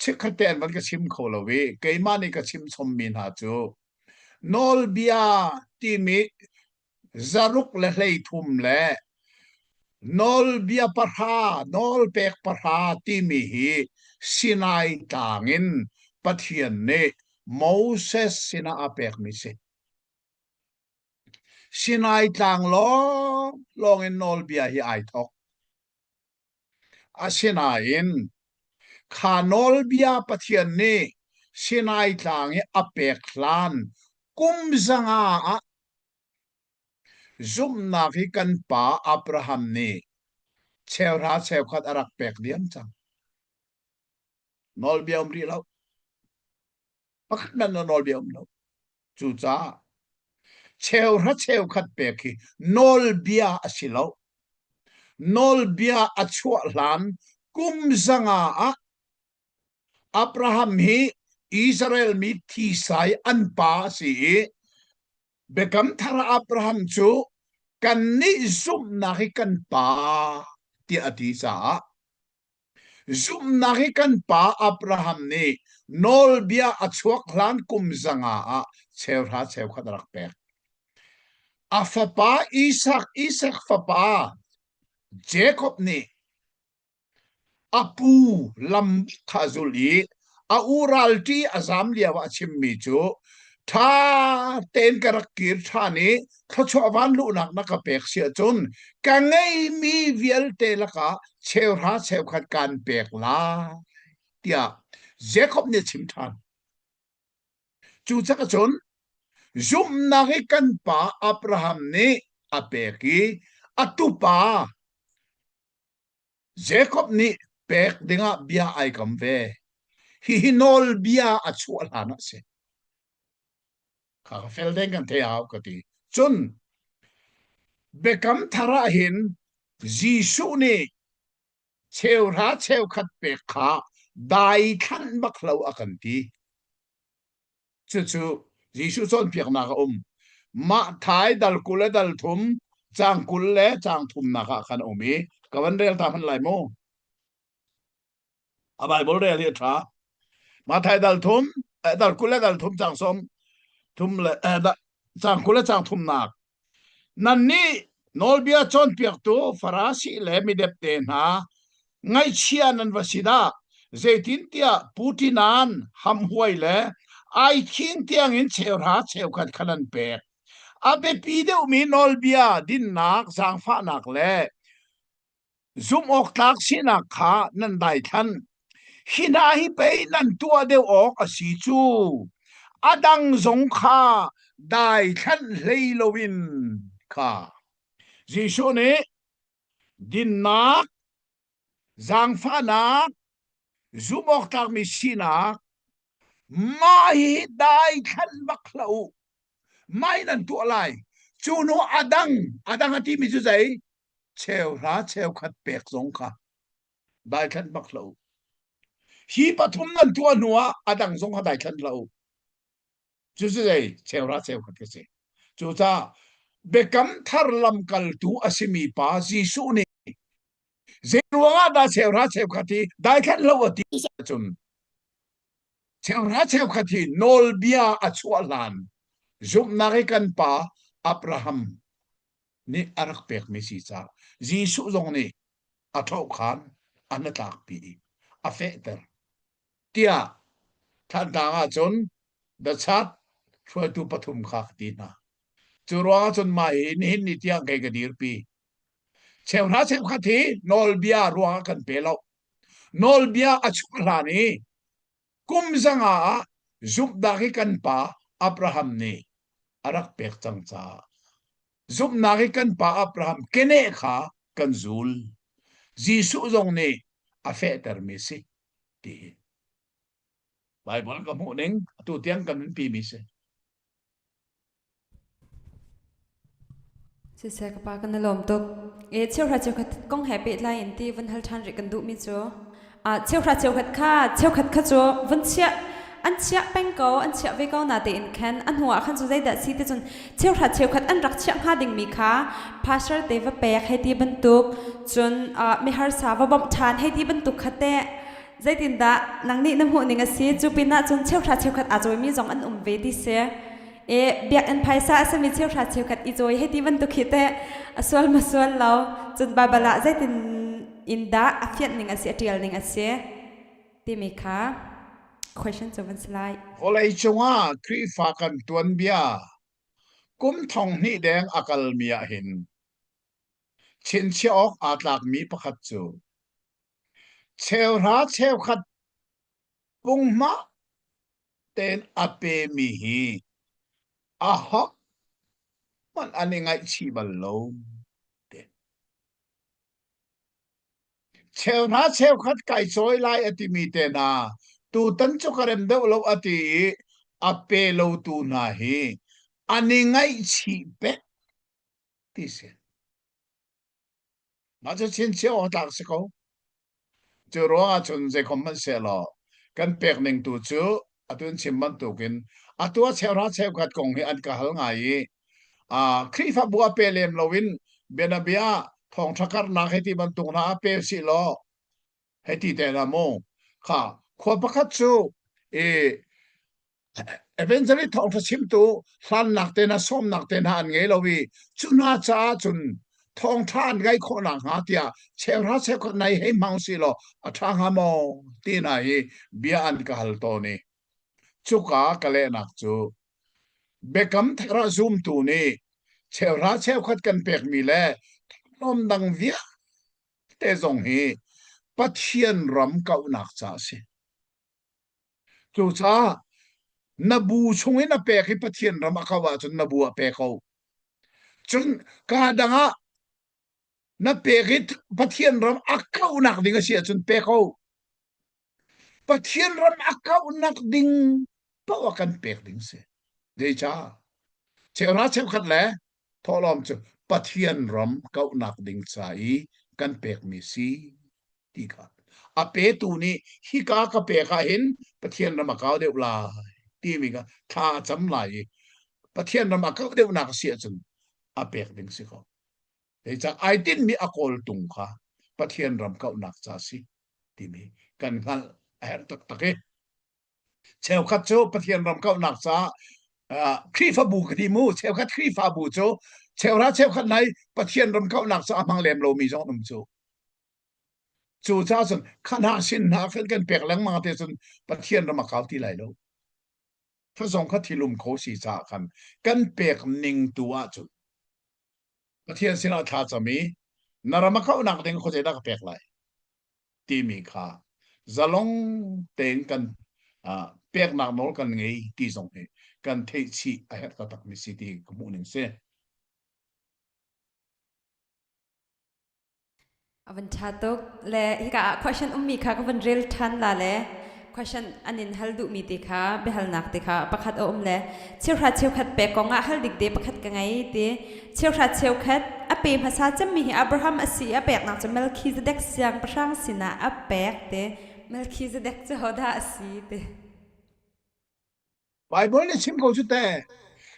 Chikkhat te an van ka chim kho lo i keimah nih ka chim chommi hna cu nawlbia timi zaruk le 13 le nawlbia pahra nawlpek pahra timi hi Sinai tlang in Pathian nih Moses sinah a pekmi si. Sinai tlang lawng lawng in nawlbia hi ai thok. Asinain kha nawlbia Pathian nih Sinai tlang i a pek hlan kum 500 ah zumhnak hi kan pa Abraham nih cheuhra cheukhat a rak pek diam cang. Nawlbia um rih lo. Pakhat hmanh nawlbia um lo. Cucaah cheuhra cheukhat pek hi nawlbia a si lo. Nawlbia a chuah hlan kum 500 ah Abraham hi Israel mi thisai an pa a si i Biakam Thar Abraham cu kannih zumhnak hi kan pa tiah a ti caah Zumhnak hi kan pa Abraham nih nawlbia a chuak hlan kum 500 ah cheuhra cheukhat a rak pek. A fapa Isak, Isak fapa Jacob nih a pu lam kha zulh i a u ralṭi a zam lio ah a chimmi cu ṭha tein ka rak kir ṭhan i thluachuah vanluhnak na ka pek si ahcun ka ngeimi vialte lakah cheuhra cheukhat kaan pek lai tiah Jacob nih a chim ṭhan. Cucaah cun zumhnak i kan pa Abraham nih a pek i a tupa Jacob nih pek dingah bia ai kam ve. Hihi nawlbia a chuah hlan ah a si. Kha ka fel deng kan thei hau ka ti. Cun biakam thar ah hin Jesuh nih cheuhra cheukhat pek kha daithlanh bak lo a kan ti. Cucu Jesuh cawnpiaknak a um. Mah thai dal 20 le dal thum, caang 20 le caang thumnak ah khan a um i ka van rel ta hmanh lai mu. A Bible rel hi a ṭha. Mathai dal thum, eh, dal 20 le dal thum caang sawm thum le eh, da, caang 20 le caang thumnak. Nannih nawlbia cawnpiaktu Farasi le midepde hna ngaihchia nan va si dah! Zeitintiah putinan hamhuai le aikhing tiangin cheuhra cheukhat kha nan pek. A biapi deuhmi nawlbia dinnak, zaangfahnak le Zumhawktlak sinak kha nan daithlan. Hi hna hi pei nan tuah deuh awk a si cu. A dang zong kha daithlanh hlei loin kha. Jesuh nih dinnak, zaangfahnak, zumhawktlakmi sinak, mah hi daithlanh bak hlah u. Mah hi nan tuah lai. Cu hnu a dang, a dang a timi cu zei? Cheuhra cheukhat pek zong kha daithlanh bak hlah u. Hi pathum nan tuah hnu ah a dang zong kha daithlanh hlah u. Cu cu zei? Cheuhra cheukhat ka si. Cucaah biakam thar lamkaltu a simi pa Jesuh nih zei ruangah dah cheuhra cheukhat hi daithlanh lo a ti ahcun cheuhra cheukhat hi nawlbia a chuah hlan zumhnak i kan pa Abraham nih a rak pekmi si caah Jesuh zong nih a ṭhohkhan a hnatlakpi i a fehter tiah Thantlang ahcun The Chat hruaitu pathum kha ka ti hna. Cu ruangah cun mah hi nihin ni tiang kei ka dirpi. Cheuhra cheukhat hi nawlbia ruangah kan pe lo. Nawlbia a chuah hlan i kum 500 ah zumhnak hi kan pa Abraham nih a rak pek cang caah zumhnak hi kan pa Abraham keneh kha kan zul. Jesuh zong nih a fehtermi si ti hi. Bible ka hmuh ning atu tiang kan nunpi mi si. Siseh ka pa kan i lawm tuk. E cheuhra cheukhat kong he pehtlai in ti vun hal ṭhan rih kan duhmi cu ah cheuhra cheukhat kha cheukhat kha cu vun chiah an chiah peng ko an chiah ve ko na tein khan a hnu ah khan cu zeidah si ti cun cheuhra cheukhat an rak chiah hnga dingmi kha pastor te va pek hei ti bantuk cun ah miharsa va bawmh ṭhan hei ti bantuk kha teh. Zeitindah nang nih na hmuh ning a si? Cu pinah cun cheuhra cheukhat aa cawimi zong an um ve ti si. E biakinn phaisa a simi cheuhra cheukhat i cawi hei ti bantuk hi teh a sual ma sual lo. Cun Baibal ah zeitin in dah a fianh ning a si, a ṭial ning a si timi kha question cu van si lai. Vawlei cungah Khrihfa kan tuanbia kum thong hnih deng a kalmi ah hin chinchiah awk aa tlakmi pakhat cu Cheuhra cheukhat punghma tein a pemi hi ahohmanh an i ngaihchih bal lo. Cheuhra cheukhat kai cawi lai a timi te hna tutan cu ka rem deuh lo a ti i a pe lotu hna hi an i ngaihchih pek ti si. Mah cu chinchiah awk tlak si ko. Cu ruangah cun zeikhom hmanh sehlaw kan pek ning tu cu atu in chim bantukin atu a cheuhra cheukhat kong hi an ka hal ngai i uh, Khrihfabu a pe lem loin bianabia thawngṭha karhnak hei ti bantuk hna ah pe sih law hei ti te hna mu kha khua pakhat cu i evangelist thawngṭha chimtu hlannak te hna sawmnak te hna an ngei lo i cu hna caah cun thawngṭha an ngeih khawh nakhnga tiah cheuhra cheukhat nai hei hmang si law a ṭha hnga maw ti hna hi bia an ka hal tawn i cuka ka lehnak cu biakam thar ah zumtu nih cheuhra cheukhat kan pekmi le thawhlawm dang vialte zong hi Pathian ram kauhnak ca a si. Cucaah na bu chung in a pek i Pathian ram a kau ahcun na bu ah pe ko. Cun kaa dang ah na pek i Pathian ram a kauhnak ding a si ahcun pe ko. Pathian ram a kauhnak ding paoh ah kan pek ding si. Zeicah? Cheuhra cheukhat le thawhlawm cu Pathian ram kauhnak ding ca i kan pekmi si ti kha a petu nih hika ka pek ah hin Pathian ram a kau deuh lai timi kha thla a cam lai i Pathian ram a kau deuhnak a si ahcun a pek ding si ko. Zeicah ai tinhmi a kawltung kha Pathian ram kauhnak ca si timi kan hngalh a herh taktak i cheukhat cu Pathian ram kauhnak caah uh, Khrihfabu ka ti mu cheukhat Khrihfabu cu cheuhra cheukhat nai Pathian ram kauhnak caah a hmang lem lomi zong um cu cu caah cun khana sin hna khan kan pek lengmang te cun Pathian ram a kau ti lai lo kha zong kha thilum kho si caah khan kan pek ning tu ahcun Pathian sinah thla cam i na ram a kauhnak ding khuazei dah ka pek lai timi kha zalong tein kan uh, peknak nawl kan ngei ti zong hi kan theih chih a herh taktak mi si ti ka hmuh ning si. A van ṭha tuk. Le hika ah question ummi kha ka van rel ṭhan la le question an in hal duhmi te kha biahalnak te kha pakhat a um le cheuhra cheukhat pek kong ah hal dik te pakhat ka ngei ti cheuhra cheukhat a pe hmasa cemmi hi Abraham a si i a peknak cu Melchizedek siangpahrang sinah a pek te Melchizedek cu hodah a si ti Bible nih chim ko cu te.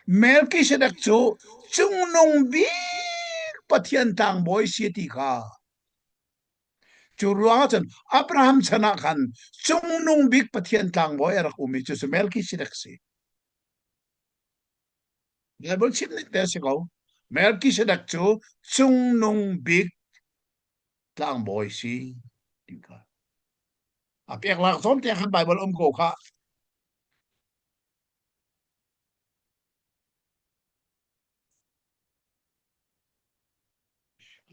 Melchizedek cu cungnung bik Pathian tlangbawi si ti kha. Cu ruang ah cun Abraham chan ah khan cungnung bik Pathian tlangbawi a rak um i cu cu Melchizedek si. Bible chim ning te si ko. Melchizedek cu cungnung bik tlangbawi si ti kha. A pek lak zawn te khan Bible um ko kha.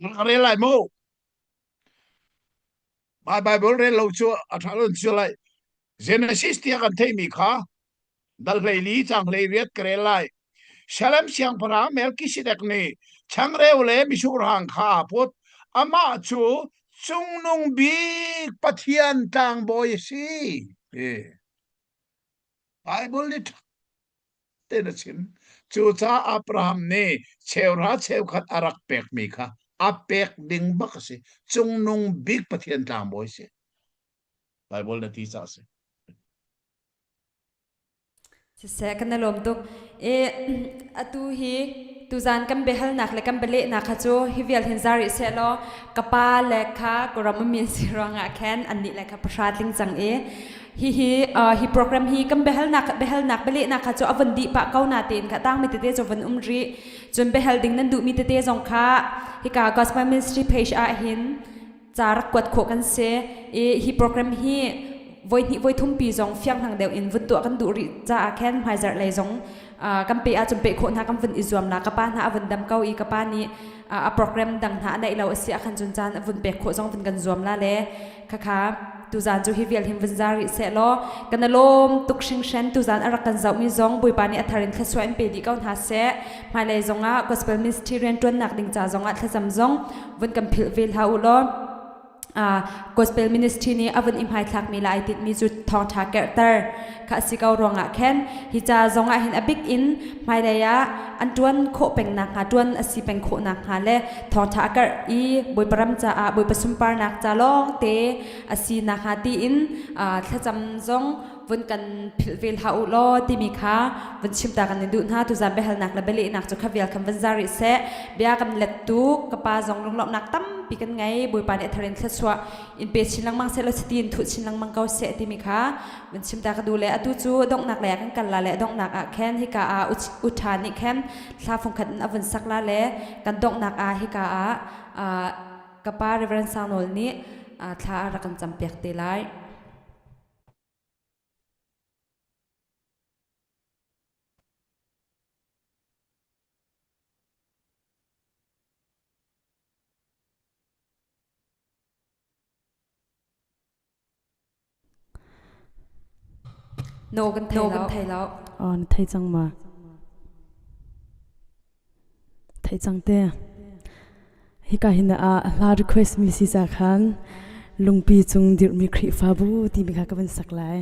Ka rel lai mu. Mai Bible rel lo cu a ṭha lo cu lai. Genesis tiah kan theihmi kha dal hleili cang hleiriat ka rel lai. Shalem siangpahrang Melchizedek nih changreu le misurhang kha aa put. Amah cu cungnung bik Pathian tlangbawi a si. Bible nih ṭha tein a chim. Cucaah Abraham nih cheuhra cheukhat a rak pekmi kha a pek ding bak a si. Cungnung bik Pathian tlangbawi a si. Bible na ti caah a si. Siseh, kan i lawm tuk. I atu hi Tuzan kan biahalnak le kan bialehnak kha cu hi vial hin zar rih seh law ka pa le kha ka ram ummi an si ruangah khan annih le kha pahra tling cang i hihi hi program hi kan biahalnak biahalnak bialehnak kha cu a vun dih pah ko na tein kha tangmi tete cu vun um rih. Cun biahal ding nan duhmi tete zong kha hika Gospel Ministry page ah hin ca rak kuat khawh kan si i hi program hi voi hnih voi thum pi zong fianghlang deuh in vun tuah kan duh rih caah khan hmaizarh lei zong kan pe ahcun pe khawh hna kan vun i zuam la ka pa hna a vun dam ko i ka pa nih a program dang hna a neih lo a si ahkhan cun caan a vun pek khawh zong vun kan zuam la le khakha tuzan cu hi vial hin vun za rih seh law kan lawm tuk hringhren tuzan a rak kan zohmi zong Bawipa nih a thar in thluachuah in pe dih ko hna seh hmailei zongah gospel ministry rianṭuannak ding ca zongah thlacam zong vun kan philh ve hlah u law gospel ministry nih a vun i hmaithlakmi le ai tinhmi cu thawngṭha kerhter kha a si ko ruangah khan hi ca zongah hin a bik in hmailei ah an ṭuan khawh peng nakhnga ṭuan a si peng khawh nakhnga le thawngṭha a karh i Bawipa ram caah Bawipa sunparnak ca lawng te a si nakhnga tiin thlacam zong vun kan philh ve hlah u law timi kha vun chim ta kan in duh hna. Tuzan biahalnak le bialehnak cu kha vial khan vun zar rih seh. Bia kan let tuk ka pa zong lunglawmhnak tampi kan ngei. Bawipa nih a thar in thluachuah in pe chin lengmang seh law chiti in thuh chin lengmang ko seh timi kha vun chim ta ka duh le atu cu donghnak lei ah kan kal la le donghnak ah khan hika ah u ṭha nih khan thla fungkhat in a vun sak la le kan donghnak ah hika ah ka pa Reverend Sang Nawl nih thla a rak kan campiak te lai. No kan thei lo. Aw na thei cang ma? Thei cang te. Hika hin ah hla request mi si ca khan lungpi cung dirhmi Khrihfabu timi kha ka van sak lai.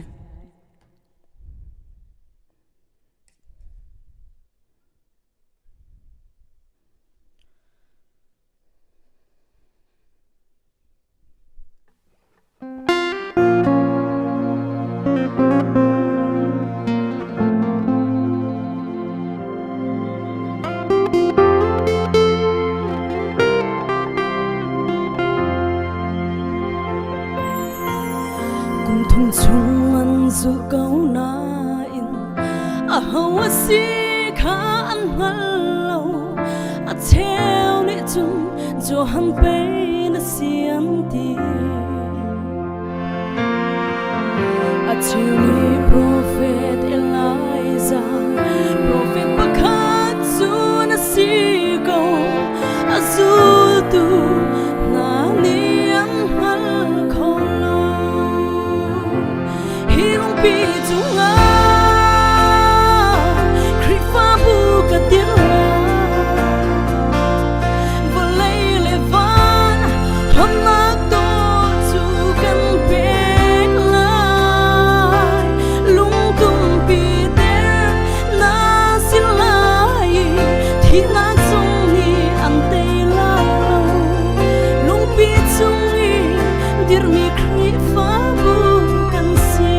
Kum thum chung an zulh ko nain aho a si kha an hngal lo. A cheu nih cun Johan pei na si an ti. A cheu nih profet Elijah, profet pakhat cu na si ko. A zultu hna nih an hngal kho lo. Hi lungpi cungah Khrihfabu ka dir Vawlei le van hawnnak dawh cu kan pek lai. Lungtumpi ter na si lai i thihnak zong nih an tei lai lo. Lungpi cung i dirmi Khrihfabu kan si.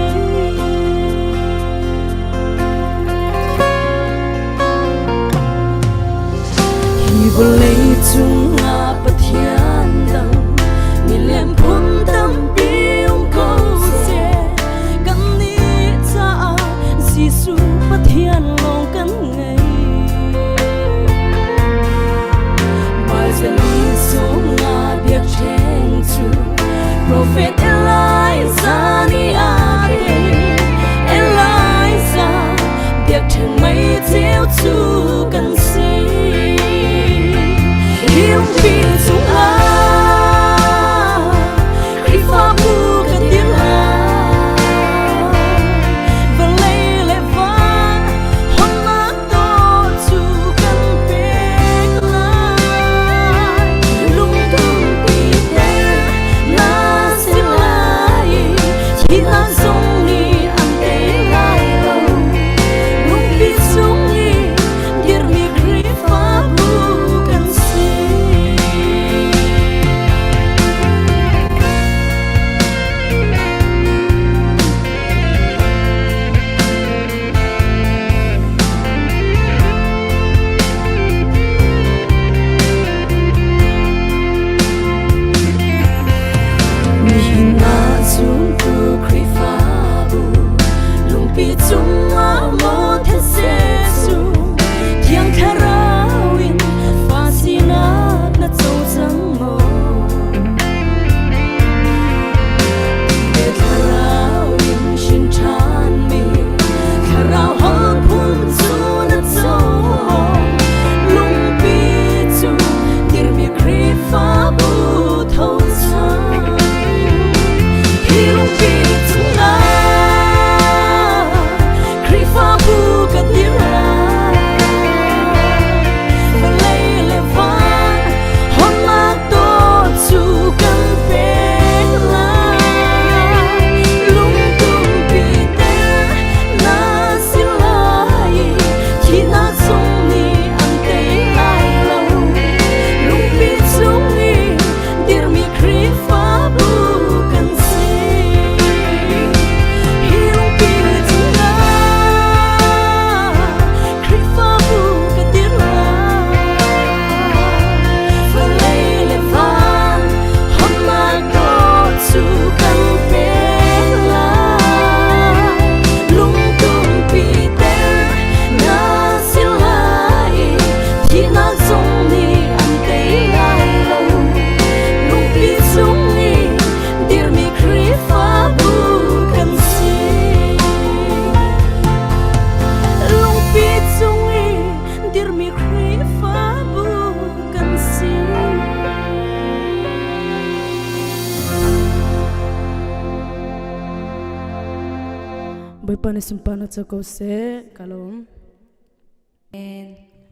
Bawipa nih sunparnak co ko seh. Ka lawm.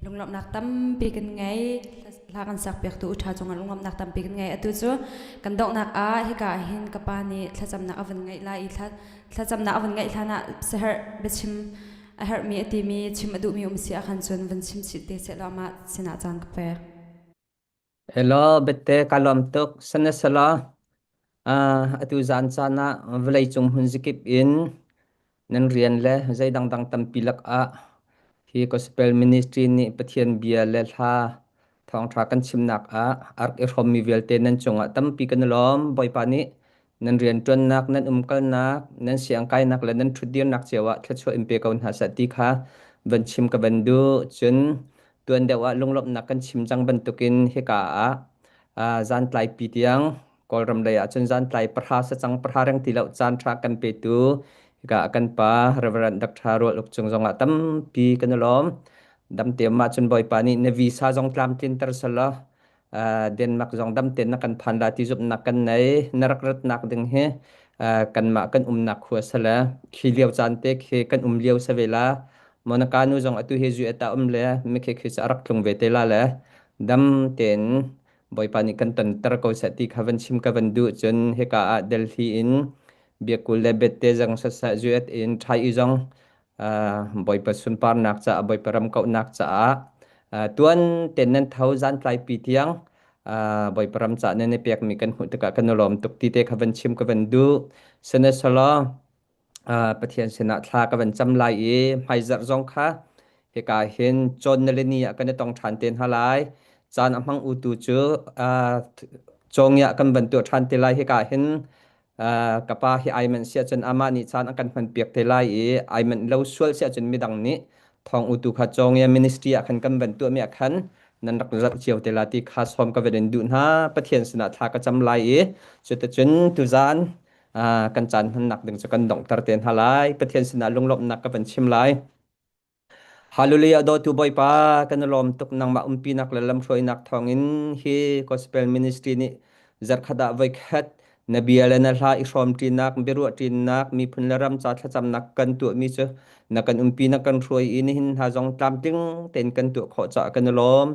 Lunglawmhnak tampi kan ngei. Hla kan sak piaktu u ṭha cungah lunglawmhnak tampi kan ngei. Atu cu kan donghnak ah hika ah hin ka pa nih thlacamnak a van ngeih lai i thla thlacamnak a van ngeih hlan ah siaherh biachim a herhmi a timi chim a duhmi um si ahkhan cun van chim chih te seh law amah sinah caan ka pek. Hello, bette ka lawm tuk. Sanasala, uh, atu zan caan ah vawleicung hmun zikip in nan rian le zei dangdang tampi lakah hi gospel ministry nih Pathian bia le hla thawngṭha kan chimnak ah a rak i hrawmmi vialte nan cungah tampi kan i lawm. Bawipa nih nan rianṭuannak, nan umkalnak, nan siangkainak le nan ṭhutdirnak cio ah thluachuah in pe ko hna seh ti kha van chim ka van duh. Cun tuan deuh ah lunglawmhnak kan chim cang bantukin hika ah uh, zantlaipi tiang Kawlram lei ah cun zantlai pahra sacang pahra reng ti lo caan ṭha kan petu hika ah kan pa Reverend Dr. Rual Uk Cung zongah tampi kan i lawm. Dam te mah cun Bawipa nih na visa zong tlamtlinter selaw Denmark zong dam tein na kan phan la ti zumhnak kan nei. Na rak ratnak ding hi kanmah kan umnak khua sale khi lio caan te khi kan um lio sa ve la. Monica nu zong atu hi zu eta um le mikhi khi a rak tlung ve te la le dam tein Bawipa nih kan tonter ko seh ti kha van chim ka van duh cun hika ah Delhi in biakul le bette zang saseh zuet in ṭhai i zong Bawipa sunparnak caah Bawipa ram kauhnak caah tuan ten nan tho zan tlaipi tiang Bawipa ram caah nan i pekmi kan hmuh tikah kan i lawm tuk ti te kha van chim ka van duh. Sihmanhsehlaw Pathian sinah thla ka van cam lai i hmaizarh zong kha hika hin cawn na le ni ah kan i tong ṭhan te hna lai. Caan a hmang utu cu cawngia kan van tuah ṭhan te lai. Hika hin ka pa hi ai manh si ahcun amah nih caan a kan hmanpiak te lai i ai manh lo sual si ahcun midang nih thawng utu kha cawngia ministry ah khan kan van tuahmi ah khan nan rak zalh cio te la ti kha sawm ka van in duh hna. Pathian sinah thla ka cam lai i cuticun tuzaan kan caan hmannak ding cu kan donghter te hna lai. Pathian sinah lunglawmhnak ka van chim lai. Hallelujah dawtu Bawipa kan i lawm tuk nangmah umpinak le lamhruainak thawngin hi gospel ministry nih zarhkhat ah voikhat na bia le na hla i hrawmṭinak biaruahṭinak miphun le ram ca thlacamnak kan tuahmi cu na kan umpi na kan hruai i nihin hna zong tlamtling tein kan tuah khawh caah kan i lawm.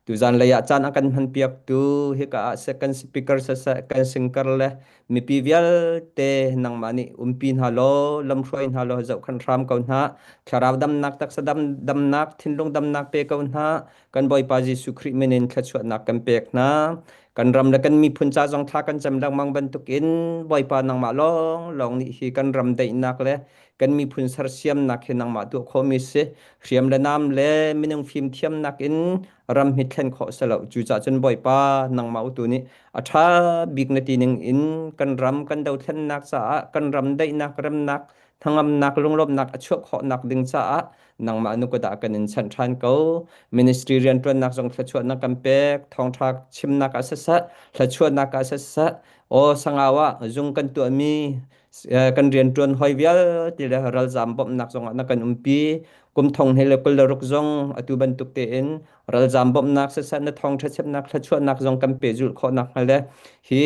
Tuzan lei ah caan a kan hmanpiaktu hika ah seh kan speaker siseh kan singer le Mipi vialte nangmah nih umpi hna law, lamhruai hna law, zohkhenh hram ko hna. Thlarau damnak, taksa dam, damnak, thinlung damnak pe ko hna. Kan Bawipa Jesuh Khrih min in thluachuahnak kan pek hna. Kan ram le kan miphun ca zong thla kan cam lengmang bantukin Bawipa nangmah lawng lawng nih hi kan ram daihnak le kan miphun sersiamnak hi nangmah tuah khawhmi si. Hriam le nam le minung fimthiamnak in ram hi thlen khawh si lo. Cucaah cun Bawipa nangmah utu nih a ṭha bik na ti ning in kan ram kan dothlennak caah kan ram daihnak remnak hnangamnak lunglawmhnak a chuah khawhnak ding caah nangmah nu kut ah kan in chanh ṭhan ko ministry rianṭuannak zong thluachuahnak kan pek thawngṭha chimnak ah siseh thluachuahnak ah siseh aw sangau ah zung kan tuahmi kan rianṭuan hoi vialte le ralzaam bawmhnak zongah na kan umpi kum thong he le 26 zong atu bantuk tein ralzaam bawmhnak siseh na thawngṭha chimnak thluachuahnak zong kan pehzulh khawhnak hnga le hi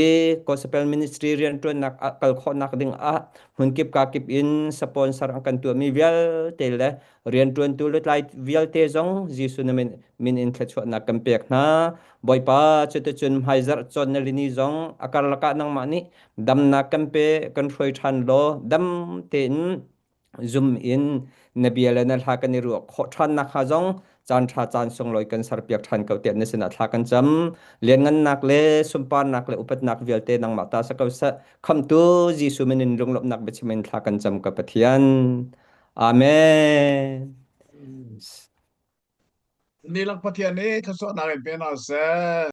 gospel ministry rianṭuannak ah kal khawhnak ding ah hmunkip kakip in sponsor an kan tuahmi vialte le rianṭuantu lutlai vialte zong Jesuh na min, min in thluachuahnak kan pek hna Bawipa cuticun hmaizarh cawn na lini zong a karlak ah nangmah nih damnak kan pe kan hruai ṭhan law dam tein zum in na bia le na hla kan i ruah khawh ṭhan nakhnga zong caan ṭha caan sunglawi kan serpiak ṭhan ko tiah na sinah thla kan cam. Lianngannak le sunparnak le upatnak vialte nangmah ta sa ko seh. Khamhtu Jesuh min in lunglawmhnak biachim in thla kan cam ka Pathian. Amen. Nilak Pathian nih thluachuahnak in pe hna seh.